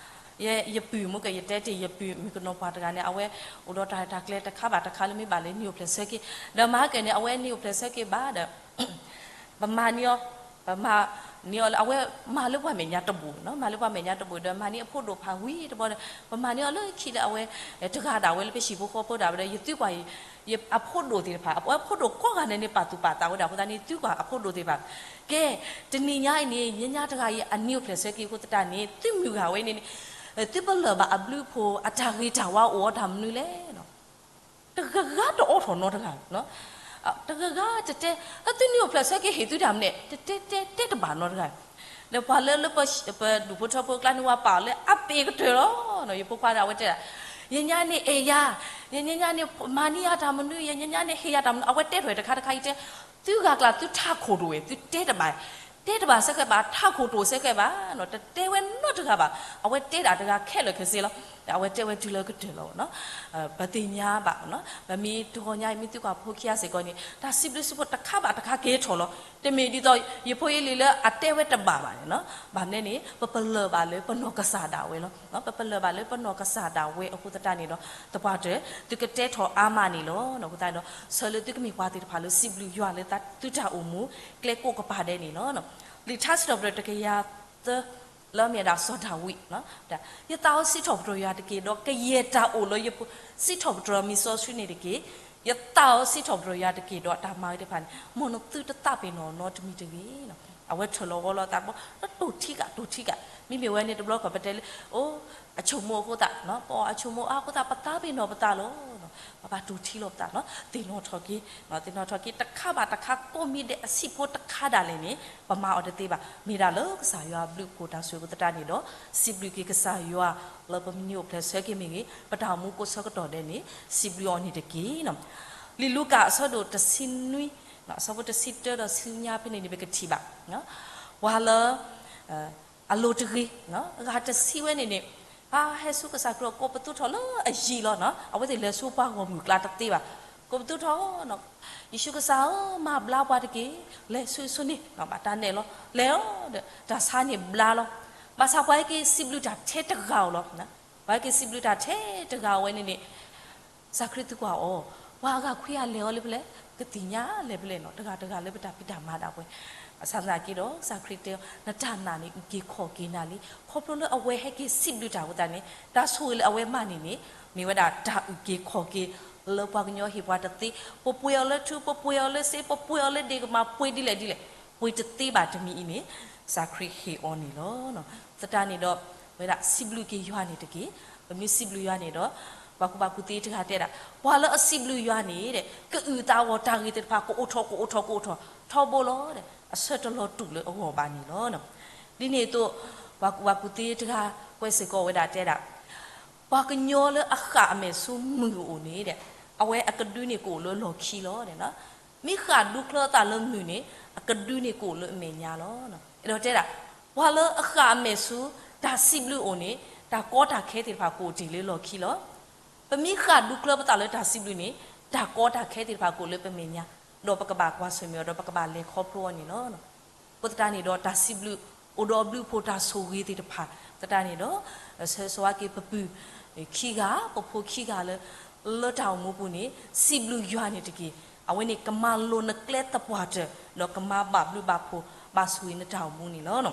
ယ ယပုၢ်မ့ၢ်က ယတဲတ့ၢ်ယပုၢ်မုၣ်ကနီၤပှၤတဂၤန့ၣ် အဝဲအိၣ်ဒီးတၢ်ရဲၣ်တၢ်ကျဲၤတခါဘၣ်တခါလၢမ့ၢ်ဘၣ်လၢနံၣ်အိၣ်ဖျဲၣ်ဆၢက့ၤ ဒီးမၤကဲန့ၣ် အဝဲနံၣ်အိၣ်ဖျဲၣ်ဆၢက့ၤဘၣ်ဒီး ပမၤန့ၢ်အီၤ ပမၤန့ၢ်အီၤလၢအဝဲမၤလၢပှၤမဲာ်ညါတဘိး, မၤလၢပှၤမဲာ်ညါတဘိးဒီး မၤန့ၢ်အဖိဒိၣ်ဖးဝံၤတဘျီဒီး ပမၤန့ၢ်အီၤလၢခံလၢအဝဲ တဂၤဒၣ်ဝဲလၢပဟံၣ်ဖိဃီဖိဒၣ်ဝဲဒီး ယသုကွၢ် အဖိဒိၣ်သ့ၣ်တဖၣ်, အဝဲဖိဒိၣ်ကိးဂၤဒဲးန့ၣ် ပာ်သူၣ်ပာ်သးဝဲဒၣ်အဃိသတးန့ၣ် သုကွၢ်အဖိဒိၣ်သ့ၣ်တဖၣ်, ကဲ, တနံၤညါအံၤန့ၣ် ညါညါတဂၤအံၤ အနံၤအိၣ်ဖျဲၣ်ဆၢက့ၤအဃိသတးန့ၣ် သုမုၢ်ဂၤဝဲန့ၣ်န့ၣ် သုပလၢၢ်ဘၣ်အဘျုးအဖှိၣ် အတၢ်ဂ့ၤတၢ်ဝါအိၣ်အီၤတၢ်မနုၤလဲၣ်. တဂၤဂၤတအိးထီၣ်နီတဂၤ, တဂၤဂၤတတဲ, သုနံၤအိၣ်ဖျဲၣ်ဆၢက့ၤ ဟ့ၣ်သုတၢ်မနုၤလဲၣ်, တတဲတဲတဲတဘၣ်နီတဂၤ. ဒီးပှၤလၢလၢပဒူၣ်ဖိထၢဖိအကျါန့ၣ် ဝဲပာ်အီၤလၢအပ့ၤကတၢၢ်လီၤ. ယဖိခွါဒၣ်ဝဲတဲဒၣ်, ယညါန့ၣ်အဲၣ်ယၤ, ယညါန့ၣ် မၤန့ၢ်ယၤတၢ်မနုၤ, ယညါန့ၣ် ဟ့ၣ်ယၤတၢ်မနုၤ, အဝဲတဲထီၣ်တခါတခါအံၤတဲ, သုဂၤကျါသုထးခိၣ်တအိၣ်ဝဲ, သုတဲတဘၣ်, တဲတဘၣ်စဲဃဲဘၣ်, ထးခိၣ်တအိၣ်စဲဃဲဘၣ်, တတဲဝဲနီတဂၤဘၣ်, အဝဲတဲဒၣ်တဂၤခဲလၢာ်ခဲဆ့လီၤ. ဒီးအဝဲတဲဝဲတုၤလၢကတၢၢ်လီၤ. ပသ့ၣ်ညါဘၣ်, ပမ့ၢ်တဂီၤညါအံၤ မ့ၢ်သုကွၢ်ဖိခံဂၤစ့ၢ်ကီးန့ၣ် တၢ်စံးဘျုးစံးဖှိၣ်တခါဘၣ်တခါကဲထီၣ်လီၤ. တမ့ၢ်ဒ်သိး ယဖိယလံၤလၢအတဲဝဲတဘၣ်ဘၣ်န့ၣ်, ဘၣ်မနုၤန့ၣ် ပပလၢၢ်ဘၣ်လၢပနီၢ်ကစၢ်ဒၣ်ဝဲလီၤ. ပပလၢၢ်ဘၣ်လၢပနီၢ်ကစၢ်ဒၣ်ဝဲအဃိသတးန့ၣ်ဒီး သပှၢ်တၢၢ် သုကတဲထီၣ်အါမးန့ၣ်လီၤ. အဃိသတးဒီး ဆၢလၢသုကမ့ၢ်ပှၤသ့ၣ်တဖၣ်လၢစံးဘျုးယွၤလၢသုတၢ်အိၣ်မူ ကျဲကိးကပၤဒဲးန့ၣ်လီၤ. လံာ်ထါစံးထီၣ်ပတြၢၤတကယၤသၢ လၢအမ့ၢ်ဝဲဒၣ်စီၤဒၤဝံး, ယသးဧၢ စံးထီၣ်ပတြၢၤယွၤတက့ၢ်, ဒီးကယဲၢ်တၢ်အိၣ်လၢယပူၤ စံးထီၣ်ပတြၢၤမံၤစီဆှံန့ၣ်တက့ၢ်. ယသးဧၢ စံးထီၣ်ပတြၢၤယွၤတက့ၢ်, ဒီးတၢ်မၤဝဲသ့ၣ်တဖၣ်န့ၣ် မ်နသုတသးပ့ၤနီၣ်နီတမံၤတဂ့ၤ. အဝဲထၢၣ်လီၤဝီလီၤသးတဘျီ လၢတိၢ်ထံကး တိၢ်ထံကး, မ့မ့ၢ်ဝဲန့ၣ်တဘျီဃီ ပတဲလၢ အိၣ် အဆိကမိၣ်အဃိသတး, ပအီၣ်အဆိကမိၣ်အဃိသတး ပသးပ့ၤနီၣ်ပသးလီၤ. ပဘၣ်တိၢ်ထံလီၤပသးလီၤ, သ့ၣ်နီၣ်ထီၣ်က့ၤ, သ့ၣ်နီၣ်ထီၣ်က့ၤ တခါဘၣ်တခါ ကိးမံၤဒဲးအဆံးဖိတခါဒၣ်လဲာ်န့ၣ် ပမၤအီၤတသ့ဘၣ်. မ့ၢ်ဒၣ်လၢကစၢ်ယွၤအဘျုးအဖှိၣ်တၢ်ဆိၣ်ဂ့ၤအဃိသတးန့ၣ်ဒီး စံးဘျုးက့ၤကစၢ်ယွၤ လၢပမ့ၢ်အိၣ်ဖျဲၣ်ဆၢက့ၤမ့ၢ်ဂ့ၤ, ပတၢ်အိၣ်မူကိးဆၢကတီၢ်ဒဲးန့ၣ် စံးဘျုးအီၤန့ၣ်တက့ၢ်. လံာ်လူၤကၣ်အဆၢဒိၣ်တဆံနွံ, အဆၢဖိတဆံတၢဒီးဆူညါဖဲန့ၣ်န့ၣ် ပကထံၣ်ဘၣ် ပှၤလၢ အလိၤတဂ့ၤ, အဂၤတဆံဝဲန့ၣ်န့ၣ် ဟဲဆူကစၢ်ခရံာ်အအိၣ် ကိးပသူထီၣ်လၢအယံၤလီၤ. အဝဲသ့ၣ်လဲၤဆူပှၤဂီၢ်မုၢ်အကျါတသ့ဘၣ်. ကိးပသူထီၣ်, ယ့ၣ်ၡူးကစၢ်ဧၢ, မၤဘျါပှၤတက့ၢ်, လဲၤဆူဆူန့ၣ် ဘၣ်တၢ်နဲၣ်လီၤ, လဲၤလီၤဒီး တၢ်ဆါန့ၣ်ဘျါလီၤ. ဘၣ်ဆၣ်ပှၤဟဲက့ၤစံးဘျုးတၢ်ထဲတဂၤဧိၤလီၤ. ပှၤဟဲက့ၤစံးဘျုးတၢ်ထဲတဂၤဝဲန့ၣ်န့ၣ် ကစၢ်ခရံာ်သံကွၢ်အီၤ, ပှၤအဂၤခွံဂၤလဲၤအီၤလၢဖဲလဲၣ်, ကသ့ၣ်ညါလၢဖဲလဲၣ်နီၤ, တဂၤတဂၤလၢပတၢ်ဖံးတၢ်မၤဒၣ်ဝဲ. ဘၣ်ဆၣ်သနာ်က့ဒီး ကစၢ်ခရံာ်တဲအီၤ, နတၢ်နာ်န့ၣ် အုၣ်က့ၤခီၣ်က့ၤနၤလံ. ခီဖျိလၢအဝဲဟဲက့ၤစံးဘျုးတၢ်အဃိသတးန့ၣ် တၢ်ဆိၣ်ဂ့ၤလၢအဝဲမၤန့ၣ်န့ၣ် မ့ၢ်ဝဲဒၣ်တၢ်အုၣ်က့ၤခီၣ်က့ၤ လၢပှၤကညီဟ့ၣ်ပှၤတသ့, ပပှ့ၤအီၤလၢထူ, ပပှ့ၤအီၤလၢစ့, ပပှ့ၤအီၤလၢဒ့ၣ်ကမၢ်, ပှ့ၤဒ်လဲၣ်ဒ်လဲၣ်, ပှ့ၤတသ့ဘၣ်တမံၤအံၤန့ၣ် ကစၢ်ခရံာ်ဟ့ၣ်အီၤန့ၣ်လီၤ. သတးန့ၣ်ဒီး ဝဲဒၣ်စံးဘျုးက့ၤယွၤန့ၣ်တက့ၢ်. ပမ့ၢ်စံးဘျုးယွၤန့ၣ်ဒီး ပှၤကူၣ်ဘၣ်ကူၣ်သ့တဂၤတဲဒၣ်, ပှၤလၢအစံးဘျုးယွၤန့ၣ်ဒီး ကအုၣ်သးအဂီၢ် တၢ်ဂ့ၤသ့ၣ်တဖၣ် ကအိၣ်ထီၣ် ကအိၣ်ထီၣ် ကအိၣ်ထီၣ် ထီဘိလီၤ. အဆၢတလီၤတူာ်လၢအဂီၢ်ဘၣ်န့ၣ်လီၤ. ဒ်န့ၣ်အသိး ပှၤကူၣ်ဘၣ်ကူၣ်သ့တဂၤ ကွဲးစ့ၢ်ကီးဝဲဒၣ်တဲဒၣ်, ပှၤကညီလၢအဃၣ်အမဲာ်ဆူမုၢ်အအိၣ်န့ၣ်ဒီး အဝဲအကဒုန့ၣ်ကအိၣ်လၢလီၢ်ခံလီၤ. မ့ၢ်ဃၣ်ဒူချၢအသးလၢမုၢ်န့ၣ် အကဒုန့ၣ်ကအိၣ်လၢအမဲာ်ညါလီၤ. အဲၣ်ဒိးတဲဒၣ်, ပှၤလၢအဃၣ်အမဲာ်ဆူ တၢ်စံးဘျုးအအိၣ်န့ၣ် တၢ်ကီတၢ်ခဲသ့ၣ်တဖၣ်ကအိၣ်တ့ၢ်လၢလီၢ်ခံလီၤ. ပမ့ၢ်ဃၣ်ဒူချၢပသးလၢတၢ်စံးဘျုးန့ၣ် တၢ်ကီတၢ်ခဲသ့ၣ်တဖၣ်ကအိၣ်လၢပမဲာ်ညါ, ဒီးပကဘၣ်ကွၢ်ဆၢၣ်မဲာ်အီၤ ဒီးပကဘၣ်လဲၤခီဖျိအီၤန့ၣ်လီၤ. အဃိသတးန့ၣ်ဒီး တၢ်စံးဘျုး အိၣ်ဒီးအဘျုးအဖှိၣ်တၢ်ဆိၣ်ဂ့ၤသ့ၣ်တဖၣ်, သတးန့ၣ်ဒီး ဆၢဂ့ၤဆၢဝါက့ၤပပုၢ်ခံဂၤ, ပဖိခံဂၤလၢ လၢတၢ်အိၣ်မူပူၤန့ၣ် စံးဘျုးယွၤန့ၣ်တက့ၢ်. အဝဲန့ၣ်ကမၤလိၤနကျဲသပှၢ်တၢၢ်, ဒီးကမၤဘၣ်ဘျုးဘၣ်ဖှိၣ် ဘၣ်ဆိၣ်ဂ့ၤနတၢ်အိၣ်မူန့ၣ်လီၤ.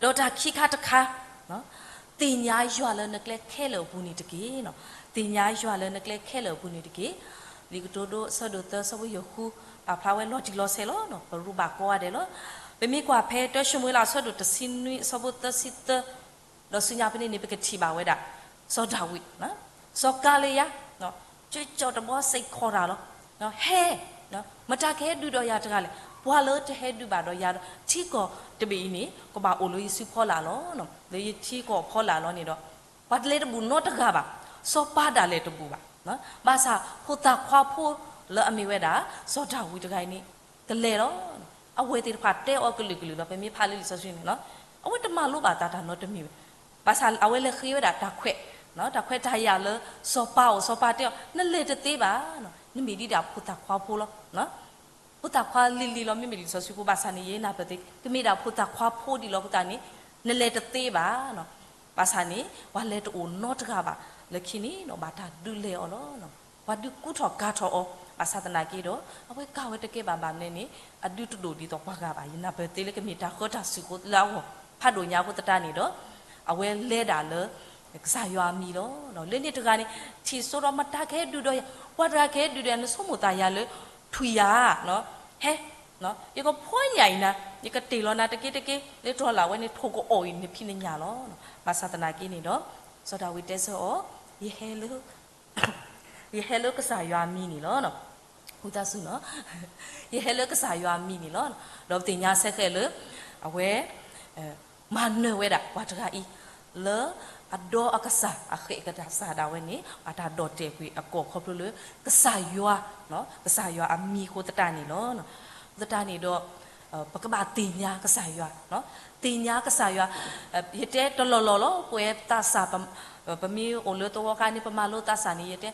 ဒီးတၢ်ခံခါတခါ, သ့ၣ်ညါယွၤလၢနကျဲခဲလၢာ်အပူၤန့ၣ်တက့ၢ်. သ့ၣ်ညါယွၤလၢနကျဲခဲလၢာ်အပူၤန့ၣ်တက့ၢ်. လံာ်ကတိၤဒိ အဆၢဒိၣ်သၢ အဆၢဖိယဲၢ်ဃု ပာ်ဖျါဝဲလီၤတံၢ်လီၤဆဲးလီၤ. ပရူးဘၣ်ကိးဂၤဒဲးလီၤ. ပမ့ၢ်ကွၢ်ဖဲတၢၡမူၤအ့လး အဆၢဒိၣ်တဆံနွံ အဆၢဖိသၢဆံသၢ ဒီးဆူညါဖဲန့ၣ်န့ၣ် ပကထံၣ်ဘၣ်ဝဲဒၣ် စီၤဒၤဝံး, စီၤကၤလံယါ, ကၠီတဘီစ့ၢ်ကီးတၢ်လီၤ. ဟဲ, မတၤကဟဲဒုးဒီးယၤတဂၤလဲၣ်. ပှၤလၢတဟဲဒုးဘၣ်ဒီးယၤဒီး ထံကီၢ်တဘ့ၣ်အံၤန့ၣ် ကဘၣ်အိၣ်လၢယစုဖီလာ်လီၤ. လၢယထံကီၢ်ဖီလာ်လီၤန့ၣ်ဒီး ပှၤတလဲၤတဘူၣ်နီတဂၤဘၣ်, စီၤပၤဒၣ်လဲၤတဘူၣ်ဘၣ်. ဘၣ်ဆၣ်ဖိသၣ်ခွါဖိလၢအမ့ၢ်ဝဲဒၣ် စီၤဒၤဝံးတဂၤအံၤန့ၣ် ကလဲၤလီၤ. အဝဲသ့ၣ်တဖၣ်တဲအီၤကလုာ်ကလုာ်လီၤ. ပမ့ၢ်ဖးလၢလံာ်စီဆှံန့ၣ် အဝဲတမၤလိဘၣ်သးတၢ်နီတမံၤဘၣ်. ဘၣ်ဆၣ်အဝဲလဲၤဃ့ဝဲဒၣ်တၢ်ခွဲး, တၢ်ခွဲးတၢ်ယာ်လၢစီၤပၤအအိၣ်, စီၤပၤတဲအီၤ နလဲၤတသ့ဘၣ်, နမ့ၢ်ဒံးဒၣ်ဖိသၣ်ခွါဖိလီၤ. ဖိသၣ်ခွါလံၤလံၤလီၤ မ့မ့ၢ်လံာ်စီဆှံဖိ ဘၣ်ဆၣ်န့ၣ် ယဲနၢ်ပၢၢ်သ့ ကမ့ၢ်ဒၣ်ဖိသၣ်ခွါဖိဒံးလီၤအဃိသတးန့ၣ် နလဲၤတသ့ဘၣ်. ဘၣ်ဆၣ်န့ၣ် ပှၤလဲၤတအိၣ်နီတဂၤဘၣ်, လၢခံန့ၣ် ဘၣ်တၢ်ဒုးလဲၤအီၤလီၤ. ပှၤဒုးကူထီၣ်ကၤထီၣ်အီၤ, ဘၣ်ဆၣ်သနာ်က့ဒီး အဝဲကၤဝဲတကဲဘၣ်ဘၣ်မနုၤန့ၣ် အဒုးတဒိၣ်ဒ်သိးပှၤဂၤဘၣ်. ယနၢ်ပၢၢ်သ့လၢကမ့ၢ်တၢ်ဃၢတၢ်စူၢ်ကိးလၢအဂီၢ် ဖးဒိၣ်ညါအဃိသတးန့ၣ်ဒီး အဝဲလဲၤဒၣ်လၢ ကစၢ်ယွၤအမံၤလီၤ. လၢန့ၣ်တဂၤန့ၣ် ထံၣ်စိဒီးမတၤကဟဲဒုးဒီးယၤ, ပှၤတဂၤကဟဲဒုးဒီးယၤ, နဆိကမိၣ်သးယၤလၢ ထွံၣ်ယၤ, ဟဲ ယကဖီညၣ်အံၤနၤ, ယကတ့ၢ်လီၤနၤတက့ၢ်တက့ၢ်, လၢတြီၤလၢ်ဝဲန့ၣ် ထိၣ်ကအီၣ်အံၤနဖံးနညၣ်လီၤ. ဘၣ်ဆၣ်သနာ်က့န့ၣ်ဒီး စီၤဒၤဝံးတဲဆၢအီၤ, ယဟဲလၢ ယဟဲလၢကစၢ်ယွၤအမံၤန့ၣ်လီၤ. ဝံသးစူၤနီၤ, ယဟဲလၢကစၢ်ယွၤအမံၤန့ၣ်လီၤ. ဒီးပသ့ၣ်ညါဆၢဃဲးလၢ အဝဲ မၤနၢၤဝဲဒၣ်ပှၤတဂၤအံၤ လၢအဒီအကစၢ် အဃဲးကစၢ်ဒၣ်ဝဲန့ၣ် ဘၣ်တၢ်ဒီၣ်တဲာ်ကွံာ်အကီၢ်ခီဖျိလၢ ကစၢ်ယွၤ ကစၢ်ယွၤအမံၤအဃိသတးန့ၣ်လီၤ. အဃိသတးန့ၣ်ဒီး ပကဘၣ်သ့ၣ်ညါကစၢ်ယွၤ, သ့ၣ်ညါကစၢ်ယွၤ, ယတဲတလီၢ်လီၢ်လီၤ, ပဝဲသးစၢ် ပမ့ၢ်အိၣ်လၢသဝီခါန့ၣ် ပမၤလိသးစၢ်န့ၣ် ယတဲ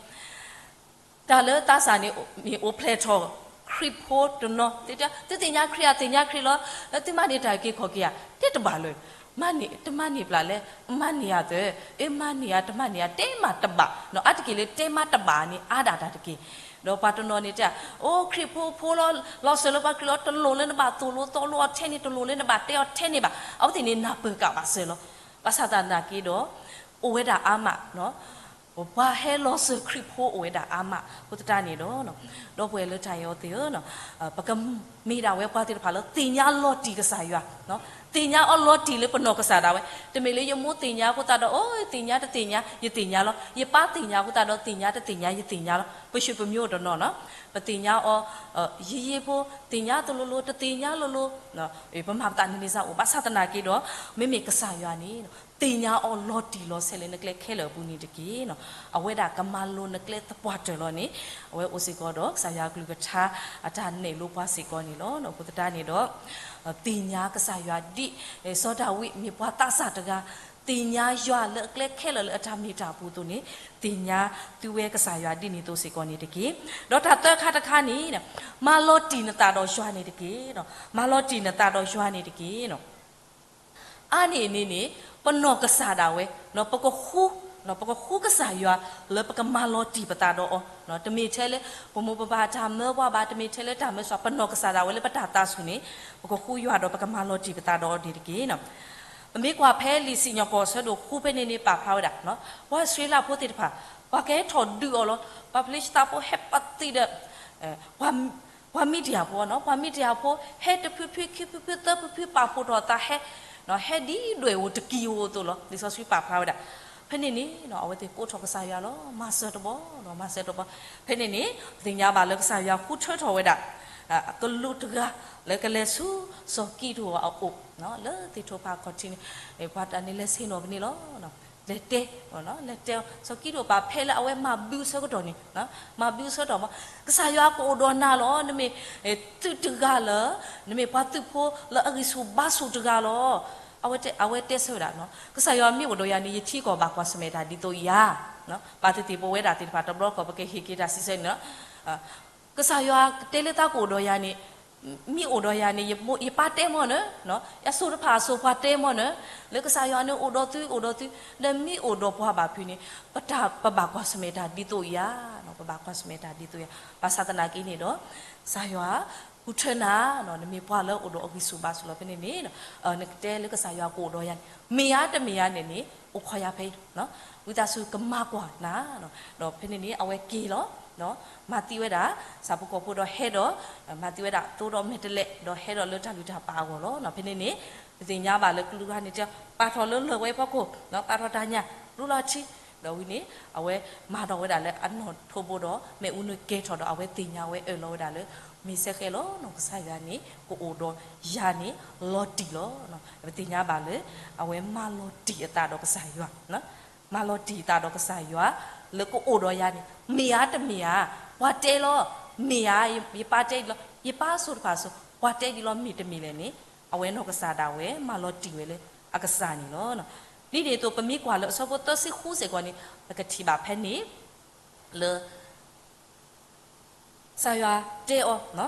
တၢ်လၢသးစၢ်န့ၣ် မ့ၢ်အိၣ်ဖျဲၣ်ထီၣ် ခရံာ်ဖိတနီၤ, သုသ့ၣ်ညါခရံာ်ဧါ, သ့ၣ်ညါခရံာ်လီၤ, သုမၤန့ၢ်တၢ်အုၣ်က့ၤခီၣ်က့ၤဧါ, တဲတဘၣ်လၢၤ, မၤန့ၢ်တမၤန့ၢ်ပျၢ်လဲၣ်, မၤန့ၢ်ဧါသၢ, အ့ မၤန့ၢ်ဧါ တမၤန့ၢ်ဧါ, တဲမးတဘၣ်, အါတက့ၢ်လၢတဲမးတဘၣ်န့ၣ် အါဒၣ်တၢ်တက့ၢ်. ဒီးပှၤတနီၤန့ၣ်တဲ အိၣ်ခရံာ်ဖိဖိလီၤ, လီၤစၢၤလၢပှၤခရံာ်လီၤ, တလိၣ်လၢနဘၣ်သိၣ်လိသီလိအီၤထဲန့ၣ်, တလိၣ်လၢနဘၣ်တဲအီၤထဲန့ၣ်ဘၣ်, အဝဲသ့ၣ်န့ၣ်နၢ်ပၢၢ်ကးဘၣ်စၢၤလီၤ. ဘၣ်ဆၣ်သနာ်က့ဒီး အိၣ်ဝဲဒၣ်အါမး ပှၤဟဲလီၤစၢၤခရံာ်ဖိအိၣ်ဝဲဒၣ်အါမးအဃိသတးန့ၣ်ဒီး ဒီပုၢ်ဝဲၢ်လၢတၢ်အဲၣ်အီၤသ့ၣ်ဧၢ, ပကမ့ၢ်ဒၣ်ဝဲပှၤသ့ၣ်တဖၣ်လၢသ့ၣ်ညါလီၤတံၢ်ကစၢ်ယွၤ, သ့ၣ်ညါအီၤလီၤတံၢ်လၢပနီၢ်ကစၢ်ဒၣ်ဝဲ, တမ့ၢ်လၢယမိၢ်သ့ၣ်ညါအဃိသတးဒီး အိၣ်သ့ၣ်ညါတသ့ၣ်ညါ ယသ့ၣ်ညါလီၤ, ယပၢ်သ့ၣ်ညါအဃိသတးဒီး သ့ၣ်ညါတသ့ၣ်ညါ ယသ့ၣ်ညါလီၤ, ပှၤစူၢ်ပမံၤအိၣ်တနီၤနီၤ, ပသ့ၣ်ညါအီၤ ယယ့ဖိ သ့ၣ်ညါတလိၤလိၤ တသ့ၣ်ညါလိၤလိၤ ပမၤပသးန့ၣ်န့ၣ်စ့ၢ်အိၣ်, ဘၣ်ဆၣ်သနာ်က့ဒီး မ့မ့ၢ်ကစၢ်ယွၤန့ၣ် သ့ၣ်ညါအီၤလီၤတံၢ်လီၤဆဲးလၢနကျဲခဲလၢာ်အပူၤန့ၣ်တက့ၢ်. အဝဲဒၣ်ကမၤလိၤနကျဲသပှၢ်တၢၢ်လီၤန့ၣ် အဝဲအိၣ်စ့ၢ်ကီးဒီး ကစၢ်ယွၤအကလုၢ်ကထါ အတၢ်နဲၣ်လိပှၤစ့ၢ်ကီးန့ၣ်လီၤ. အဃိသတးန့ၣ်ဒီး သ့ၣ်ညါကစၢ်ယွၤဒ် စီၤဒၤဝံးမ့ၢ်ပှၤသးစၢ်တဂၤ သ့ၣ်ညါယွၤလၢအကျဲခဲလၢာ်လၢအတၢ်မ့ၢ်တၢ်အပူၤအသိးန့ၣ် သ့ၣ်ညါသုဝဲကစၢ်ယွၤဒ်န့ၣ်အသိးစ့ၢ်ကီးန့ၣ်တက့ၢ်. ဒီးတၢ်သၢခါတခါန့ၣ် မၤလီၤတံၢ်နသးဒီးယွၤန့ၣ်တက့ၢ်. မၤလီၤတံၢ်နသးဒီးယွၤန့ၣ်တက့ၢ်. အါန့ၢ်အန့ၣ်န့ၣ် ပနီၢ်ကစၢ်ဒၣ်ဝဲ ပကဃူ ပကဃူကစၢ်ယွၤလၢပကမၤလီၤတံၢ်ပသးဒီးအီၤ, တမ့ၢ်ထဲလၢ ပမိၢ်ပပၢ်တၢ်မၢပှၤဘၣ်, တမ့ၢ်ထဲလၢတၢ်မၢစီ ပနီၢ်ကစၢ်ဒၣ်ဝဲလၢပတၢ်သးဆူၣ်န့ၣ် ပကဃူယွၤဒီးပကမၤလီၤတံၢ်ပသးဒီးအီၤန့ၣ်တက့ၢ်. ပမ့ၢ်ကွၢ်ဖဲလံာ်စံၣ်ညီၣ်ကွီၢ်အဆၢဒိၣ်ဃုဖဲန့ၣ်န့ၣ် ပာ်ဖျါဝဲဒၣ် ပှၤအံၣ်စရ့လးဖိသ့ၣ်တဖၣ် ပှၤကဟဲထီၣ်ဒုးအီၤလီၤ. ပှၤဖလ့ၡသးဖိဟဲပသံဒီး ပှၤမံဒံယၣ်ဖိနီၤ, ပှၤမံဒံယၣ်ဖိ ဟဲတဖုဖုခံဖုဖုသၢဖုဖု ပာ်ဖှိၣ်ထီၣ်အသးဟဲ ဟဲဒ်ဒွဲၣ်ဧိၤတကံၢ်ဧိၤအသိးလီၤ. လံာ်စီဆှံပာ်ဖျါဝဲဒၣ် ဖဲန့ၣ်န့ၣ် အဝဲသ့ၣ်ကိးထီၣ်ကစၢ်ယွၤလီၤ. မၤစၢၤတဘီ မၤစၢၤတဘီ. ဖဲန့ၣ်န့ၣ် ပသ့ၣ်ညါဘၣ်လၢကစၢ်ယွၤဃုထၢထီၣ်ဝဲဒၣ် အကလူးတဂၤ လၢကလဲၤဆူစီၤကံးဒဧိၣ်အအိၣ် လၢသ့ၣ်ထိၣ်ဖးခီၣ်ထံးန့ၣ် ပှၤတၢ်န့ၣ်လဲၤဆ့ၣ်နီၤကန့ၢ်လီၤ. လဲၤတဲ လဲၤတဲ စီၤကံးဒဧိၣ်ပာ်ဖဲလၢအဝဲမၤဘုဆၢကတီၢ်န့ၣ် မၤဘုဆၢကတီၢ်မး ကစၢ်ယွၤကအိၣ်ဒီးနၤလီၤ. နမ့ၢ်သုးတဂၤလၢ နမ့ၢ်ပှၤသုးဖိလၢအဂံၢ်ဆူၣ်ဘါဆူၣ်တဂၤလီၤ. အဝဲတဲ အဝဲတဲဆၢဝဲဒၣ် ကစၢ်ယွၤမ့ၢ်အိၣ်ဒီးယၤန့ၣ် ယထံကီၢ်ဘၣ်ကွၢ်ဆၢၣ်မဲာ်တၢ်ဒ်သိးယၤ ဘၣ်သ့ၣ်သ့ၣ်ပဝဲဒၣ်သ့ၣ်တဖၣ်တဘျီတခီၣ် ပကဟ့ၣ်က့ၤတၢ်စံးဆၢန့ၣ်လီၤ. ကစၢ်ယွၤတဲလၢသးကအိၣ်ဒီးယၤန့ၣ် မ့ၢ်အိၣ်ဒီးယၤန့ၣ် ယပၢ်တဲမ့ၢ်နၢၤ, ယစိၤတဖၣ်အစိၤပှၤတဲမ့ၢ်နၢၤ, လၢကစၢ်ယွၤန့ၣ်အိၣ်ဒီးသု အိၣ်ဒီးသု, ဒီးမ့ၢ်အိၣ်ဒီးပှၤဘၣ်ဖုးန့ၣ် ပတၢ် ပဘၣ်ကွၢ်ဆၢၣ်မဲာ်တၢ်ဒ်သိးယၤ, ပဘၣ်ကွၢ်ဆၢၣ်မဲာ်တၢ်ဒ်သိးယၤ. ဘၣ်ဆၣ်သနာ်က့န့ၣ်ဒီး ကစၢ်ယွၤ ဃုထၢနၤ နမ့ၢ်ပှၤလၢအိၣ်ဒီးအဂံၢ်ဆူၣ်ဘါဆူၣ်လီၤ. ဖဲန့ၣ်န့ၣ် နကတဲလၢကစၢ်ယွၤကအိၣ်ဒီးယၤန့ၣ် မ့ၢ်ဧါတမ့ၢ်ဧါန့ၣ်န့ၣ် အိၣ်ခိးယၤဖဲအံၤ ဝံသးစူၤကမၤကွၢ်နၤ. ဒီးဖဲန့ၣ်န့ၣ် အဝဲက့ၤလီၤ မၤသံဝဲဒၣ် ဆၣ်ဖိကီၢ်ဖိဒီးဟဲဒီး မၤသံဝဲဒၣ်သိဒီးမဲာ်တဲးလဲး ဒီးဟဲဒီးလၢတၢ်လုၢ်တၢ်ပာ်အဂီၢ်လီၤ. ဖဲန့ၣ်န့ၣ် ပသ့ၣ်ညါဘၣ်လၢကလူးတဂၤန့ၣ် ပာ်ထီၣ်လၢလၢၢ်ဝဲဖီခိၣ် ပာ်ထီၣ်တၢ်ညၣ် ရူလီၤထံ ဒီးဝံၤန့ၣ် အဝဲမၤထီၣ်ဝဲဒၣ်လၢအနီၢ်ထိးဘိဒီး မ့ၣ်အူန့ၣ်ကဲၤထီၣ်ဒီး အဝဲသ့ၣ်ညါဝဲအၢၣ်လီၤဝဲဒၣ်လၢ မ့ၢ်စဲဃဲလီၤ ကစၢ်ယွၤန့ၣ် ကအိၣ်ဒီးယၤန့ၣ် လီၤတံၢ်လီၤ. ပသ့ၣ်ညါဘၣ်လၢ အဝဲမၤလီၤတံၢ်အသးဒီးကစၢ်ယွၤ မၤလီၤတံၢ်အသးဒီးကစၢ်ယွၤ လၢကအိၣ်ဒီးယၤန့ၣ် မ့ၢ်ဧါတမ့ၢ်ဧါ, ပှၤတဲလီၤ, မ့ၢ်ဧါ, ယပၢ်တဲဒ်လီၤ, ယပၢ်အစိၤတဖၣ်အစိၤ ပှၤတဲဒ်လီၤ မ့ၢ်တမ့ၢ်လဲၣ်န့ၣ် အဝဲနီၢ်ကစၢ်ဒၣ်ဝဲ မၤလီၤတံၢ်ဝဲလၢအကစၢ်န့ၣ်လီၤ. ဒ်န့ၣ်အသိး ပမ့ၢ်ကွၢ်လၢအဆၢဖိသၢဆံဃုစ့ၢ်ကီးန့ၣ် ပကထံၣ်ဘၣ်ဖဲန့ၣ် လၢ ကစၢ်ယွၤတဲအီၤ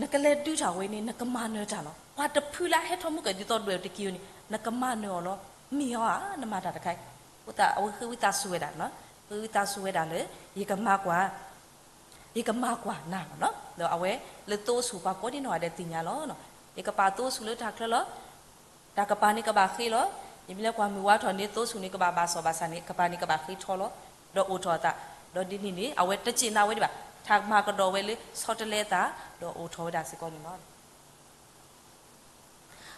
နကလဲၤဒုးတၢ်ဝဲန့ၣ် နကမၤနၢၤတၢ်လီၤ. ပှၤတဖုလၢဟဲထီၣ်မုၢ်ကၢၢ်ဒ်သိးဒွဲၣ်တက့ၢ်အံၤန့ၣ် နကမၤနၢၤအီၤလီၤ. မ့ၢ်အီၤဧါ နမၤတၢ်တခါအံၤ, အဝဲဃ့ဝံသးစူၤဝဲဒၣ် ဃ့ဝံသးစူၤဝဲဒၣ်လၢ ယကမၤကွၢ်, ယကမၤကွၢ်နၤလီၤ. ဒီးအဝဲလၢသိအိၣ်ဆူၣ် ပှၤကိးဒံနီၢ်ဂၤဒဲးသ့ၣ်ညါလီၤ. ယကပာ်သိအိၣ်ဆူၣ်လၢတၢ်ချၢလီၤ. တၢ်ကပၤန့ၣ်ကဘၣ်ဃ့လီၤ. ယမ့ၢ်လၢကွၢ်မုၢ်ဝါထီၣ်န့ၣ် သိအိၣ်ဆူၣ်န့ၣ်ကဘၣ်ဘၣ်စီၣ်ဘၣ်ဆၣ်န့ၣ် ကပၤန့ၣ်ကဘၣ်ဃ့ထီလီၤ. ဒီးအိၣ်ထီၣ်အသး, ဒီးဒ်န့ၣ်န့ၣ် အဝဲတစူၢ်နာ်ဝဲဒံးဘၣ်, တၢ်မၤကဒီးဝဲလၢဆီတလဲအသး, ဒီးအိၣ်ထီၣ်ဝဲဒၣ်စ့ၢ်ကီးန့ၣ်လီၤ.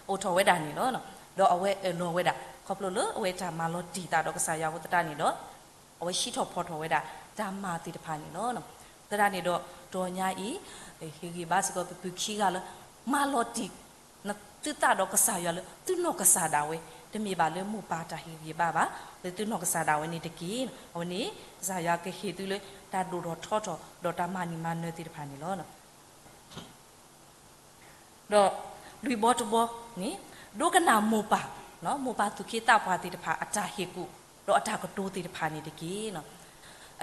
အိၣ်ထီၣ်ဝဲဒၣ်န့ၣ်လီၤ. ဒီးအဝဲအၢၣ်လီၤဝဲဒၣ် ခီဖျိလၢအဝဲတၢ်မၤလီၤတံၢ်သးဒီးကစၢ်ယွၤအဃိသတးန့ၣ်ဒီး အဝဲဟံးထီၣ်ဖီၣ်ထီၣ်ဝဲဒၣ် တၢ်မၤသ့ၣ်တဖၣ်န့ၣ်လီၤ. သတးန့ၣ်ဒီး တဂီၤညါအံၤ ဟ့ၣ်ဂံၢ်ဘါစ့ၢ်ကီးပပုၢ်ခံဂၤလၢ မၤလီၤတံၢ် သုသးဒီးကစၢ်ယွၤလၢ သုနီၢ်ကစၢ်ဒၣ်ဝဲ, တမ့ၢ်ဘၣ်လၢမိၢ်ပၢ်တၢ်ဟ့ၣ်ဂံၢ်ဘါဘၣ်, လၢသုနီၢ်ကစၢ်ဒၣ်ဝဲန့ၣ်တက့ၢ်. အဝဲန့ၣ် ကစၢ်ယွၤကဟ့ၣ်သုလၢ တၢ်ဒိၣ်ထီၣ်ထီထီၣ် ဒီးတၢ်မၤနၢၤမၤနၢၤသ့ၣ်တဖၣ်န့ၣ်လီၤ. ဒီးလွံၢ်ဘီတဘီန့ၣ် ဒိကနၣ်မိၢ်ပၢ်, မိၢ်ပၢ်သူၣ်က့သးပှၢ်သ့ၣ်တဖၣ် အတၢ်ဟ့ၣ်ကူၣ် ဒီးအတၢ်ကတိၤသ့ၣ်တဖၣ်န့ၣ်တက့ၢ်.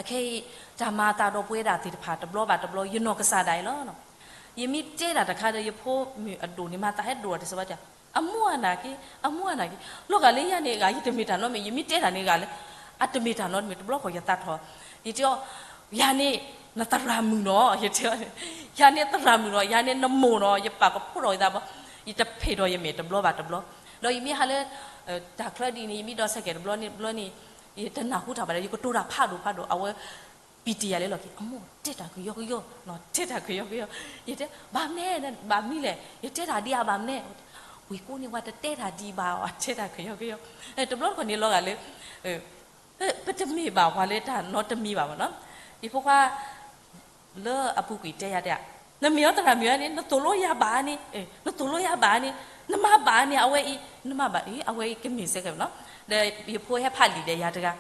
အခဲအံၤ တၢ်မၤအသးဒီးပဝဲဒၣ်သ့ၣ်တဖၣ် တဘျီဘၣ်တဘျီ ယနီၢ်ကစၢ်ဒၣ်အံၤလီၤ. ယမ့ၢ်တဲတၢ်တခါဒီး ယဖိမုၣ်အဒိၣ်န့ၣ် မၤသးဟဲဒိၣ်အီၤတစဲးဘၣ်, အမိၢ်အနၢ်က့, အမိၢ်အနၢ်က့, လီၤဂာ်လၢယၤန့ၣ်ဂၤ ယတမ့ၢ်တၢ်နီတမံၤ, ယမ့ၢ်တဲတၢ်န့ၣ်ဂၤလၢ အတမ့ၢ်တၢ်နီတမံၤ တဘျီဃီယသးထီၣ်, ယတဲအီၤ, ယၤန့ၣ် နသရၣ်မုၣ်နီၤ, ယတဲ, ယၤန့ၣ်သရၣ်မုၣ်နီၤ, ယၤန့ၣ်နမိၢ်နီၤ, ယပာ်ကဖိးထီၣ်ယသးဘၣ်, ယတဖံးထီၣ်ယမဲာ်တဘျီဘၣ်တဘျီ, ဒီးယမ့ၢ်ဟးလၢ တၢ်ချၢဒ်န့ၣ် ယမ့ၢ်ဒိးစဲးကဲးတဘျီန့ၣ်တဘျီန့ၣ် ယတနၢ်ဟူတၢ်ဘၣ်ဒီး ယကတိၤတၢ်ဖးဒိၣ်ဖးဒိၣ်, အဝဲ ပံတယၤလဲလီၤက့ၤ, အမိၢ်တဲတၢ်ကယီကယီ, တဲတၢ်ကယီကယီ, ယတဲ ဘၣ်မနုၤလဲၣ်, ဘၣ်မနုၤလဲၣ်, ယတဲတၢ်ဒ်အံၤဘၣ်မနုၤလဲၣ်, ဝ့ၢ်ကိးန့ၣ် ပှၤတတဲတၢ်ဒ်အံၤဘၣ်, တဲတၢ်ကယီကယီ, တဘျီတခီၣ်န့ၣ်လီၤဂာ်လၢ ပတမ့ၢ်ဘၣ်ပှၤလၢတၢ်နီတမံၤဘၣ်မ့ၢ်နီၤ, ယဖိခွါ လၢအပူၤကွံာ်တဲယၤတဲ, နမ့ၢ်အီၤသရၣ်မုၣ်ဧါန့ၣ် နသိၣ်လိယၤဘၣ်န့ၣ်, နသိၣ်လိယၤဘၣ်န့ၣ်, နမၤဘၣ်န့ၣ် အဝဲအံၤ, နမၤဘၣ်အံၤ အဝဲအံၤကမ့ၢ်စ့ၢ်ကီးမ့ၢ်နီၤ, ဒီးယဖိဟဲဖးလံာ်ဒီးယၤတဂၤ,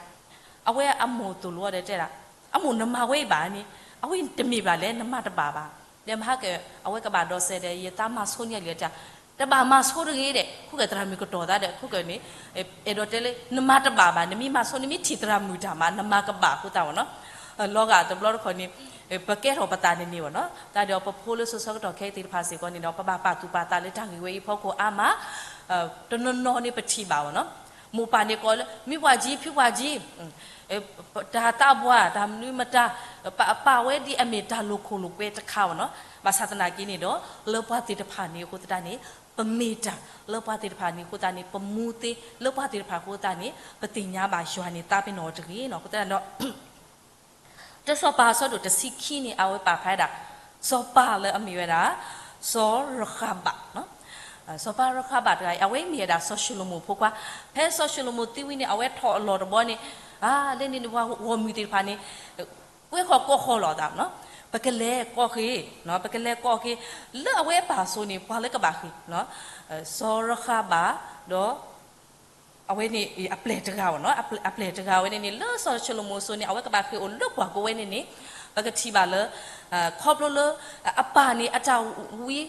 အဝဲအမိၢ်သိၣ်လိအီၤဒီးတဲဒၣ်, အမိၢ်နမၤဝဲအံၤဘၣ်န့ၣ်, အဝဲတမ့ၢ်ဘၣ်လဲၣ် နမၤတဘၣ်ဘၣ်, ဒီးမဟါက အဝဲကဘၣ်ဒိးစဲးဒီး ယသးမၤဆိန့ၢ်လံတဲ, တဘၣ်မၤဆိတဂ့ၤဒီး ခိၣ်ကဲသရၣ်မုၣ်ကတီၤသးဒီး ခိၣ်ကဲန့ၣ် အဲၣ်ဒိးတဲလၢ နမၤတဘၣ်ဘၣ်, နမ့ၢ်မၤဆိ နမ့ၢ်ထံၣ်သရၣ်မုၣ်တၢ်မၤ နမၤကဘၣ်အဃိသတးမ့ၢ်နီၤ, လီၤဂာ်တဘျီတခီၣ်န့ၣ် ပကဲထီၣ်ပသးန့ၣ်န့ၣ်မ့ၢ်နီၤ, တၢ်ဒီးပဖိလၢဆၢဆၢကတီၢ်ခဲအံၤသ့ၣ်တဖၣ်စ့ၢ်ကီးန့ၣ်ဒီး ပဘၣ်ပာ်သူၣ်ပာ်သးလၢတၢ်ဂ့ၢ်ဝဲအံၤဖီခိၣ်အါမး, တနီၤနီၤန့ၣ်ပထံၣ်ဘၣ်မ့ၢ်နီၤ, မိၢ်ပၢ်န့ၣ်ကိးလၢ မ့ၢ်ပှၤကၠံ ဖံပှၤကၠံ တၢ်သးပှၢ် တၢ်မနုၤမတၤ ပာ်ဝဲဒ်အမ့ၢ်တၢ်လိာ်ခိၣ်လိာ်ကွဲတခါမ့ၢ်နီၤ, ဘၣ်ဆၣ်သနာ်က့န့ၣ်ဒီး လၢပှၤသ့ၣ်တဖၣ်န့ၣ်အဃိသတးန့ၣ် ပမ့ၢ်တၢ် လၢပှၤသ့ၣ်တဖၣ်န့ၣ်အဃိသတးန့ၣ် ပမူသ့ လၢပှၤသ့ၣ်တဖၣ်အဃိသတးန့ၣ် ပသ့ၣ်ညါဘၣ်ယွၤန့ၣ်သးပ့ၤနီၣ်အီၤတဂ့ၤနီၤ, အဃိသတးဒီး တၢ်စီၤပၤအဆၢဒိၣ်တဆံခံန့ၣ် အဝဲပာ်ဖျါဒၣ် စီၤပၤလၢအမ့ၢ်ဝဲဒၣ် စီၤရဃဘၣ်, စီၤပၤရဃဘၣ်တဂၤအံၤ အဝဲမ့ၢ်ဝဲဒၣ်စီၤၡလိၤမိၣ်ဖိခွါ, ဖဲစီၤၡလိၤမိၣ်သံဝံၤန့ၣ် အဝဲထီၣ်အလီၢ်တဘျီန့ၣ်, အါ လၢန့ၣ်န့ၣ် ပှၤဂီၢ်မုၢ်သ့ၣ်တဖၣ်န့ၣ် ကွဲဃီၤကိးဃီၤလိာ်သးနီၤ, ပကလဲၤကိးဃ့ၤ, ပကလဲၤကိးဃ့ၤ, လၢအဝဲအပၢ်အစိၤန့ၣ် ပှၤလၢကဘၣ်ဃ့ၢ်, စီၤရဃဘၣ် ဒီး အဝဲန့ၣ်အပျဲၢ်တဂၤဘၣ်နီၤ, အပျဲၢ်တဂၤဝဲန့ၣ်န့ၣ် လၢစီၤၡလိၤမိၣ်အစိၤန့ၣ် အဝဲကဘၣ်ဃ့ၢ်အိၣ်လၢပှၢ်ကိးဝဲန့ၣ်န့ၣ်, ပကထံၣ်ဘၣ်လၢ ခီဖျိလၢ အပၢ်န့ၣ် အတၢ်ဝံ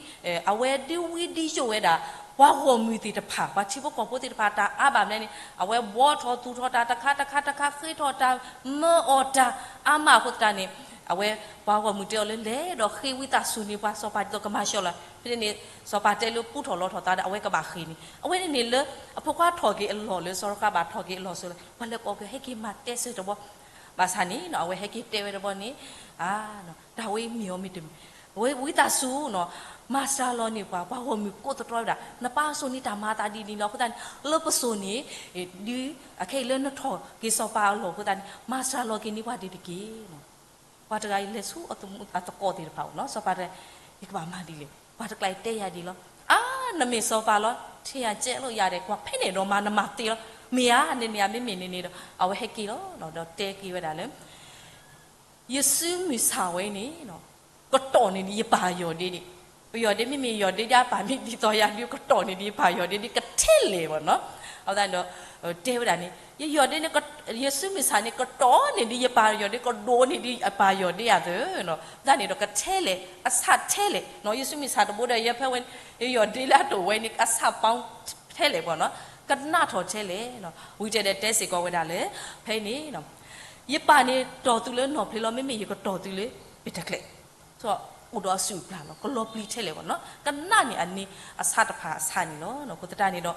အဝဲဒ်ဝံဒ်ယိာ်ဝဲဒၣ် ပှၤဂီၢ်မုၢ်သ့ၣ်တဖၣ် ပှၤထံဖိကီၢ်ဖိသ့ၣ်တဖၣ်တၢ်အါဘၣ်မနုၤန့ၣ် အဝဲဘှီထီၣ်သူၣ်ထီၣ်တၢ်တခါတခါတခါ ဃ့ထီၣ်တၢ်မၢအီၤတၢ်အါမးအဃိသတးန့ၣ် အဝဲပှၤဂီၢ်မုၢ်တဲအီၤလၢလဲၤဒီးဃ့ဝံသးစူၤန့ၣ် ပှၤစီၤပၤဒ်သိးကမၤစၢၤလီၤ. ဖဲန့ၣ်န့ၣ် စီၤပၤတဲလၢပူထီၣ်လီထီၣ်သးဒီး အဝဲကဘၣ်ဃ့ၢ်န့ၣ် အဝဲန့ၣ်န့ၣ်လၢ အဖိခွါထီၣ်က့ၤအလီၢ်လၢစီၤရဃဘၣ်ထီၣ်က့ၤအလီၢ်အစိၤလၢ ပှၤလဲၤကိးက့ၤ ဟဲက့ၤမၤတဲဆၢတဘျီ ဘၣ်ဆၣ်န့ၣ် အဝဲဟဲက့ၤတဲဝဲတဘျီန့ၣ် အါ တၢ်ဝဲအံၤမ့ၢ်အီၤမ့ၢ်တမ့ၢ် အဝဲဝံသးစူၤနီၤ မၤစှၤလီၤန့ၢ်ပှၤ ပှၤဂီၢ်မုၢ်ကိးသတြီဝဲဒၣ် နပၢ်အစိၤန့ၣ်တၢ်မၤအသးဒ်န့ၣ်လီၤ. အဃိသတးန့ၣ် လၢပစိၤန့ၣ် ဒ်အခဲအံၤလၢနထီၣ်က့ၤစီၤပၤအလီၢ်အဃိသတးန့ၣ် မၤစှၤလီၤက့ၤန့ၢ်ပှၤဒ်တက့ၢ်. ပှၤတဂၤအံၤလဲၤဆူအသကိးသ့ၣ်တဖၣ်အအိၣ်နီၤ စီၤပၤတဲ ယကဘၣ်မၤဒ်လဲၣ် ပှၤတကျါအံၤတဲယၤဒ်လီၤ အါ နမ့ၢ်စီၤပၤလီၤ ထဲယၤကဲလီၤယၤဒီး ကွၢ်ဖဲန့ၣ်ဒီးမၤနမၤသ့လီၤ မ့ၢ်ဧါ န့ၣ်န့ၣ် မ့မ့ၢ်န့ၣ်န့ၣ်ဒီး အဝဲဟဲက့ၤလီၤ ဒီးတဲက့ၤဝဲဒၣ်လၢ ယစုမုၢ်ဆၣ်ဝဲန့ၣ် ကတီၢ်န့ၢ်ဒံးယပၢ်ယီၢ်ဒ့ဒံး ပယီၢ်ဒ့မ့မ့ၢ်ယီၢ်ဒ့ဒံးအပၢ်မ့ၢ်ဒ်သိးယၤဒုးကတီၢ်န့ၢ်ဒံးယပၢ်ယီၢ်ဒ့ဒံးကထဲလဲၣ်ဘၣ်နီၤ အဃိသတးဒီး တဲဝဲဒၣ်န့ၣ် ယယီၢ်ဒ့န့ၣ် ယစုမုၢ်ဆၣ်န့ၣ် ကတီၢ်န့ၢ်ဒံးယပၢ်ယီၢ်ဒ့ ကဒိၣ်န့ၢ်ဒံးအပၢ်ယီၢ်ဒ့ယၤသၢနီၤ အဃိသတးန့ၣ်ဒီးကထဲလဲၣ် အဆၣ်ထဲလဲၣ်နီၤ ယစုမုၢ်ဆၣ်တဘိဒီး ယဖဲဝဲ ယယီၢ်ဒ့လၢအတိာ်ဝဲန့ၣ် အဆၣ်ပီထဲလဲၣ်ပှၤနီၤ ကနၣ်ထီၣ်ထဲလဲၣ်နီၤ ဝံၤတဲဒီးတဲစ့ၢ်ကီးဝဲဒၣ်လၢ ဖဲအံၤန့ၣ် ယပၢ်န့ၣ်တီၢ်သုလၢနီၢ်ဖျ့လီၤ မ့မ့ၢ်ယကတီၢ်သုလၢ ပ့ၤတကျဲး အိၣ်ဒီးအစုၣ်အပျၢ်လီၤ ကလီၤပျံၤထဲလဲၣ်ပှၤနီၤ ကနၣ်န့ၢ်အန့ၣ်အဆၣ်တဖၣ်အဆၣ်န့ၣ်လီၤ အဃိသတးန့ၣ်ဒီး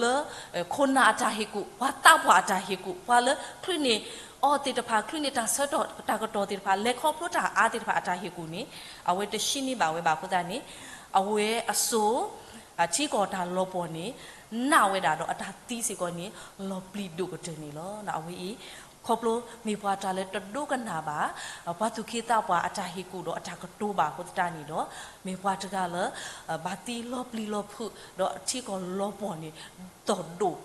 လၢ ခိၣ်နၢ်အတၢ်ဟ့ၣ်ကူၣ်, ပှၤသးပှၢ်အတၢ်ဟ့ၣ်ကူၣ်, ပှၤလၢချုးန့ၢ်အီၤသ့ၣ်တဖၣ်, ချုးန့ၢ်တၢ်ဆၢကတီၢ်တၢ်ကတီၢ်သ့ၣ်တဖၣ်, လဲၤခီဖျိတၢ်အါသ့ၣ်တဖၣ်အတၢ်ဟ့ၣ်ကူၣ်န့ၣ် အဝဲတဆံန့ၢ်ဘၣ်ဝဲဘၣ်အဃိသတးန့ၣ်, အဝဲအစိၤ ထံကီၢ်တၢ်လီၤပှီၢ်န့ၣ် နးဝဲဒၣ်ဒီးအတၢ်သံစ့ၢ်ကီးန့ၣ် လီၤပျံၤဒိၣ်ကတၢၢ်န့ၣ်လီၤ. အဝဲအံၤ ခီဖျိမ့ၢ်ပှၤတဂၤလၢတဒိကနၣ်ဘၣ် ပှၤသူၣ်က့သးပှၢ်အတၢ်ဟ့ၣ်ကူၣ်ဒီးအတၢ်ကတိၤဘၣ်အဃိသတးန့ၣ်ဒီး, မ့ၢ်ပှၤတဂၤလၢ ဘၣ်သံလီၤပျံၤလီၤဖုး ဒီးထံကီၢ်လီၤပှီၢ်န့ၣ် သီၣ်ဒိၣ်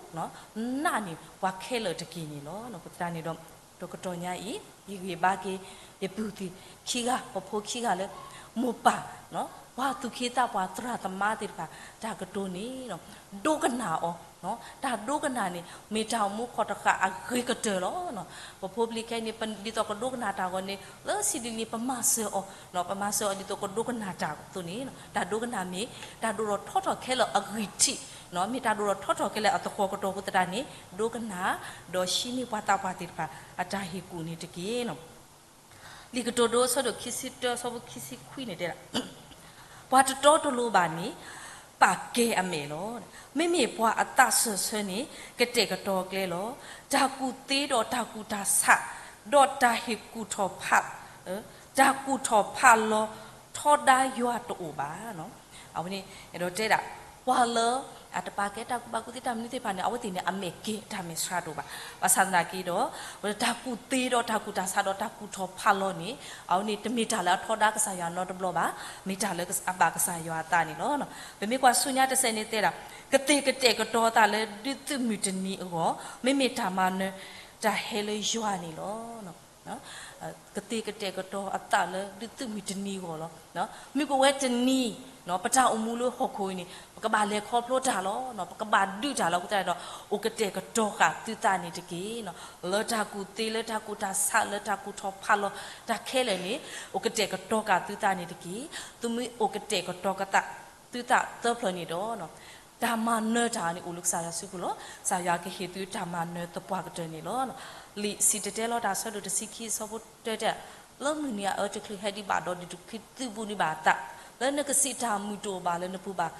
နးန့ၢ်ပှၤခဲလၢာ်တက့ၢ်န့ၣ်လီၤ. အဃိသတးန့ၣ်ဒီး တကတီၢ်ညါအံၤ ယဂ့ၢ်ဘါက့ၤ ယပုၢ်သ့ၣ်ခံဂၤ ပဖိခံဂၤလၢ မိၢ်ပၢ် ပှၤသူၣ်က့သးပှၢ်သရၣ်သမါသ့ၣ်တဖၣ် တၢ်ကတိၤန့ၣ် ဒိကနၣ်အီၤ, တၢ်ဒိကနၣ်န့ၣ် မ့ၢ်တၢ်အိၣ်မူခိၣ်တဃာ်အဂ့ၤကတၢၢ်လီၤ. ပဖိပလံၤခဲအံၤန့ၣ် ဒ်သိးကဒိကနၣ်တၢ်အဂီၢ်န့ၣ် လၢစံးဒ်န့ၣ် ပမၤစၢၤအီၤ, ပမၤစၢၤအီၤဒ်သိးကဒိကနၣ်တၢ်အသိးန့ၣ် တၢ်ဒိကနၣ်မ့ၢ် တၢ်ဒိၣ်ထီၣ်ထီထီၣ်ခဲလၢာ်အဂံၢ်ထံး, မ့ၢ်တၢ်ဒိၣ်ထီၣ်ထီထီၣ်ခဲလၢာ်အသဃီၤကတီၢ်အဃိသတးန့ၣ် ဒိကနၣ် ဒီးဟံးန့ၢ်ပှၤသးပှၢ်သ့ၣ်တဖၣ် အတၢ်ဟ့ၣ်ကူၣ်န့ၣ်တက့ၢ်. လံာ်ကတိၤဒိ အဆၢဒိၣ်ခံဆံတၢ အဆၢဖိခံဆံခွံန့ၣ်တဲဒၣ်, ပှၤတတီတလိၤဘၣ်န့ၣ် ပာ်ကဲအမဲာ်လီၤ. မ့မ့ၢ်ပှၤအသးစၢၢ်ဆၢန့ၣ် ကတဲာ်ကတီၤကျဲလီၤ. တၢ်ကူၣ်သ့ဒီးတၢ်ကူၣ်တၢ်ဆး ဒီးတၢ်ဟ့ၣ်ကူၣ်ထီၣ်ဖး တၢ်ကူၣ်ထီၣ်ဖးလီၤထီဒါယွၤတအိၣ်ဘၣ်. အဝဲန့ၣ် အဲၣ်ဒိးတဲဒၣ် ပှၤလၢ အတပာ်ကဲတၢ်ကူၣ်ဘၣ်ကူၣ်သ့တၢ်မနုၤသ့ၣ်တဖၣ်န့ၣ် အဝဲသ့ၣ်န့ၣ် အမဲာ်ကဲတၢ်မဲာ်ဆှးတအိၣ်ဘၣ်. ဘၣ်ဆၣ်သနာ်က့ဒီး တၢ်ကူၣ်သ့ဒီးတၢ်ကူၣ်တၢ်ဆးဒီးတၢ်ကူၣ်ထီၣ်ဖးလီၤန့ၣ် အဝဲန့ၣ် တမ့ၢ်တၢ်လၢအထီဒါကစၢ်ယွၤနီတဘျီဘၣ်, မ့ၢ်တၢ်လၢအဘၣ်ကစၢ်ယွၤအသးန့ၣ်လီၤ. ပမ့ၢ်ကွၢ်ဆူညါတစဲးန့ၣ်တဲဒၣ် ကသ့ၣ်ကတဲာ်ကတီၤအသးလၢဒုးသုးမုၢ်တနံၤအဂီၢ်, မ့မ့ၢ်တၢ်မၤနၢၤ တၢ်ဟဲလၢယွၤန့ၣ်လီၤ. ကသ့ၣ်ကတဲာ်ကတီၤအသးလၢဒုးသုးမုၢ်တနံၤအဂီၢ်လီၤ. မုၢ်ကဝဲတနံၤ ပတၢ်အိၣ်မူလၢဟီၣ်ခိၣ်အံၤန့ၣ် ပကဘၣ်လဲၤခီဖျိတၢ်လီၤ. ပကဘၣ်ဒုးတၢ်လီၤ. အဃိသတးဒီး အိၣ်ကတဲာ်ကတီၤဃာ်သုသးန့ၣ်တက့ၢ်. လၢတၢ်ကူၣ်သ့ လၢတၢ်ကူၣ်တၢ်ဆး လၢတၢ်ကူၣ်ထီၣ်ဖးလီၤ တၢ်ခဲလၢာ်န့ၣ် အိၣ်ကတဲာ်ကတီၤဃာ်သုသးန့ၣ်တက့ၢ်. သုမ့ၢ်အိၣ်ကတဲာ်ကတီၤကသး သုသးသၢဖျၢၣ်န့ၣ်ဒီး တၢ်မၤနၢၤတၢ်န့ၣ် အိၣ်လၢကစၢ်ယွၤစုပူၤလီၤ. ကစၢ်ယွၤကဟ့ၣ်သုတၢ်မၤနၢၤသပှၢ်ကတၢၢ်န့ၣ်လီၤ. လံာ်စံၣ်တဲၤတဲလီၤတၢ်အဆၢဒိၣ်တဆံခံ အဆၢဖိတၢတဲ, လၢမုၢ်နံၤအအၢတချုးဟဲဒံးဘၣ်ဒီး ဒုးတချုးသုးဘူးန့ၢ်ဘၣ်အသး, လၢနကစံးတၢ်မုာ်တအိၣ်ဘၣ်လၢနပူၤဘၣ်,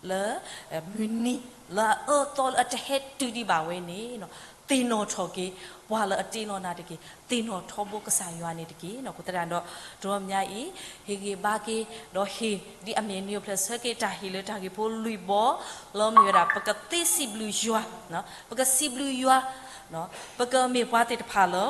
လၢ မုၢ်နံၤ လၢအအၢအသီလၢအတဟဲတုၤဒံးဘၣ်ဝဲန့ၣ် သ့ၣ်နီၣ်ထီၣ်က့ၤ ပှၤလၢအတ့လီၤနၤတက့ၢ်. သ့ၣ်နီၣ်ထီဘိကစၢ်ယွၤန့ၣ်တက့ၢ်. အဃိသတးဒီး တဘျီညါအံၤ ဟ့ၣ်ဂံၢ်ဘါက့ၤ ဒီးဟ့ၣ်ဒ်အမ့ၢ်နံၣ်အိၣ်ဖျဲၣ်ဆၢက့ၤတၢ်ဟ့ၣ်လၢတၢ်ဂ့ၢ်ဖိလွံၢ်ဘီ လၢမ့ၢ်ဝဲဒၣ် ပကသ့စံးဘျုးယွၤ, ပကစံးဘျုးယွၤ, ပကမ့ၢ်ပှၤသ့ၣ်တဖၣ်လၢ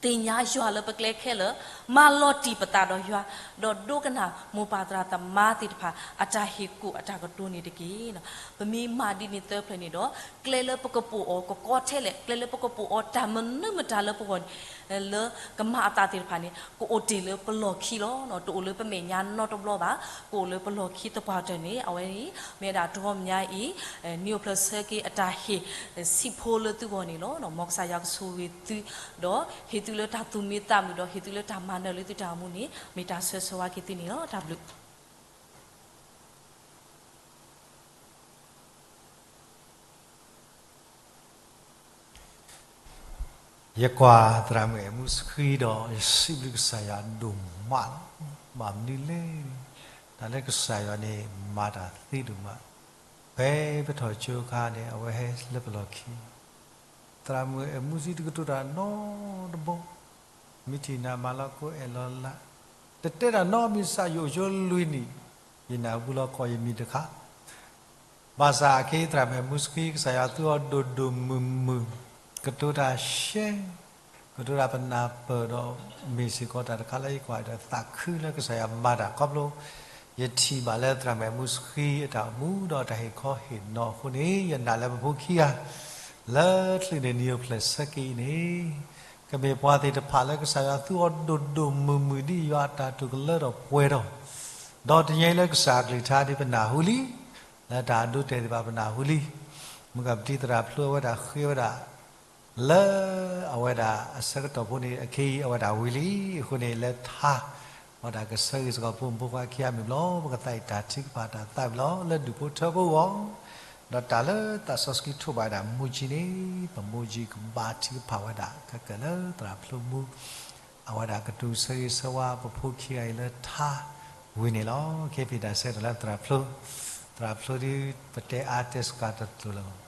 သ့ၣ်ညါယွၤလၢပကျဲခဲလၢာ်, မၤလီၤတံၢ်ပသးဒီးယွၤ, ဒီးဒိကနၣ်မိၢ်ပၢ်သရၣ်သမါသ့ၣ်တဖၣ် အတၢ်ဟ့ၣ်ကူၣ်အတၢ်ကတိၤန့ၣ်တက့ၢ်. ပမ့ၢ်မၤဒ်န့ၣ်သၢဖျၢၣ်န့ၣ်ဒီး ကျဲလၢပကပိာ်အီၤကကီထဲလဲၣ်, ကျဲလၢပကပိာ်အီၤတၢ်မနုၤမတၤလၢပဂီၢ်န့ၣ် လၢကမၤအသးသ့ၣ်တဖၣ်န့ၣ် ကအိၣ်တ့ၢ်လၢပလီၢ်ခံလီၤ. တအိၣ်လၢပမဲာ်ညါနီတဘျီဘၣ်, ကအိၣ်လၢပလီၢ်ခံသပှၢ်ကတၢၢ်န့ၣ် အဝဲအံၤ မ့ၢ်ဝဲဒၣ်တဘျီညါအံၤ နံၣ်အိၣ်ဖျဲၣ်ဆၢက့ၤအတၢ်ဟ့ၣ် ဆံးဖိလၢသုဂီၢ်န့ၣ်လီၤ. မ်ကစၢ်ယွၤကဆိၣ်ဂ့ၤသု ဒီးဟ့ၣ်သုလၢတၢ်သူၣ်မံသးမုာ် ဒီးဟ့ၣ်သုလၢတၢ်မၤနၢၤလၢသုတၢ်အိၣ်မူန့ၣ် မ့ၢ်တၢ်ဆၢဂ့ၤဆၢဝါက့ၤသုန့ၣ်လီၤ. တၢ်ဘျုး ယကွၢ်သရၣ်မုၣ်အဲၣ်မူဆှံဒီး ယစံးဘျုးကစၢ်ယွၤဒိၣ်မးလီၤ. ဘၣ်မနုၤလဲၣ်, တၢ်လၢကစၢ်ယွၤန့ၣ် မၤတၢ်သ့ဒိၣ်မး, ဖဲပထီၣ်ကၠိအခါန့ၣ် အဝဲဟဲလၢပလီၢ်ခံ, သရၣ်မုၣ်အဲၣ်မူဆှံတကတိၤတၢ်နီတဘီ, မ့ၢ်ထံၣ်နၤမၤလီၤကိအဲၣ်လီၤလၢ်, တတဲတၢ်နီတမံၤစးယိၣ်ယိလွံၢ်နံၣ်, ယနၢ်ဟူလီၤကိးယမံၤတခါ ဘၣ်ဆၣ်အခဲအံၤသရၣ်မုၣ်အဲၣ်မူဆှံ ကစၢ်ယွၤသူအီၤဒိၣ်ဒိၣ်မုၢ်မုၢ်, ကတိၤတၢ်ရှဲ, ကတိၤတၢ်ပနၢ်ပၢၢ်ဒီး မ့ၢ်စ့ၢ်ကီးတၢ်တခါလၢယကွၢ်ဒီးသးခုလၢကစၢ်ယွၤမၤတၢ်ခီဖျိ ယထံၣ်ဘၣ်လၢသရၣ်မုၣ်အဲၣ်မူဆှံအတၢ်အိၣ်မူဒီးတၢ်ဟ့ၣ်ခီဟ့ၣ်နီၤအဃိန့ၣ် ယနာ်လၢပဖိခံဂၤ လၢချုးန့ၢ်နံၣ်အိၣ်ဖျဲၣ်ဆၢက့ၤအံၤန့ၣ် ကမ့ၢ်ပှၤသ့ၣ်တဖၣ်လၢကစၢ်ယွၤသူအီၤဒိၣ်ဒိၣ်မုၢ်မုၢ်ဒ်ယွၤအတၢ်တိာ်ကလၢထီၣ်ပှဲၤထီၣ်, ဒီးတနံၤအံၤလၢကစၢ်အကလုၢ်ကထါဒ်ပနၢ်ဟူလံ, လၢတၢ်အဒိအတဲာ်သ့ၣ်တဖၣ်ပနၢ်ဟူလံ, မုၢ်ဂၤပတံၤသရၣ်ဖျိအဝဲဒၣ်ဃ့ဝဲဒၣ် လၢအဝဲဒၣ်အဆၢကတီၢ်ဖိန့ၣ် အခဲအံၤအဝဲဒၣ်ဝံၤလံ, အဃိန့ၣ်လၢထါ အဝဲဒၣ်ကဆၢဂ့ၤစ့ၢ်ကီးဖိမုၣ်ဖိခွါခံဂၤမုၢ်ဘျီ ပကသးအံၤတၢ်ထုကဖၣ်တၢ်သးဝံၣ်လီၤ လၢဒူၣ်ဖိထၢဖိအဂီၢ်, ဒီးတၢ်လၢသးစီဆှံထိးဘၣ်ဝဲဒၣ်မူကၠံန့ၣ် ပမူကၠံကဘါထုကဖၣ်ဝဲဒၣ် ခဲကၢၣ်လၢသရၣ်ဖျိမူ အဝဲဒၣ်ကတိၤဆၢဂ့ၤဆၢဝါပဖိခံဂၤအံၤလၢထါဝံၤန့ၣ်လီၤ. ခဲအံၤပတၢ်ဆၢကတီၢ်လၢသရၣ်ဖျိ သရၣ်ဖျိဒ်ပတဲအါတဲစှၤတကျိၤလၢၤဘၣ်.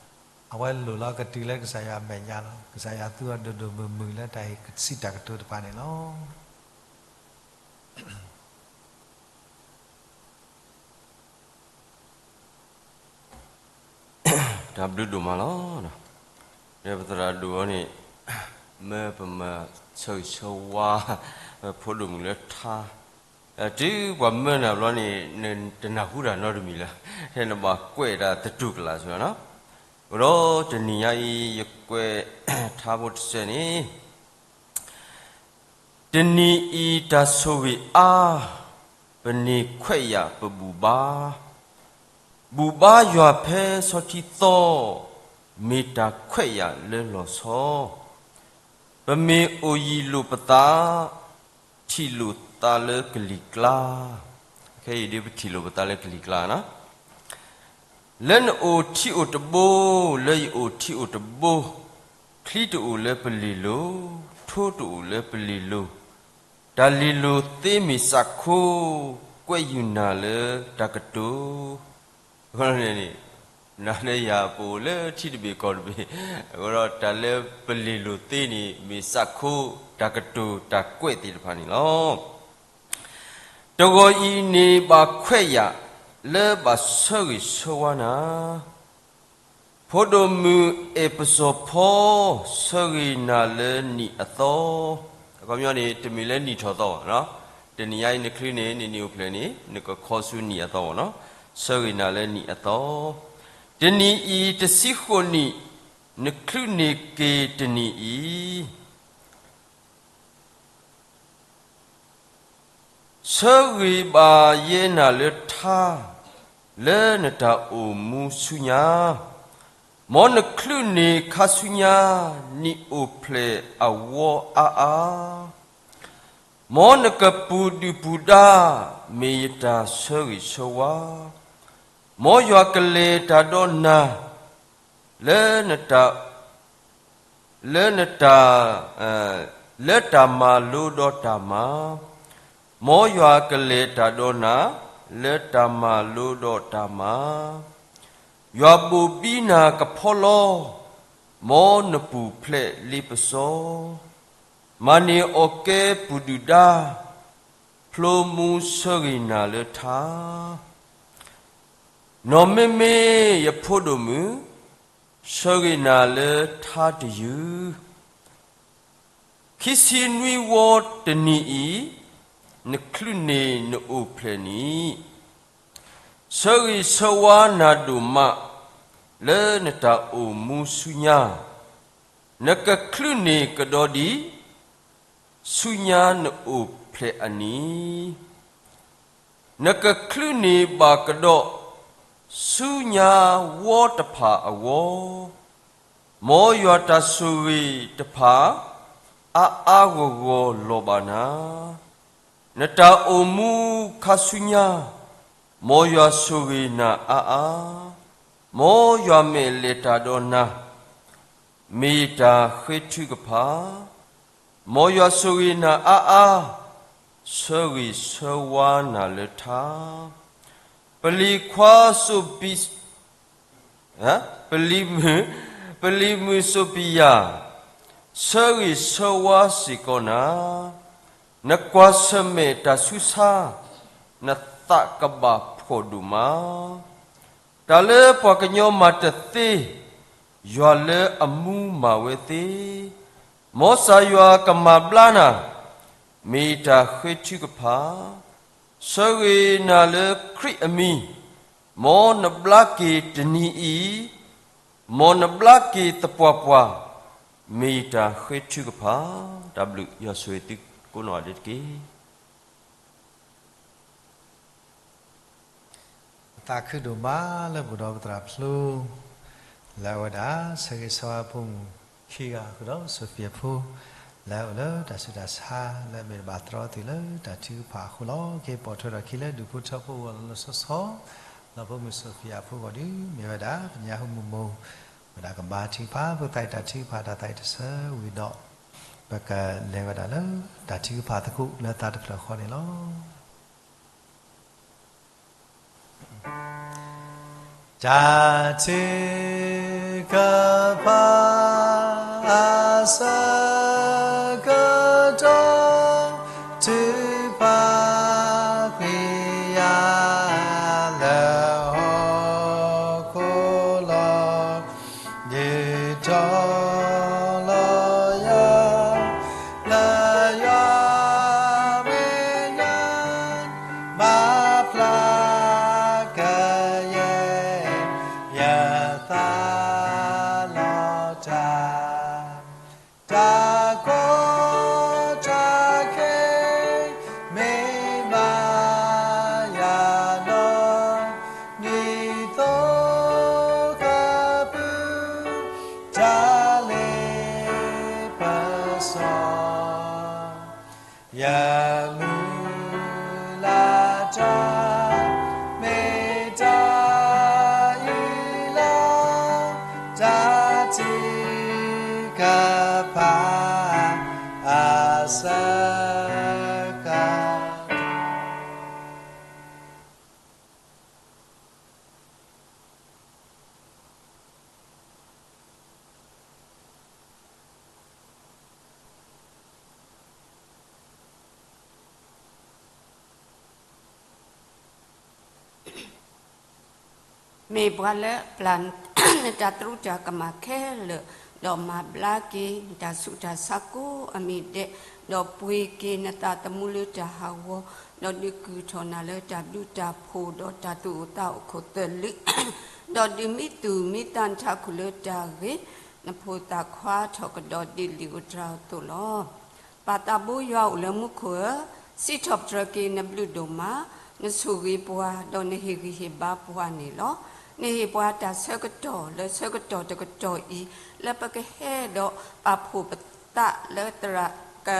အဝဲလိၣ်လီၤကတုၤလၢကစၢ်ယွၤအမဲာ်ညါလီၤ. ကစၢ်ယွၤသူအီၤဒိၣ်ဒိၣ်မုၢ်မုၢ်လၢတၢ်ဟ့ၣ်စံးတၢ်ကတိၤတဖၣ်န့ၣ်လီၤ. တၢ်ဘျုးဒိၣ်မးလီၤ. ဒီးပသရၣ်ဒိၣ်အီၤန့ၣ် မၢပမၤဆၢဂ့ၤဆၢဝါ ပဖိဒိၣ်မုၣ်လၢထါ, တုၤပှၤမၢနၤဘျီန့ၣ် နတနၢ်ဟူတၢ်နီတမံၤလၢၤ, ထဲနဘၣ်ကွဲးတၢ်သတူၢ်ကလာ်စ့ၢ်ကီးနီၤ. အဃိဒီးတနံၤညါအံၤ ယကွဲးထါဖိတစဲးန့ၣ် တနံၤအံၤတၢ်ဆိၣ်ဂ့ၤအါ, ပန့ၢ်ခွဲးယာ်ပဘူၣ်ဘါ, ဘူၣ်ဘါယွၤဖဲဆီထံသီ, မ့ၢ်တၢ်ခွဲးယာ်လၢလီၤဆီ, ပမ့ၢ်အိၣ်ယံၤလိာ်ပသး, ထံၣ်လိာ်သးလၢကလံၤကျါ, ခဲအံၤဒ်ပထံၣ်လိာ်ပသးလၢကလံၤကျါနီၤ. လၢနအိၣ်ထံအိၣ်တဘိ, လၢယအိၣ်ထံအိၣ်တဘိ, ချံတအိၣ်လၢပလ့ၤလိၤ, ထိတအိၣ်လၢပလ့ၤလိၤ, တၢ်လ့ၤလိၤသ့မ့ၢ်စးခိ, ကွဲးယူၢ်နၤလၢတၢ်ကတိၤ, အဃိန့ၣ် နၤလၢယၤပအိၣ်လၢထံတဘ့ၣ်ကီၢ်တဘ့ၣ်, အဃိဒီးတၢ်လၢပလ့ၤလိၤသ့န့ၣ် မ့ၢ်စးခိ တၢ်ကတိၤတၢ်ကွဲးသ့ၣ်တဖၣ်န့ၣ်လီၤ. တဂီၤအံၤန့ၣ်ဘၣ်ခွဲးယာ် လၢဘၣ်ဆၢဂ့ၤဆၢဝါနၤ, ဖိဒိၣ်မုၣ်အဲၣ်ပစီၤဖီ ဆၢဂ့ၤနၤလၢနံၣ်အသီ, အခီပညီန့ၣ် တမ့ၢ်လၢနံၣ်ထီၣ်သီဘၣ်နီၤ, တနံၤညါအံၤနချုးန့ၣ် နနံၣ်အိၣ်ဖျဲၣ်န့ၣ် နကခီဆူနံၣ်အသီဘၣ်နီၤ, ဆၢဂ့ၤနၤလၢနံၣ်အသီ, တနံၤအံၤတဆံဃိးနံၣ်, နချုးန့ၢ်က့ၤတနံၤအံၤ ဆၢဂ့ၤဘၣ်ယဲနၤလၢထါ, လၢနတၢ်အိၣ်မူဆူညါ, မ်နချုးန့ၢ်ခါဆူညါ, နံၣ်အိၣ်ဖျဲၣ်အဝီအါအါ, မ်နကပူၤဒုၣ်ပူၤဒါ, မ့ၢ်ယတၢ်ဆၢဂ့ၤဆၢဝါ, မ်ယွၤကလဲၤတၢ်ဒီးနၤ, လၢနတၢ် လၢနတၢ်, လၢတၢ်မၤလိဒီးတၢ်မၤ, မ်ယွၤကလဲၤတၢ်ဒီးနၤ, လၢတၢ်မၤလိဒီးတၢ်မၤ, ယွၤဘိၣ်ဘံနၤကဖီလီ, မ်နပူၤဖျဲးလ့ပစီ, မၤန့ၢ်အီၣ်ကဲပူၤဒုၣ်ဒါ, ဖျိမူဆၢဂ့ၤနၤလၢထါ, နီၢ်မ့မ့ၢ်ယဖိဒိၣ်မုၣ်, ဆၢဂ့ၤနၤလၢထါတယုၢ်, ခံဆံနွံဝီတနံၤအံၤ, နချုးန့ၢ်နအိၣ်ဖျဲၣ်နံၣ်, ဆၢဂ့ၤဆၢဝါနၤဒိၣ်မး, လၢနတၢ်အိၣ်မူဆူညါ, နကချုးန့ၢ်ကဒီးဒံး, ဆူညါနအိၣ်ဖျဲၣ်အနံၤ, နကချုးန့ၢ်ဘၣ်ကဒီး, ဆူညါဝီတဖၣ်အဂီၢ်, မ်ယွၤတၢ်ဆိၣ်ဂ့ၤတဖၣ်, အါအါဂီၢ်ဂီၢ်လီၤဘၣ်နၤ, နတၢ်အိၣ်မူခါဆူညါ, မ်ယွၤဆိၣ်ဂ့ၤနၤအါအါ, မ်ယွၤမဲာ်လဲၤတၢ်ဒီးနၤ, မ့ၢ်ယတၢ်ဃ့ထုကဖၣ်, မ်ယွၤဆိၣ်ဂ့ၤနၤအါအါ, ဆၢဂ့ၤဆၢဝါနၤလၢထါ, ပလံၤခွါစိးပံ, ပလံၤမုၣ်, ပလံၤမုၣ်စိးပံယၤ, ဆၢဂ့ၤဆၢဝါစ့ၢ်ကီးနၤ, နကွၢ်ဆၢၣ်မဲာ်တၢ်ဆူးဆါ, နသးကဘၣ်ဖှီၣ်ဒိၣ်မး တၢ်လၢပှၤကညီမၤတသ့, ယွၤလၢအမူမၤဝဲသ့, မ်ကစၢ်ယွၤကမၤဘျါနၤ, မ့ၢ်ယတၢ်ဃ့ထုကဖၣ်, ဆၢဂ့ၤနၤလၢခရံာ်အမံၤ, မ်နဘျါက့ၤတနံၤအံၤ, မ်နဘျါက့ၤသပှၢ်ပှၢ်, မ့ၢ်ယတၢ်ဃ့ထုကဖၣ်, တၢ်ဘျုးယွၤဆိၣ်ဂ့ၤသုကိးနီၢ်ဂၤဒဲးတက့ၢ်. ပသးခုဒိၣ်မးလၢပအိၣ်ဒီးပသရၣ်ဖျိ လၢအဝဲဒၣ် ဆၢဂ့ၤဆၢဝါဖိမုၣ်ခံဂၤအဃိဒီး စီၤဖံအဖိ လၢအအိၣ်လၢတၢ်ဆူးတၢ်ဆါ လၢအမ့ၢ်တဘၣ်တြီသ့ၣ်လၢတၢ်ထုကဖၣ်အဃိလီၤ. က့ၤပိာ်ထွဲထီၣ်ခံလၢဒူၣ်ဖိထၢဖိအဂီၢ်လီၤလီၤဆီဆီ လီၤဖိမုၣ်စီၤဖံအဖိအဂီၢ်ဒီး မ့ၢ်ဝဲဒၣ် ပညါဟူမုၢ်မိၢ် ဝဲဒၣ်ကဘါထုကဖၣ် ပသးအံၤတၢ်ထုကဖၣ်တၢ်သးအံၤတဆၢဝံၤဒီး ပကလဲၤဝဲဒၣ်လၢတၢ်ထုကဖၣ်သကိးလၢသးတဖျၢၣ်ဃီန့ၣ်လီၤ. တၢ်ထုကဖၣ်အဆၢကတီၢ် ထုကဖၣ်ကွံာ်ယၤလၢဟီၣ်ခိၣ်လီၤ. ဒုးတီၤလီၤယၤ လၢယွၤမဲာ်ညါ ဘၣ်ဖျါကယဲၢ် ယသးလီၤတၢ် တၢ်ကီတၢ်ခဲ မ့ၢ်ဘၣ်ယၤနီၢ် ဒ်သိးဃါပူၤ တၢ်လ့ပစီ ယမုၢ်လၢ်တၢ် မ့ၢ်တၢ်အံၤလီၤ. တၢ်ထုကဖၣ်အဆၢကတီၢ် မ့ၢ်ပှၤလၢအပျၢ်နတၢ်သရူးတၢ်ကမၣ်ခဲလၢာ်, ဒီးမၤဘျါက့ၤနတၢ်ဆူးတၢ်ဆါကိးအမံၤဒဲး, ဒီးပှ့ၤက့ၤနသးသမူလၢတၢ်ဟးဂီၤ, ဒီးဒုးကုာ်ထီၣ်နၤလၢတၢ်ဘျုးတၢ်ဖှိၣ်, ဒီးတၢ်သူၣ်အိၣ်သးအိၣ်ခိၣ်သလုး, ဒီးဒုးမံသူၣ်မံသးနထးခိၣ်လၢတၢ်ဂ့ၤ, နဖိသၣ်ခွါထီၣ်ကဒီးဒ်လံာ်ဧိၤတြၤဧိၤအသိးလီၤ. ပၢ်သးဘိယွၤအိၣ်လၢမူခိၣ်ဧၢ, စံးထီၣ်ပတြၢၤက့ၤနဘျုးဒိၣ်မး, နဆိၣ်ဂ့ၤပှၤ, ဒီးနဟ့ၣ်ဂံၢ်ဟ့ၣ်ဘါပှၤန့ၣ်လီၤ. နဟ့ၣ်ပှၤတၢ်ဆၢကတီၢ်လၢဆၢကတီၢ်တကတီၢ်အံၤ, လၢပကဟဲဒီးပာ်ဖှိၣ်ပသးလၢသရၣ်က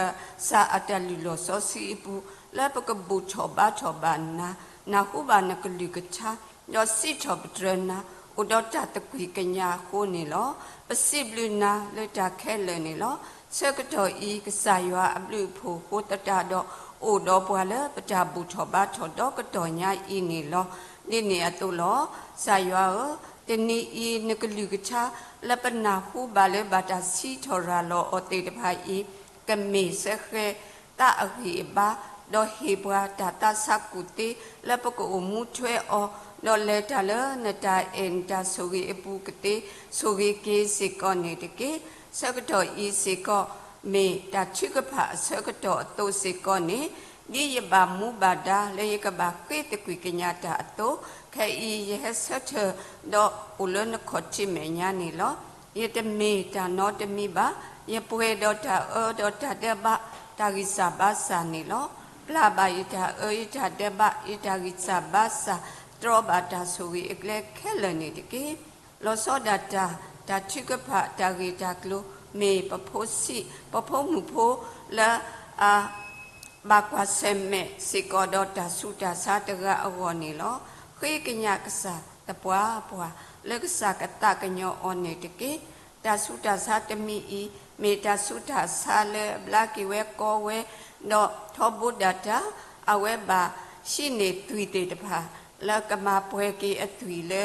စၢ်အတၢ်လုၢ်လီၢ်စီဆှံအပူၤ, လၢပကဘူၣ်ထီၣ်ဘါထီၣ်ဘၣ်နၤ, နၢ်ဟူဘၣ်နကလုၢ်ကထါ, ဒီးစံးထီၣ်ပတြၢၤနၤ, အိၣ်ဒီးတၢ်သကွံၢ်ကညးအဃိန့ၣ်လီၤ. ပစံးဘျုးနၤလၢတၢ်ခဲလၢာ်န့ၣ်လီၤ. ဆၢကတီၢ်အံၤ ကစၢ်ယွၤအဘျုးအဖှိၣ်အဃိသတးဒီး, အိၣ်ဒီးပှၤလၢပတၢ်ဘူၣ်ထီၣ်ဘါထီၣ်ဒီးကတီၢ်ညါအံၤန့ၣ်လီၤ. ဒ်န့ၣ်အသိးလီၤ. ကစၢ်ယွၤဧၢ, တနံၤအံၤနကလုၢ်ကထါ လၢပနၢ်ဟူဘၣ်လၢဘၣ်တၢ်စံးထီၣ်ရၤလီၤအီၤသ့ၣ်တဖၣ်အံၤ, ကမ့ၢ်စဲဃဲး သးအဂံၢ်အဘါ, ဒီးဟ့ၣ်ပှၤတၢ်သးဆးကူၣ်သ့ လၢပကအိၣ်မူထွဲအီၤ, ဒီးလဲၤတၢ်လၢနတၢ်အဲၣ်နတၢ်ဆိၣ်ဂ့ၤအပူၤကသ့, ဆိၣ်ဂ့ၤက့ၤစ့ၢ်ကီးန့ၣ်တက့ၢ်. ဆၢကတီၢ်အံၤစ့ၢ်ကီး မ့ၢ်တၢ်ထုကဖၣ်အဆၢကတီၢ်အသိးစ့ၢ်ကီးန့ၣ်, ဒ်ယဘၣ်မူဘၣ်ဒါလၢယကဘၣ်ဃ့သကွံၢ်ကညးတၢ်အသိး, ခဲအံၤယဟဲဆၢထၢၣ်, ဒီးအိၣ်လၢနခီၣ်ထံးမဲာ်ညါန့ၣ်လီၤ. ယတမ့ၢ်တၢ်နီတမံၤဘၣ်. ယပှဲၤဒီးတၢ်အၢဒီးတၢ်ဒဲးဘး, တၢ်ဂံၢ်စၢ်ဘါစၢ်န့ၣ်လီၤ. ပျၢ်ဘၣ်ယတၢ်အၢယတၢ်ဒဲးဘး, ယတၢ်ဂံၢ်စၢ်ဘါစၢ်, တြီဘၣ်တၢ်ဆိၣ်ဂ့ၤအကျဲခဲလၢာ်န့ၣ်တက့ၢ်. လီၤဆီဒၣ်တၢ်, တၢ်ထုကဖၣ်တၢ်ဂ့ၢ်တၢ်ကျိၤ, မ့ၢ်ပဖိဆံး, ပဖိမုၣ်ဖိလၢ အ ဘၣ်ကွၢ်ဆၢၣ်မဲာ်စ့ၢ်ကီးဒီးတၢ်ဆူးတၢ်ဆါတဂၤအဂီၢ်န့ၣ်လီၤ. ဃ့ကညးကစၢ်သပှၢ်ပှၢ် လၢကစၢ်ကသးကညီၤအီၤန့ၣ်တက့ၢ်. တၢ်ဆူးတၢ်ဆါတမံၤအံၤ, မ့ၢ်တၢ်ဆူးတၢ်ဆါလၢအဘျါက့ၤဝဲကီဝဲ, ဒီးထီဘိဒၣ်တၢ်, အဝဲဘၣ်ဟံးန့ၢ်သွံၣ်သ့ၣ်တဖၣ်, လၢကမၤပှဲၤက့ၤအသွံၣ်လၢ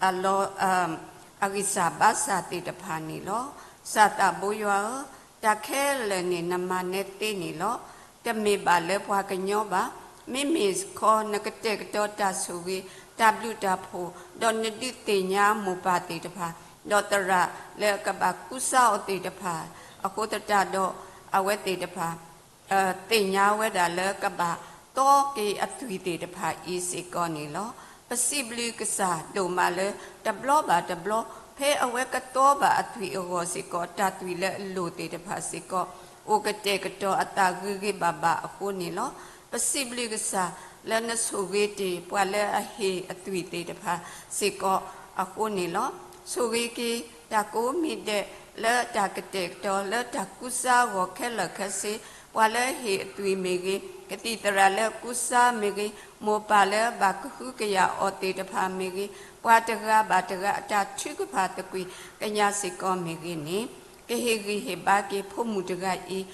အလီၤ အဂံၢ်စၢ်ဘါစၢ်သ့ၣ်တဖၣ်န့ၣ်လီၤ. ကစၢ်သးဘိယွၤဧၢ, တၢ်ခဲလၢာ်န့ၣ်နမၤနဲသ့န့ၣ်လီၤ. တမ့ၢ်ဘၣ်လၢပှၤကညီဘၣ်. မ့မ့ၢ်ခီနကတဲာ်ကတီၤတၢ်ဆိၣ်ဂ့ၤ, တၢ်ဘျုးတၢ်ဖှိၣ်, ဒီးနဒုးသ့ၣ်ညါမိၢ်ပၢ်သ့ၣ်တဖၣ်, ဒီးသရၣ်လၢကဘၣ်ကူစါအီၤသ့ၣ်တဖၣ်, အဃိသတးဒီး အဝဲသ့ၣ်တဖၣ် သ့ၣ်ညါဝဲဒၣ်လၢကဘၣ်သီက့ၤအသွံၣ်သ့ၣ်တဖၣ်အံၤစ့ၢ်ကီးန့ၣ်လီၤ. ပစံးဘျုးကစၢ်ဒိၣ်မးလၢ တဘျီဘၣ်တဘျီ ဖဲအဝဲကသီဘၣ်အသွံၣ်အဂီၢ်စ့ၢ်ကီး တၢ်သွံၣ်လၢအလိၣ်သ့ၣ်တဖၣ်စ့ၢ်ကီး အိၣ်ကတဲာ်ကတီၤအသးဂ့ၤဂ့ၤဘၣ်ဘၣ်အဃိန့ၣ်လီၤ. ပစံးဘျုးကစၢ်လၢနဆိၣ်ဂ့ၤတ့ၢ် ပှၤလၢအဟ့ၣ်အသွံၣ်သ့ၣ်တဖၣ်စ့ၢ်ကီးအဃိန့ၣ်လီၤ. ဆိၣ်ဂ့ၤက့ၤတၢ်ကိးမံၤဒဲး လၢတၢ်ကတဲာ်ကတီၤ လၢတၢ်ကူစါအဂီၢ်ခဲလၢာ်ခဲဆ့, ပှၤလၢအဟ့ၣ်အသွံၣ်မ့ၢ်ဂ့ၤ, ကသံၣ်သရၣ်လၢအကူစါမ့ၢ်ဂ့ၤ, မိၢ်ပၢ်လၢဘၣ်ကဟုကယာ်အီၤသ့ၣ်တဖၣ်မ့ၢ်ဂ့ၤ, ပှၤတဂၤဘၣ်တဂၤအတၢ်ထုကဖၣ်သကွံၢ်ကညးစ့ၢ်ကီးမ့ၢ်ဂ့ၤန့ၣ်, ကဟ့ၣ်ဂံၢ်ဟ့ၣ်ဘါက့ၤဖိမုၣ်တဂၤအံၤ, ဒီး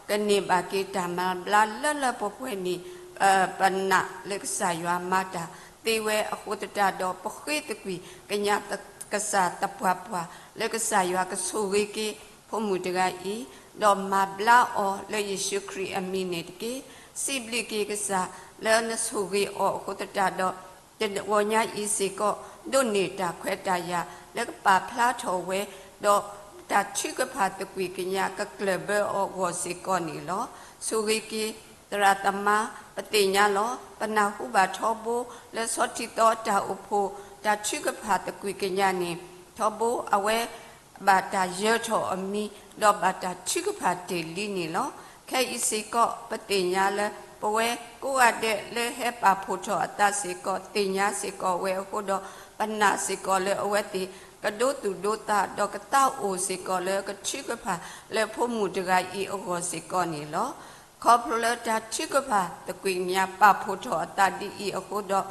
ကန့ၢ်ဘၣ်က့ၤတၢ်မၤဘျါလၢလၢပှဲၤပှဲၤန့ၣ်, ပနာ်လၢကစၢ်ယွၤမၤတၢ် သ့ဝဲအဃိသတးဒီး ပဃ့သကွံာ်ကညးကစၢ်သပှၢ်ပှၢ် လၢကစၢ်ယွၤကဆိၣ်ဂ့ၤက့ၤဖိမုၣ်တဂၤအံၤ, ဒီးမၤဘျါအီၤလၢယ့ၣ်ၡူးခရံာ်အမံၤန့ၣ်တက့ၢ်. စံးဘျုးက့ၤကစၢ်လၢနဆိၣ်ဂ့ၤအီၤအဃိသတးဒီး တဂီၤညါအံၤစ့ၢ်ကီး ဒိးန့ၢ်တၢ်ခွဲးတၢ်ယာ် လၢကပာ်ဖျါထီၣ်ဝဲ, ဒီးတၢ်ထုကဖၣ်သကွံာ်ကညးကကျၢၢ်ဘၢအီၤအဂီၢ်စ့ၢ်ကီးန့ၣ်လီၤ. ဆိၣ်ဂ့ၤက့ၤသရၣ်သမါ, ပသ့ၣ်ညါလီၤ. ပနၢ်ဟူဘၣ်ထီဘိ လၢဆီထံသီတၢ်အိၣ်ဖှိၣ် တၢ်ထုကဖၣ်သကွံာ်ကညးန့ၣ်, ထီဘိအဝဲ ဘၣ်တၢ်ယၢၤထီၣ်အမံၤ, ဒီးဘၣ်တၢ်ထုကဖၣ်တ့ၢ်လံန့ၣ်လီၤ. ခဲအံၤစ့ၢ်ကီး ပသ့ၣ်ညါလၢ ပဝဲကိးဂၤဒဲးလၢဟဲပာ်ဖှိၣ်ထီၣ်အသးစ့ၢ်ကီး သ့ၣ်ညါစ့ၢ်ကီးဝဲအဃိဒီး ပနာ်စ့ၢ်ကီးလၢအဝဲသ့ၣ် ကဒိသူၣ်ဒိသး ဒီးကသးအိၣ်စ့ၢ်ကီးလၢကထုကဖၣ်လၢဖိမုၣ်တဂၤအံၤအဂီၢ်စ့ၢ်ကီးန့ၣ်လီၤ. ခီဖျိလၢတၢ်ထုကဖၣ်သကွံာ်ကညးပာ်ဖှိၣ်ထီၣ်အသးဒ်အံၤအဃိဒီး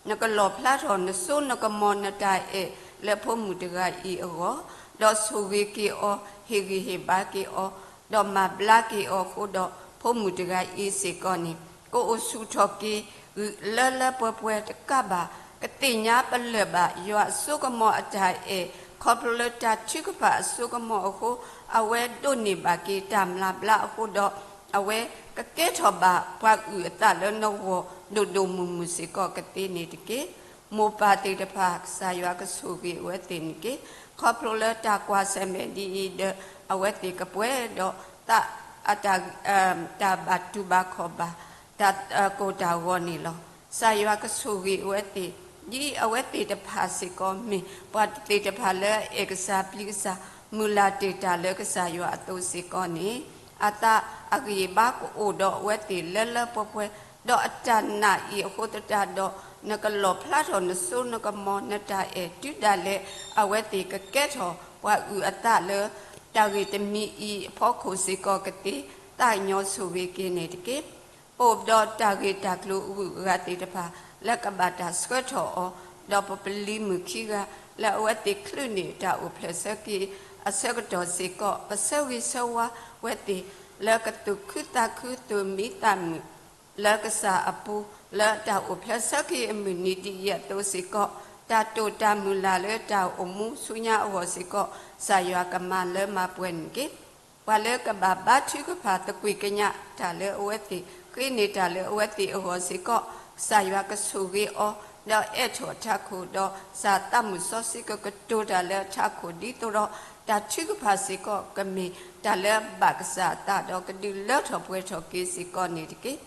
နကလီၣ်ဖျါထီၣ်နစိနကမီၤနတၢ်အဲၣ်လၢဖိမုၣ်တဂၤအံၤအဂီၢ်, ဒီးဆိၣ်ဂ့ၤက့ၤအီၤ, ဟ့ၣ်ဂံၢ်ဟ့ၣ်ဘါက့ၤအီၤ, ဒီးမၤဘျါက့ၤအီၤအဃိဒီး ဖိမုၣ်တဂၤအံၤစ့ၢ်ကီးန့ၣ် ကအိၣ်ဆူၣ်ထီၣ်က့ၤ ဂံၢ်လၢလၢပှဲၤပှဲၤတကးဘၣ် ကသ့ၣ်ညါပလၢၢ်ဘၣ် ယွၤအစိကမီၤအတၢ်အဲၣ် ခီဖျိလၢတၢ်ထုကဖၣ်အစိကမီၤအဃိ အဝဲဒိးန့ၢ်ဘၣ်က့ၤတၢ်မျၢ်ဘျါအဃိဒီး အဝဲကကဲထီၣ်ဘၣ်ပှၤအုၣ်အသးလၢနဂီၢ် ဒိၣ်ဒိၣ်မုၢ်မုၢ်စ့ၢ်ကီးကသ့န့ၣ်တက့ၢ်. မိၢ်ပၢ်သ့ၣ်တဖၣ် ကစၢ်ယွၤကဆိၣ်ဂ့ၤအဝဲသ့ၣ်န့ၣ်တက့ၢ်. ခီဖျိလၢတၢ်ကွၢ်ဆၢၣ်မဲာ်ဒ်အံၤဒီး အဝဲသ့ၣ်ကပှဲၤဒီးသး အတၢ် တၢ်ဘၣ်တူၢ်ဘၣ်ခီၣ်ဘၣ် တၢ်ကိၢ်တၢ်ဂီၤန့ၣ်လီၤ. ကစၢ်ယွၤကဆိၣ်ဂ့ၤအဝဲသ့ၣ်, ဒ်အဝဲသ့ၣ်တဖၣ်စ့ၢ်ကီး မ့ၢ်ပှၤသ့ၣ်တဖၣ်လၢအအဲၣ်ကစၢ်ပျံၤကစၢ် မုၢ်လၢ်တ့ၢ်တၢ်လၢကစၢ်ယွၤအသိးစ့ၢ်ကီးန့ၣ်, အသးအဂံၢ်အဘါကအိၣ်ဒီးအဝဲသ့ၣ်လၢလၢပှဲၤပှဲၤ, ဒီးအတၢ်နာ်အံၤအဃိသတးဒီး နကလီၣ်ဖျါထီၣ်နစိနကမီၤနတၢ်အဲၣ်တုၤဒၣ်လဲာ် အဝဲသ့ၣ်ကကဲထီၣ်ပှၤအုၣ်အသးလၢ တၢ်ဂ့ၢ်တမံၤအံၤအဖီခိၣ်စ့ၢ်ကီးကသ့, သးကညီၤဆိၣ်ဂ့ၤက့ၤန့ၣ်တက့ၢ်. ပအိၣ်ဒီးတၢ်ဂ့ၢ်တၢ်ကျိၤအဂုၤအဂၤသ့ၣ်တဖၣ် လၢကဘၣ်တၢ်ဆှၢထီၣ်အီၤ, ဒီးပပလံၤမုၣ်ခံဂၤ လၢအဝဲသ့ၣ်ချုးန့ၢ်တၢ်အိၣ်ဖျဲၣ်ဆၢက့ၤအဆၢကတီၢ်စ့ၢ်ကီး ပဆၢဂ့ၤဆၢဝါဝဲသ့ၣ် လၢကသူၣ်ခုသးခုသူၣ်မံသးမုာ် လၢကစၢ်အပူၤ လၢတၢ်အိၣ်ဖျဲၣ်ဆၢက့ၤအမုၢ်နံၤဒ်အံၤအသိးစ့ၢ်ကီး တၢ်တိာ်တၢ်မုၢ်လၢ်လၢတၢ်အိၣ်မူဆူညါအဂီၢ်စ့ၢ်ကီး ကစၢ်ယွၤကမၤလၢမၤပှဲၤန့ၣ်တက့ၢ်. ပှၤလၢကဘၣ်ဘါထုကဖၣ်သကွံာ်ကညးတၢ်လၢအဝဲသ့ၣ် ဃ့န့ၢ်တၢ်လၢအဝဲသ့ၣ်အဂီၢ်စ့ၢ်ကီး ကစၢ်ယွၤကဆိၣ်ဂ့ၤအီၤ ဒီးအဲးထီၣ်အထးခိၣ် ဒီးကစၢ်သးမုၢ်စီဆှံကကတိၤတၢ်လၢအထးခိၣ် ဒ်သိးဒီးတၢ်ထုကဖၣ်စ့ၢ်ကီး ကမ့ၢ်တၢ်လၢအဘၣ်ကစၢ်အသး ဒီးကဒုးလၢထီၣ်ပှဲၤထီၣ်က့ၤစ့ၢ်ကီးန့ၣ်တက့ၢ်.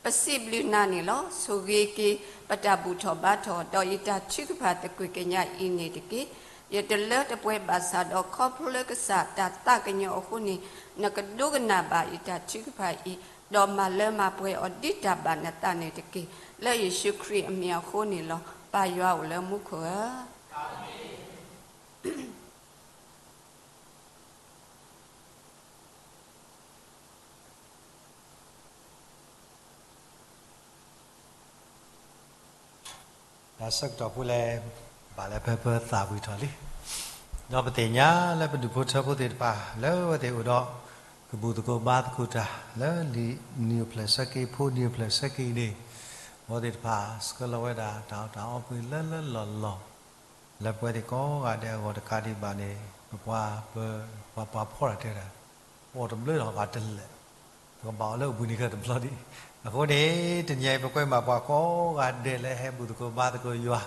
ပစံးဘျုးနၤန့ၣ်လီၤ. ဆိၣ်ဂ့ၤက့ၤ ပတၢ်ဘူၣ်ထီၣ်ဘါထီၣ် ဒီးယတၢ်ထုကဖၣ်သကွံာ်ကညးအံၤန့ၣ်တက့ၢ်. ယတလၢတပှဲၤဘၣ်ဆၣ်ဒီး ခီဖျိလၢကစၢ်တၢ်သးကညီၤအဃိန့ၣ် နကဒိကနၣ်ဘၣ်ယတၢ်ထုကဖၣ်အံၤ ဒီးမၤလၢမၤပှဲၤအီၤဒ်တၢ်ဘၣ်နသးန့ၣ်တက့ၢ်. လၢယ့ၣ်ၡူးခရံာ်အမံၤအဃိန့ၣ်လီၤ. ပၢ်ယွၤအိၣ်လၢမူခိၣ်ဧၢ တၢ်ဆၢကတီၢ်ဖိလဲၣ် ဘၣ်လၢပပသးဝံၣ်ထီၣ်လံ. ဒီးပသ့ၣ်ညါလၢပဒူၣ်ဖိထၢဖိသ့ၣ်တဖၣ် လၢအဝဲသ့ၣ်အိၣ်ဒီး ကဘူၣ်သကိးဘါသကိးတၢ် လၢလံာ်နံၤအိၣ်ဖျဲၣ်ဆၢက့ၤ ဖိနံၤအိၣ်ဖျဲၣ်ဆၢက့ၤန့ၣ် အဝဲသ့ၣ်တဖၣ်ဆှၢလီၤဝဲဒၣ်တၢ်အီၣ်တၢ်အီပှ့ၤလၢလၢလီၢ်လီၢ် လၢပဝဲသ့ၣ်ကိးဂၤဒဲးအဂီၢ်တကးဒံးဘၣ်န့ၣ် ပပှၤပ ပှၤပှၤဖီတၢ်တဲဝဲဒၣ် ပအီၣ်တဘျီဒီးပှၤတလဲၣ် ပကဘၣ်အီၣ်လၢအပူၤန့ၣ်ကတဘျီဒံး. အဃိန့ၣ် တနံၤအံၤ ပကွဲမးပှၤကိးဂၤဒဲးလၢဟဲဘူၣ်သကိးဘါသကိးယွၤ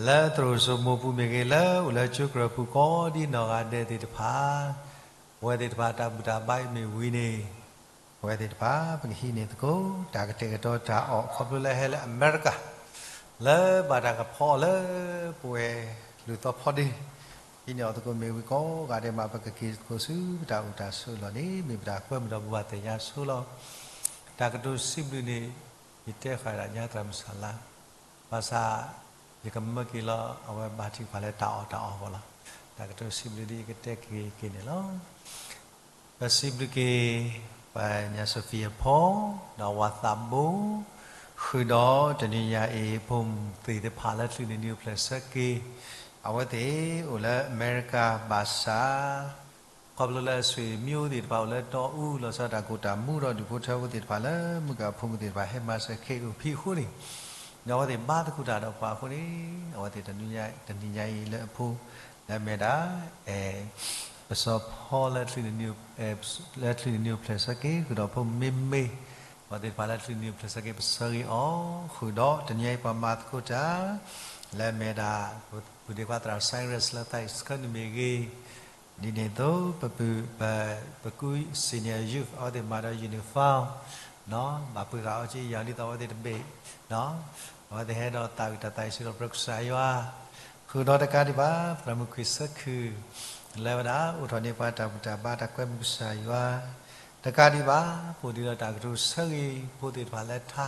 လၢသရိာ်စိမိၢ်ပူၤမ့ၢ်ဂ့ၤ လၢအိၣ်လၢကၠိကရၢၢ်ပူၤကိးဒ်နီၢ်ဂၤဒဲးသ့ၣ်တဖၣ် ပဝဲသ့ၣ်တဖၣ်တၢ်ဘူၣ်တၢ်ဘါအံၤမ့ၢ်ဝံၤန့ၣ် ပဝဲသ့ၣ်တဖၣ် ပကဟံးန့ၢ်သကိး တၢ်ကတဲာ်ကတီၤတၢ်အီၣ် ခီဖျိလၢဟဲလၢအမဲရကၤ လၢဘၣ်တၢ်ကဖီအီၤလၢ ပဝဲလူၤသီဖီဒ့ ဟံးန့ၢ်အီၤသကိးမ့ၢ်ဝံၤကိးဂၤဒဲးမး ပကက့ၤသကိးဆူပတၢ်အိၣ်တၢ်ဆိးအလီၢ်န့ၣ် မ့ၢ်ပတၢ်ကွဲမုာ်ဒီးပဘၣ်သ့ၣ်ညါဆိလီၤ. တၢ်ကတိၤစံးဘျုးန့ၣ် ယတဲဃာ်ဒၣ်ညါသရၣ်မုၣ်စၢ်လါ ဘၣ်ဆၣ် ယကမၢက့ၤလီၤ အဝဲဘၣ်ထံးပှၤလၢတၢ်အီၣ်တၢ်အီအဂီၢ်လီၤ. တၢ်ကတိၤစံးဘျုးဒ်အံၤ ယကတဲက့ၤက့ၤန့ၣ်လီၤ. ပစံးဘျုးက့ၤ ပှၤညၣ်စီၤဖံးအဖီ ဒီးဝၤသးဘိ ဃုာ်ဒီးတနံၤညါအံၤ ဖိမုၣ်သ့ၣ်တဖၣ်လၢချုးန့ၢ်နံၤအိၣ်ဖျဲၣ်ဆၢက့ၤ အဝဲသ့ၣ်အိၣ်လၢအမဲရကၤဘၣ်ဆၣ် ခီဖျိလၢအဆွေမျိုးသ့ၣ်တဖၣ်အိၣ်လၢတီအူ လီၤဆီဒၣ်တၢ်ကိၢ်တၢ်မူဒီးဒူၣ်ဖိထၢဖိသ့ၣ်တဖၣ်လၢမုၢ်ကဖိမုၣ်သ့ၣ်တဖၣ်ဟဲမၤစၢၤခဲအံၤအိၣ်ဖဲအဃိန့ၣ် ဒီးအဝဲသ့ၣ်ဘါသကိးတၢ်ဒီးပှၤအဃိန့ၣ်, အဝဲသ့ၣ်တနံၤညါအံၤလၢအဖိ လၢအမ့ၢ်ဒၣ် အဲ ပစီၤဖီလၢ လၢချုးနံၣ်အိၣ်ဖျဲၣ်ဆၢက့ၤ ဃုာ်ဒီးဖိမ့မ့ၢ် အဝဲသ့ၣ်တဖၣ်လၢချုးနံၣ်အိၣ်ဖျဲၣ်ဆၢက့ၤ ပဆၢဂ့ၤအီၤ ဃုာ်ဒီးတနံၤညါအံၤပှၤမၤသကိးတၢ် လၢအမ့ၢ်ဒၣ် ပုၢ်ဒ့ခွါသရၣ် Cyrus လၢသးအံၤဆှၢနုာ်မ့ၢ်ဂ့ၤ, ဒ်န့ၣ်အသိး ပပုၢ် ပ ပကူ senior youth အဝဲသ့ၣ်မၤဒီး uniform ဘၣ်ပှ့ၤဃာ်အီၤက့ယၤ ဒ်သိးအဝဲသ့ၣ်တဘ့ၣ် အဝဲသ့ၣ်ဟဲဒီးသးဝံၣ်တၢ်သးဆံးဒီး ပတြၢၤကစၢ်ယွၤ, ဃုာ်ဒီးတကးဒံးဘၣ် သရၣ်မုၣ်ခွံၣ်ဆၢခုၣ် လၢအဝဲဒၣ်အိၣ်ထီၣ်န့ၢ်ပှၤတၢ်ဘူၣ်တၢ်ဘါတၢ်ကွဲမုာ်ကစၢ်ယွၤ, တကးဒံးဘၣ် ပအိၣ်ဒံးဒီးတၢ်ကတိၤဆၢဂ့ၤဖိသ့ၣ်တဖၣ်လၢထါ,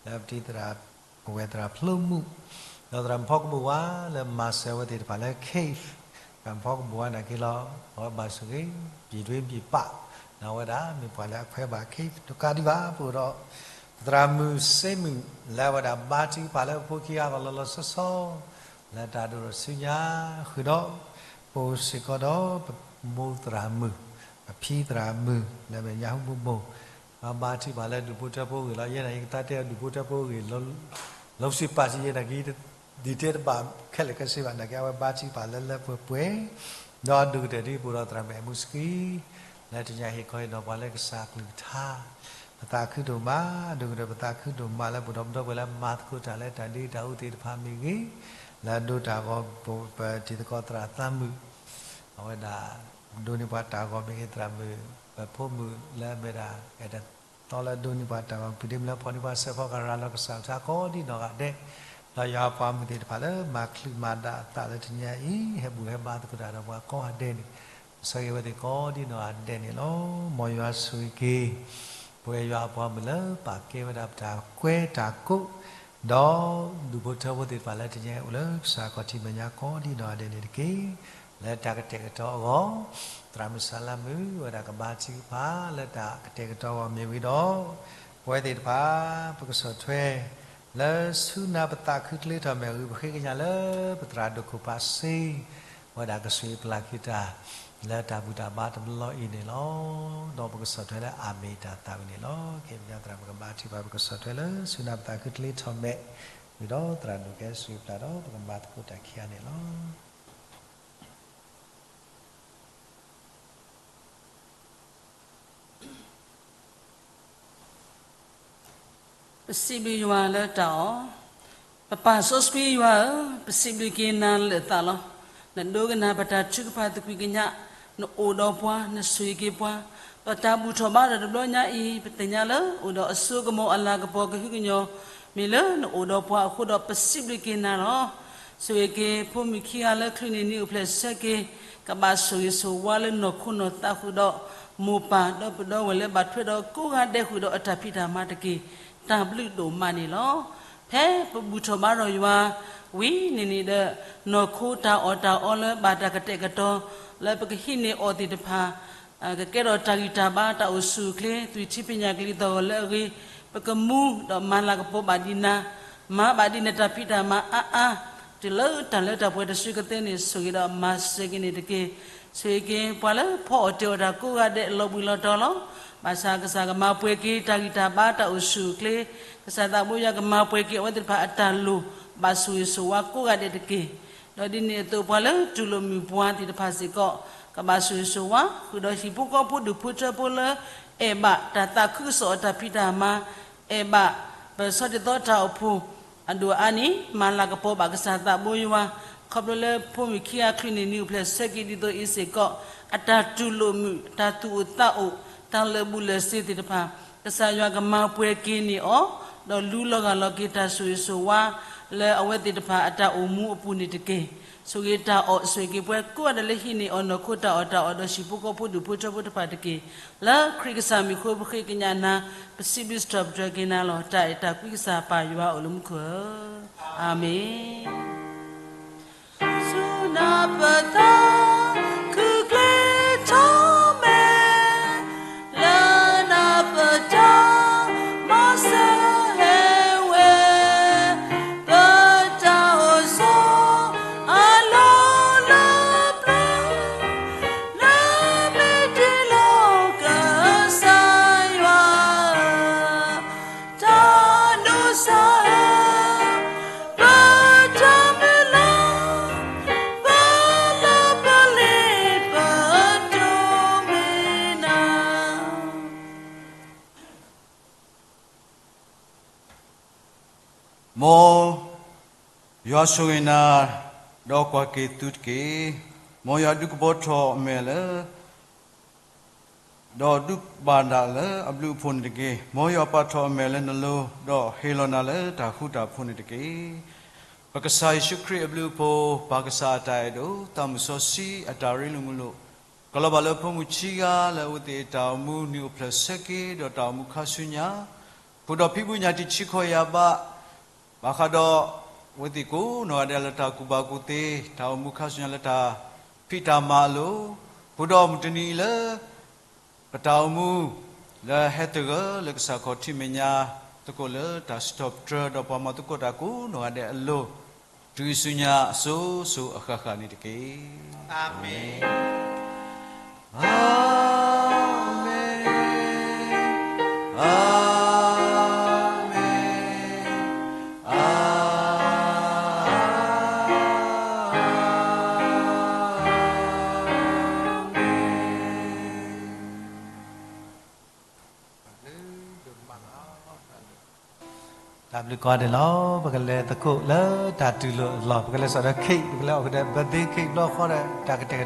လၢပတံၤသရၣ် ပဝဲၢ်သရၣ်ဖျိမုၣ်, ဒီးသရၣ်မုၣ်ဖီကပိာ်ဝါ လၢမၤစၢၤအဝဲသ့ၣ်တဖၣ်လၢ cave, သရၣ်မုၣ်ဖီကပိာ်ဝါနာ်က့လီၤ, အဝဲဘၣ်ဆိၣ်ဂ့ၤ ပြည်တွင်းပြည်ပ ဒီးအဝဲဒၣ်မ့ၢ်ပှၤလၢအခွဲးဘၣ် cave တကးဒံးဘၣ် ပအိၣ်ဒီး သရၣ်မုၣ်စ့မုၣ် လၢအဝဲဒၣ်ဘါထုကဖၣ်လၢပဖိခံဂၤအဂီၢ်လီၤလီၤဆီဆီ လၢတၢ်ဒိၣ်ထီၣ်ဆူညါ, ဃုာ်ဒီး ပအိၣ်စ့ၢ်ကီးဒီး ပမိၢ်သရၣ်မုၣ်, ပဖံသရၣ်မုၣ် လၢအမ့ၢ်ညၣ်ဟူဘိၣ်ဘိၣ်, ဘါထုကဖၣ်လၢဒူၣ်ဖိထၢဖိအဂ့ၢ်လီၤ. ယဲနာ်က့ ကသါတဲအီၤဒူၣ်ဖိထၢဖိအဂ့ၢ် လီၤစံးပာ်စံးယဲနာ်က့ ဒံးတဲတဘၣ်ခဲလၢာ်ခဲဆ့ဘၣ် နာ်က့ အဝဲဘါထုကဖၣ်လၢလၢပှဲၤပှဲၤ, ဒီးအဒိၣ်ကတၢၢ်ဒ်ပအိၣ်ဒီးသရၣ်မုၣ်အဲၣ်မူစကံ လၢတနံၤညါဟ့ၣ်ခီဟ့ၣ်နီၤပှၤလၢကစၢ်ကလုၢ်ကထါ, ပသးခုဒိၣ်မး, ဒိၣ်ကတၢၢ်ပသးခုဒိၣ်မးလၢပအိၣ်ဒီးပဒီပုၢ်ဝဲၢ်လၢ မၤသကိးတၢ်လၢတၢ်ဒ့တၢ်အူသ့ၣ်တဖၣ်မ့ၢ်ဂ့ၤ, လၢအဒိတၢ်ဂီၤ ပတံၤသကိးသရၣ်သးမုၣ် အဝဲဒၣ် ဒိးန့ၢ်ပှၤတၢ်ဂီၤမ့ၢ်ဂ့ၤ, သရၣ်မုၣ် ပဖိမုၣ်လၢအမ့ၢ်ဒၣ် အဲၣ်တၢ်သီလၢအဒိးန့ၢ်ပှၤတၢ်ဂီၤ ပုၢ်ဒ့မုၣ်လၢဖီၣ်န့ၢ်ပှၤစဲးဖီကရၤလီၤ ကစၢ်ကလုၢ်ကထါကိးဒံနီၢ်ဂၤဒဲး, ဒီးယွၤအပှၤမုၣ်သ့ၣ်တဖၣ်လၢမၤချုးမၤဒါအသးလၢတနံၤညါအံၤ ဟဲဘူၣ်ဟဲဘါသကိးတၢ်ဒီးပှၤကိးဂၤဒဲးန့ၣ်, ပဆၢဂ့ၤအဝဲသ့ၣ်ကိးဒံနီၢ်ဂၤဒဲးန့ၣ်လီၤ. မ်ယွၤဆိၣ်ဂ့ၤက့ၤ ပဝဲယွၤအပှၤမုၣ်လၢပာ်ကဲဝဲဒၣ်ပတၢ်ကွဲတၢ်ကိး ဒီးဒူၣ်ဖိထၢဖိသ့ၣ်တဖၣ်လၢတနံၤညါအံၤအိၣ်လၢကစၢ်ခီၣ်ထံးမဲာ်ညါကိးဒံနီၢ်ဂၤဒဲးန့ၣ်တက့ၢ်. လၢတၢ်ကတဲာ်ကတီၤအဂီၢ် သရၣ်မုၣ်စၤလါမုၣ် ဝဲဒၣ်ကဘါထုကဖၣ်လၢတၢ်ကတဲာ်ကတီၤအဂီၢ်မ့ၢ်ဝံၤဒီး ပဝဲသ့ၣ်တဖၣ် ပကဆီၣ်ထွဲ လၢဆူနၢ်ပသးခုကျ့ထီၣ်မဲာ်ဝံၤ ပဃ့ကညးလၢပသရၣ်ဒိၣ်ခိၣ်ဖးစ့ ဝဲဒၣ်ကဆိၣ်ဂ့ၤပျၢ်က့ၤတၢ် လၢတၢ်ဘူၣ်တၢ်ဘါတဘျီအံၤန့ၣ်လီၤ. ဒီးပကဆီၣ်ထွဲလၢအမ့ၢ်တၢ်သးဝံၣ်န့ၣ်လီၤ. ကဲ ပညါသရၣ်မုၣ်ကဘါထုကဖၣ် ပကဆီၣ်ထွဲလၢဆူနၢ်ပသးခုကျ့ထီၣ်မဲာ်ဝံၤဒီး သရၣ်ဒိၣ်ကဲဆိၣ်ဂ့ၤပျၢ်ဒီး ပကမၤသကိးတၢ်ခံဂၤန့ၣ်လီၤ. ပစံးဘျုးယွၤလၢတၢ်အီၣ်, ပပၢ်စီဆှံယွၤဧၢ, ပစံးဘျုးက့ၤနၤလၢာ်သးလီၤ. နဒိကနၣ်ပတၢ်ထုကဖၣ်သကွံာ်ကညး, နအိၣ်ဒီးပှၤ, နဆိၣ်ဂ့ၤက့ၤပှၤ, ဒီးတၢ်ဘူၣ်ထီၣ်ဘါထီၣ်တဘျီညါအံၤ ပသ့ၣ်ညါလၢအိၣ်ဒီးအစိကမီၤအလၤကပီၤကဟုကညီၤ, မ့ၢ်လၢနအိၣ်ဒီးပှၤအဃိဒီး ပစံးဘျုးက့ၤနၤလီၤ. ဆိၣ်ဂ့ၤက့ၤဖိမုၣ်ခံဂၤလၢချုးန့ၢ်နံၣ်အိၣ်ဖျဲၣ်ဆၢက့ၤ, ကဘၣ်ဆိၣ်ဂ့ၤဆိၣ်ဝါလၢနီၢ်ခိနီၢ်သးဃုာ်ဒီး မိၢ်ပၢ်ဒီပုၢ်ဒီဝဲၢ်လၢဘၣ်ထွဲဒီးကိးဂၤဒဲးဃုာ်ဒီးအတၢ်ဖံးတၢ်မၤတက့ၢ်. တၢ်ဘျုးဒိၣ်မးန့ၣ်လီၤ. ဖဲပဘူၣ်ထီၣ်ဘါထီၣ်ယွၤဝံၤန့ၣ်န့ၣ်ဒီး နီၢ်ခိတၢ်အီၣ်တၢ်အီလၢဘၣ်တၢ်ကတဲာ်ကတီၤ လၢပကဟံးန့ၢ်အီၣ်သ့ၣ်တဖၣ် ကကဲထီၣ်တၢ်ဂံၢ်တၢ်ဘါ တၢ်အိၣ်ဆူၣ်အိၣ်ချ့ သွံၣ်ထံပညၣ်ကလံၤသီၣ်ဂီၤလၢအဂ့ၤ, ပကမူဒီးမၤလၤကပီၤဘၣ်ဒံးနၤ, မၤဘၣ်ဒံးနတၢ်ဖံးတၢ်မၤအါအါ, တုၤလၢတၢ်လၢတၢ်ပှဲၤတစုကသ့န့ၣ် ဆိၣ်ဂ့ၤဒီးမၤစၢၤက့ၤန့ၣ်တက့ၢ်. ဆိၣ်ဂ့ၤက့ၤပှၤလၢဖီအီၣ်တဲာ်အီၣ်တၢ်ကိးဂၤဒဲးလီၤဘှံးလီၤတီၤလီၤ. ဘၣ်ဆၣ်ကစၢ်ကမၤပှဲၤက့ၤတၢ်ဂံၢ်တၢ်ဘါတၢ်အိၣ်ဆူၣ်အိၣ်ချ့, ကစၢ်သးဘိယွၤကမၤပှဲၤက့ၤအဝဲသ့ၣ်တဖၣ်အတၢ်လိၣ် ဘၣ်ဆိၣ်ဂ့ၤဆိၣ်ဝါကိးဂၤဒဲးတက့ၢ်. ဒီးဒ်န့ၣ်အသိးပှၤလၢတူၢ်လိာ်မုာ်ပှၤသ့ၣ်တဖၣ်စ့ၢ်ကီး ကဘၣ်ဆိၣ်ဂ့ၤဆိၣ်ဝါ ဃုာ်ဒီးဟံၣ်ဖိဃီဖိဒူၣ်ဖိထၢဖိလၢ အဲၣ်ဘၣ်တၢ်သးခုကစီၣ်အတၢ်ဖံးတၢ်မၤ, အဲၣ်ဘၣ်ပဆီတသိတၢ်အိၣ်ဖှိၣ်အဒိၣ်အါန့ၣ် မၤလၤကပီၤဘၣ်ကစၢ်သးဘိယွၤ, ခီဖျိလၢဖိမုၣ်ခံဂၤချုးန့ၢ်နံၣ်အိၣ်ဖျဲၣ်ဆၢက့ၤဒ်သိးအံၤစ့ၢ်ကီး အတၢ်တူၢ်လိာ်မုာ် တၢ်သူၣ်အိၣ်သးအိၣ် တၢ်လၢာ်ဘူၣ်လၢာ်စ့ၤသ့ၣ်တဖၣ် ကစၢ်ယွၤကမၤပှဲၤက့ၤန့ၢ်အီၤ, ဒီးလူလီၤဂာ်လီၤက့ၤတၢ်ဆိၣ်ဂ့ၤဆိၣ်ဝါ လၢအဝဲသ့ၣ်တဖၣ်အတၢ်အိၣ်မူအပူၤန့ၣ်တက့ၢ်. ဆိၣ်ဂ့ၤတၢ်အီၣ် ဆိၣ်ဂ့ၤက့ၤပှၤကိးဂၤဒဲးလၢဟံးန့ၢ်အီၤနီၢ်ခိတၢ်အီၣ်တၢ်အီဒီးဟံၣ်ဖိဃီဖိဒူၣ်ဖိထၢဖိတဖၣ်တက့ၢ်. လၢခရံာ်ကစၢ်မံၤအဃိပဃ့ကညးနၤ, ပစံးဘျုးစံးထီၣ်ပတြၢၤက့ၤနၤလီၤ. တၢ်အဲၣ်တၢ်ကွံကစၢ်ပၢ်ယွၤအိၣ်လၢမူခိၣ်ဧၢ, အၤမ့ၣ်. ဆူနၢ်ပသးခုကျ့ထီၣ်မဲာ်, လၢနၢ်ပတၢ်မၤစၢၤဟဲဝဲ, ပတၢ်အိၣ်ဆိးအလီၢ်လၢပျၢၤ, လၢမ့ၢ်တ့ၢ်လီၤကစၢ်ယွၤ, တၢ်ဒိးစၢ်ဧၢ မ်ယွၤဆိၣ်ဂ့ၤနၤ, ဒီးကွၢ်က့ၤသုတက့ၢ်. မ်ယွၤဒုးကဘီထီၣ်အမဲာ်လၢ ဒီးဒုးဘၣ်နၤလၢအဘျုးအဖှိၣ်န့ၣ်တက့ၢ်. မ်ယွၤပာ်ထီၣ်အမဲာ်လၢနလိၤ, ဒီးဟ့ၣ်လီၤနၤလၢတၢ်ဃူတၢ်ဖိးန့ၣ်တက့ၢ်. ပကစၢ်ယ့ၣ်ၡူးခရံာ်အဘျုးအဖှိၣ်, ပၢ်ကစၢ်အတၢ်အဲၣ်ဒိၣ်, သးမုၢ်စီဆှံအတၢ်ရ့လိာ်မုာ်လိာ်, ကလီၤဘၣ်လၢဖိမုၣ်ခံဂၤလၢအဝဲသ့ၣ်တၢ်အိၣ်မူနံၣ်အိၣ်ဖျဲၣ်ဆၢက့ၤ ဒီးတၢ်အိၣ်မူခါဆူညါ, ဃုာ်ဒီးဖံးဘုညၣ်တံၢ်ဆံးခီၣ်ယာ်ဘၣ် ဘၣ်ဃးဒီး အဝဲသ့ၣ်ကိးနီၢ်ဂၤဒဲးလၢတၢ်ကူၣ်ဘၣ်ကူၣ်သ့, တၢ်အိၣ်မူခါဆူညါလၢတၢ်ဖံးတၢ်မၤအလိၤ, ဃုာ်ဒီးမုၢ်တနံၤအံၤလၢ ပတၢ်အိၣ်မူ လၢဟဲသဂၢၢ်လၢကစၢ်ခီၣ်ထံးမဲာ်ညါသကိးလၢတၢ်စံးထီၣ်ပတြၢၤ ဒီးပှၤမၤသကိးတၢ်ကိးနီၢ်ဂၤဒဲးအလိၤ, တုၤဆူညါအစိၤစိၤအဃၣ်ဃၣ်န့ၣ်တက့ၢ်. အၤမ့ၣ်, အၤမ့ၣ်, အၤမ့ၣ်. တၢ်ဘျုးကိးဂၤဒဲးလီၤ. ပကလဲၤသကိးလၢတၢ်တူၢ်လိာ်အလီၢ်, ပကလဲၤစိာ်ဒီး cake, ပကလဲၤအီၣ်ကဒီး birthday cake ဘျီဃီဒီး တၢ်ကတဲာ်ကတီၤ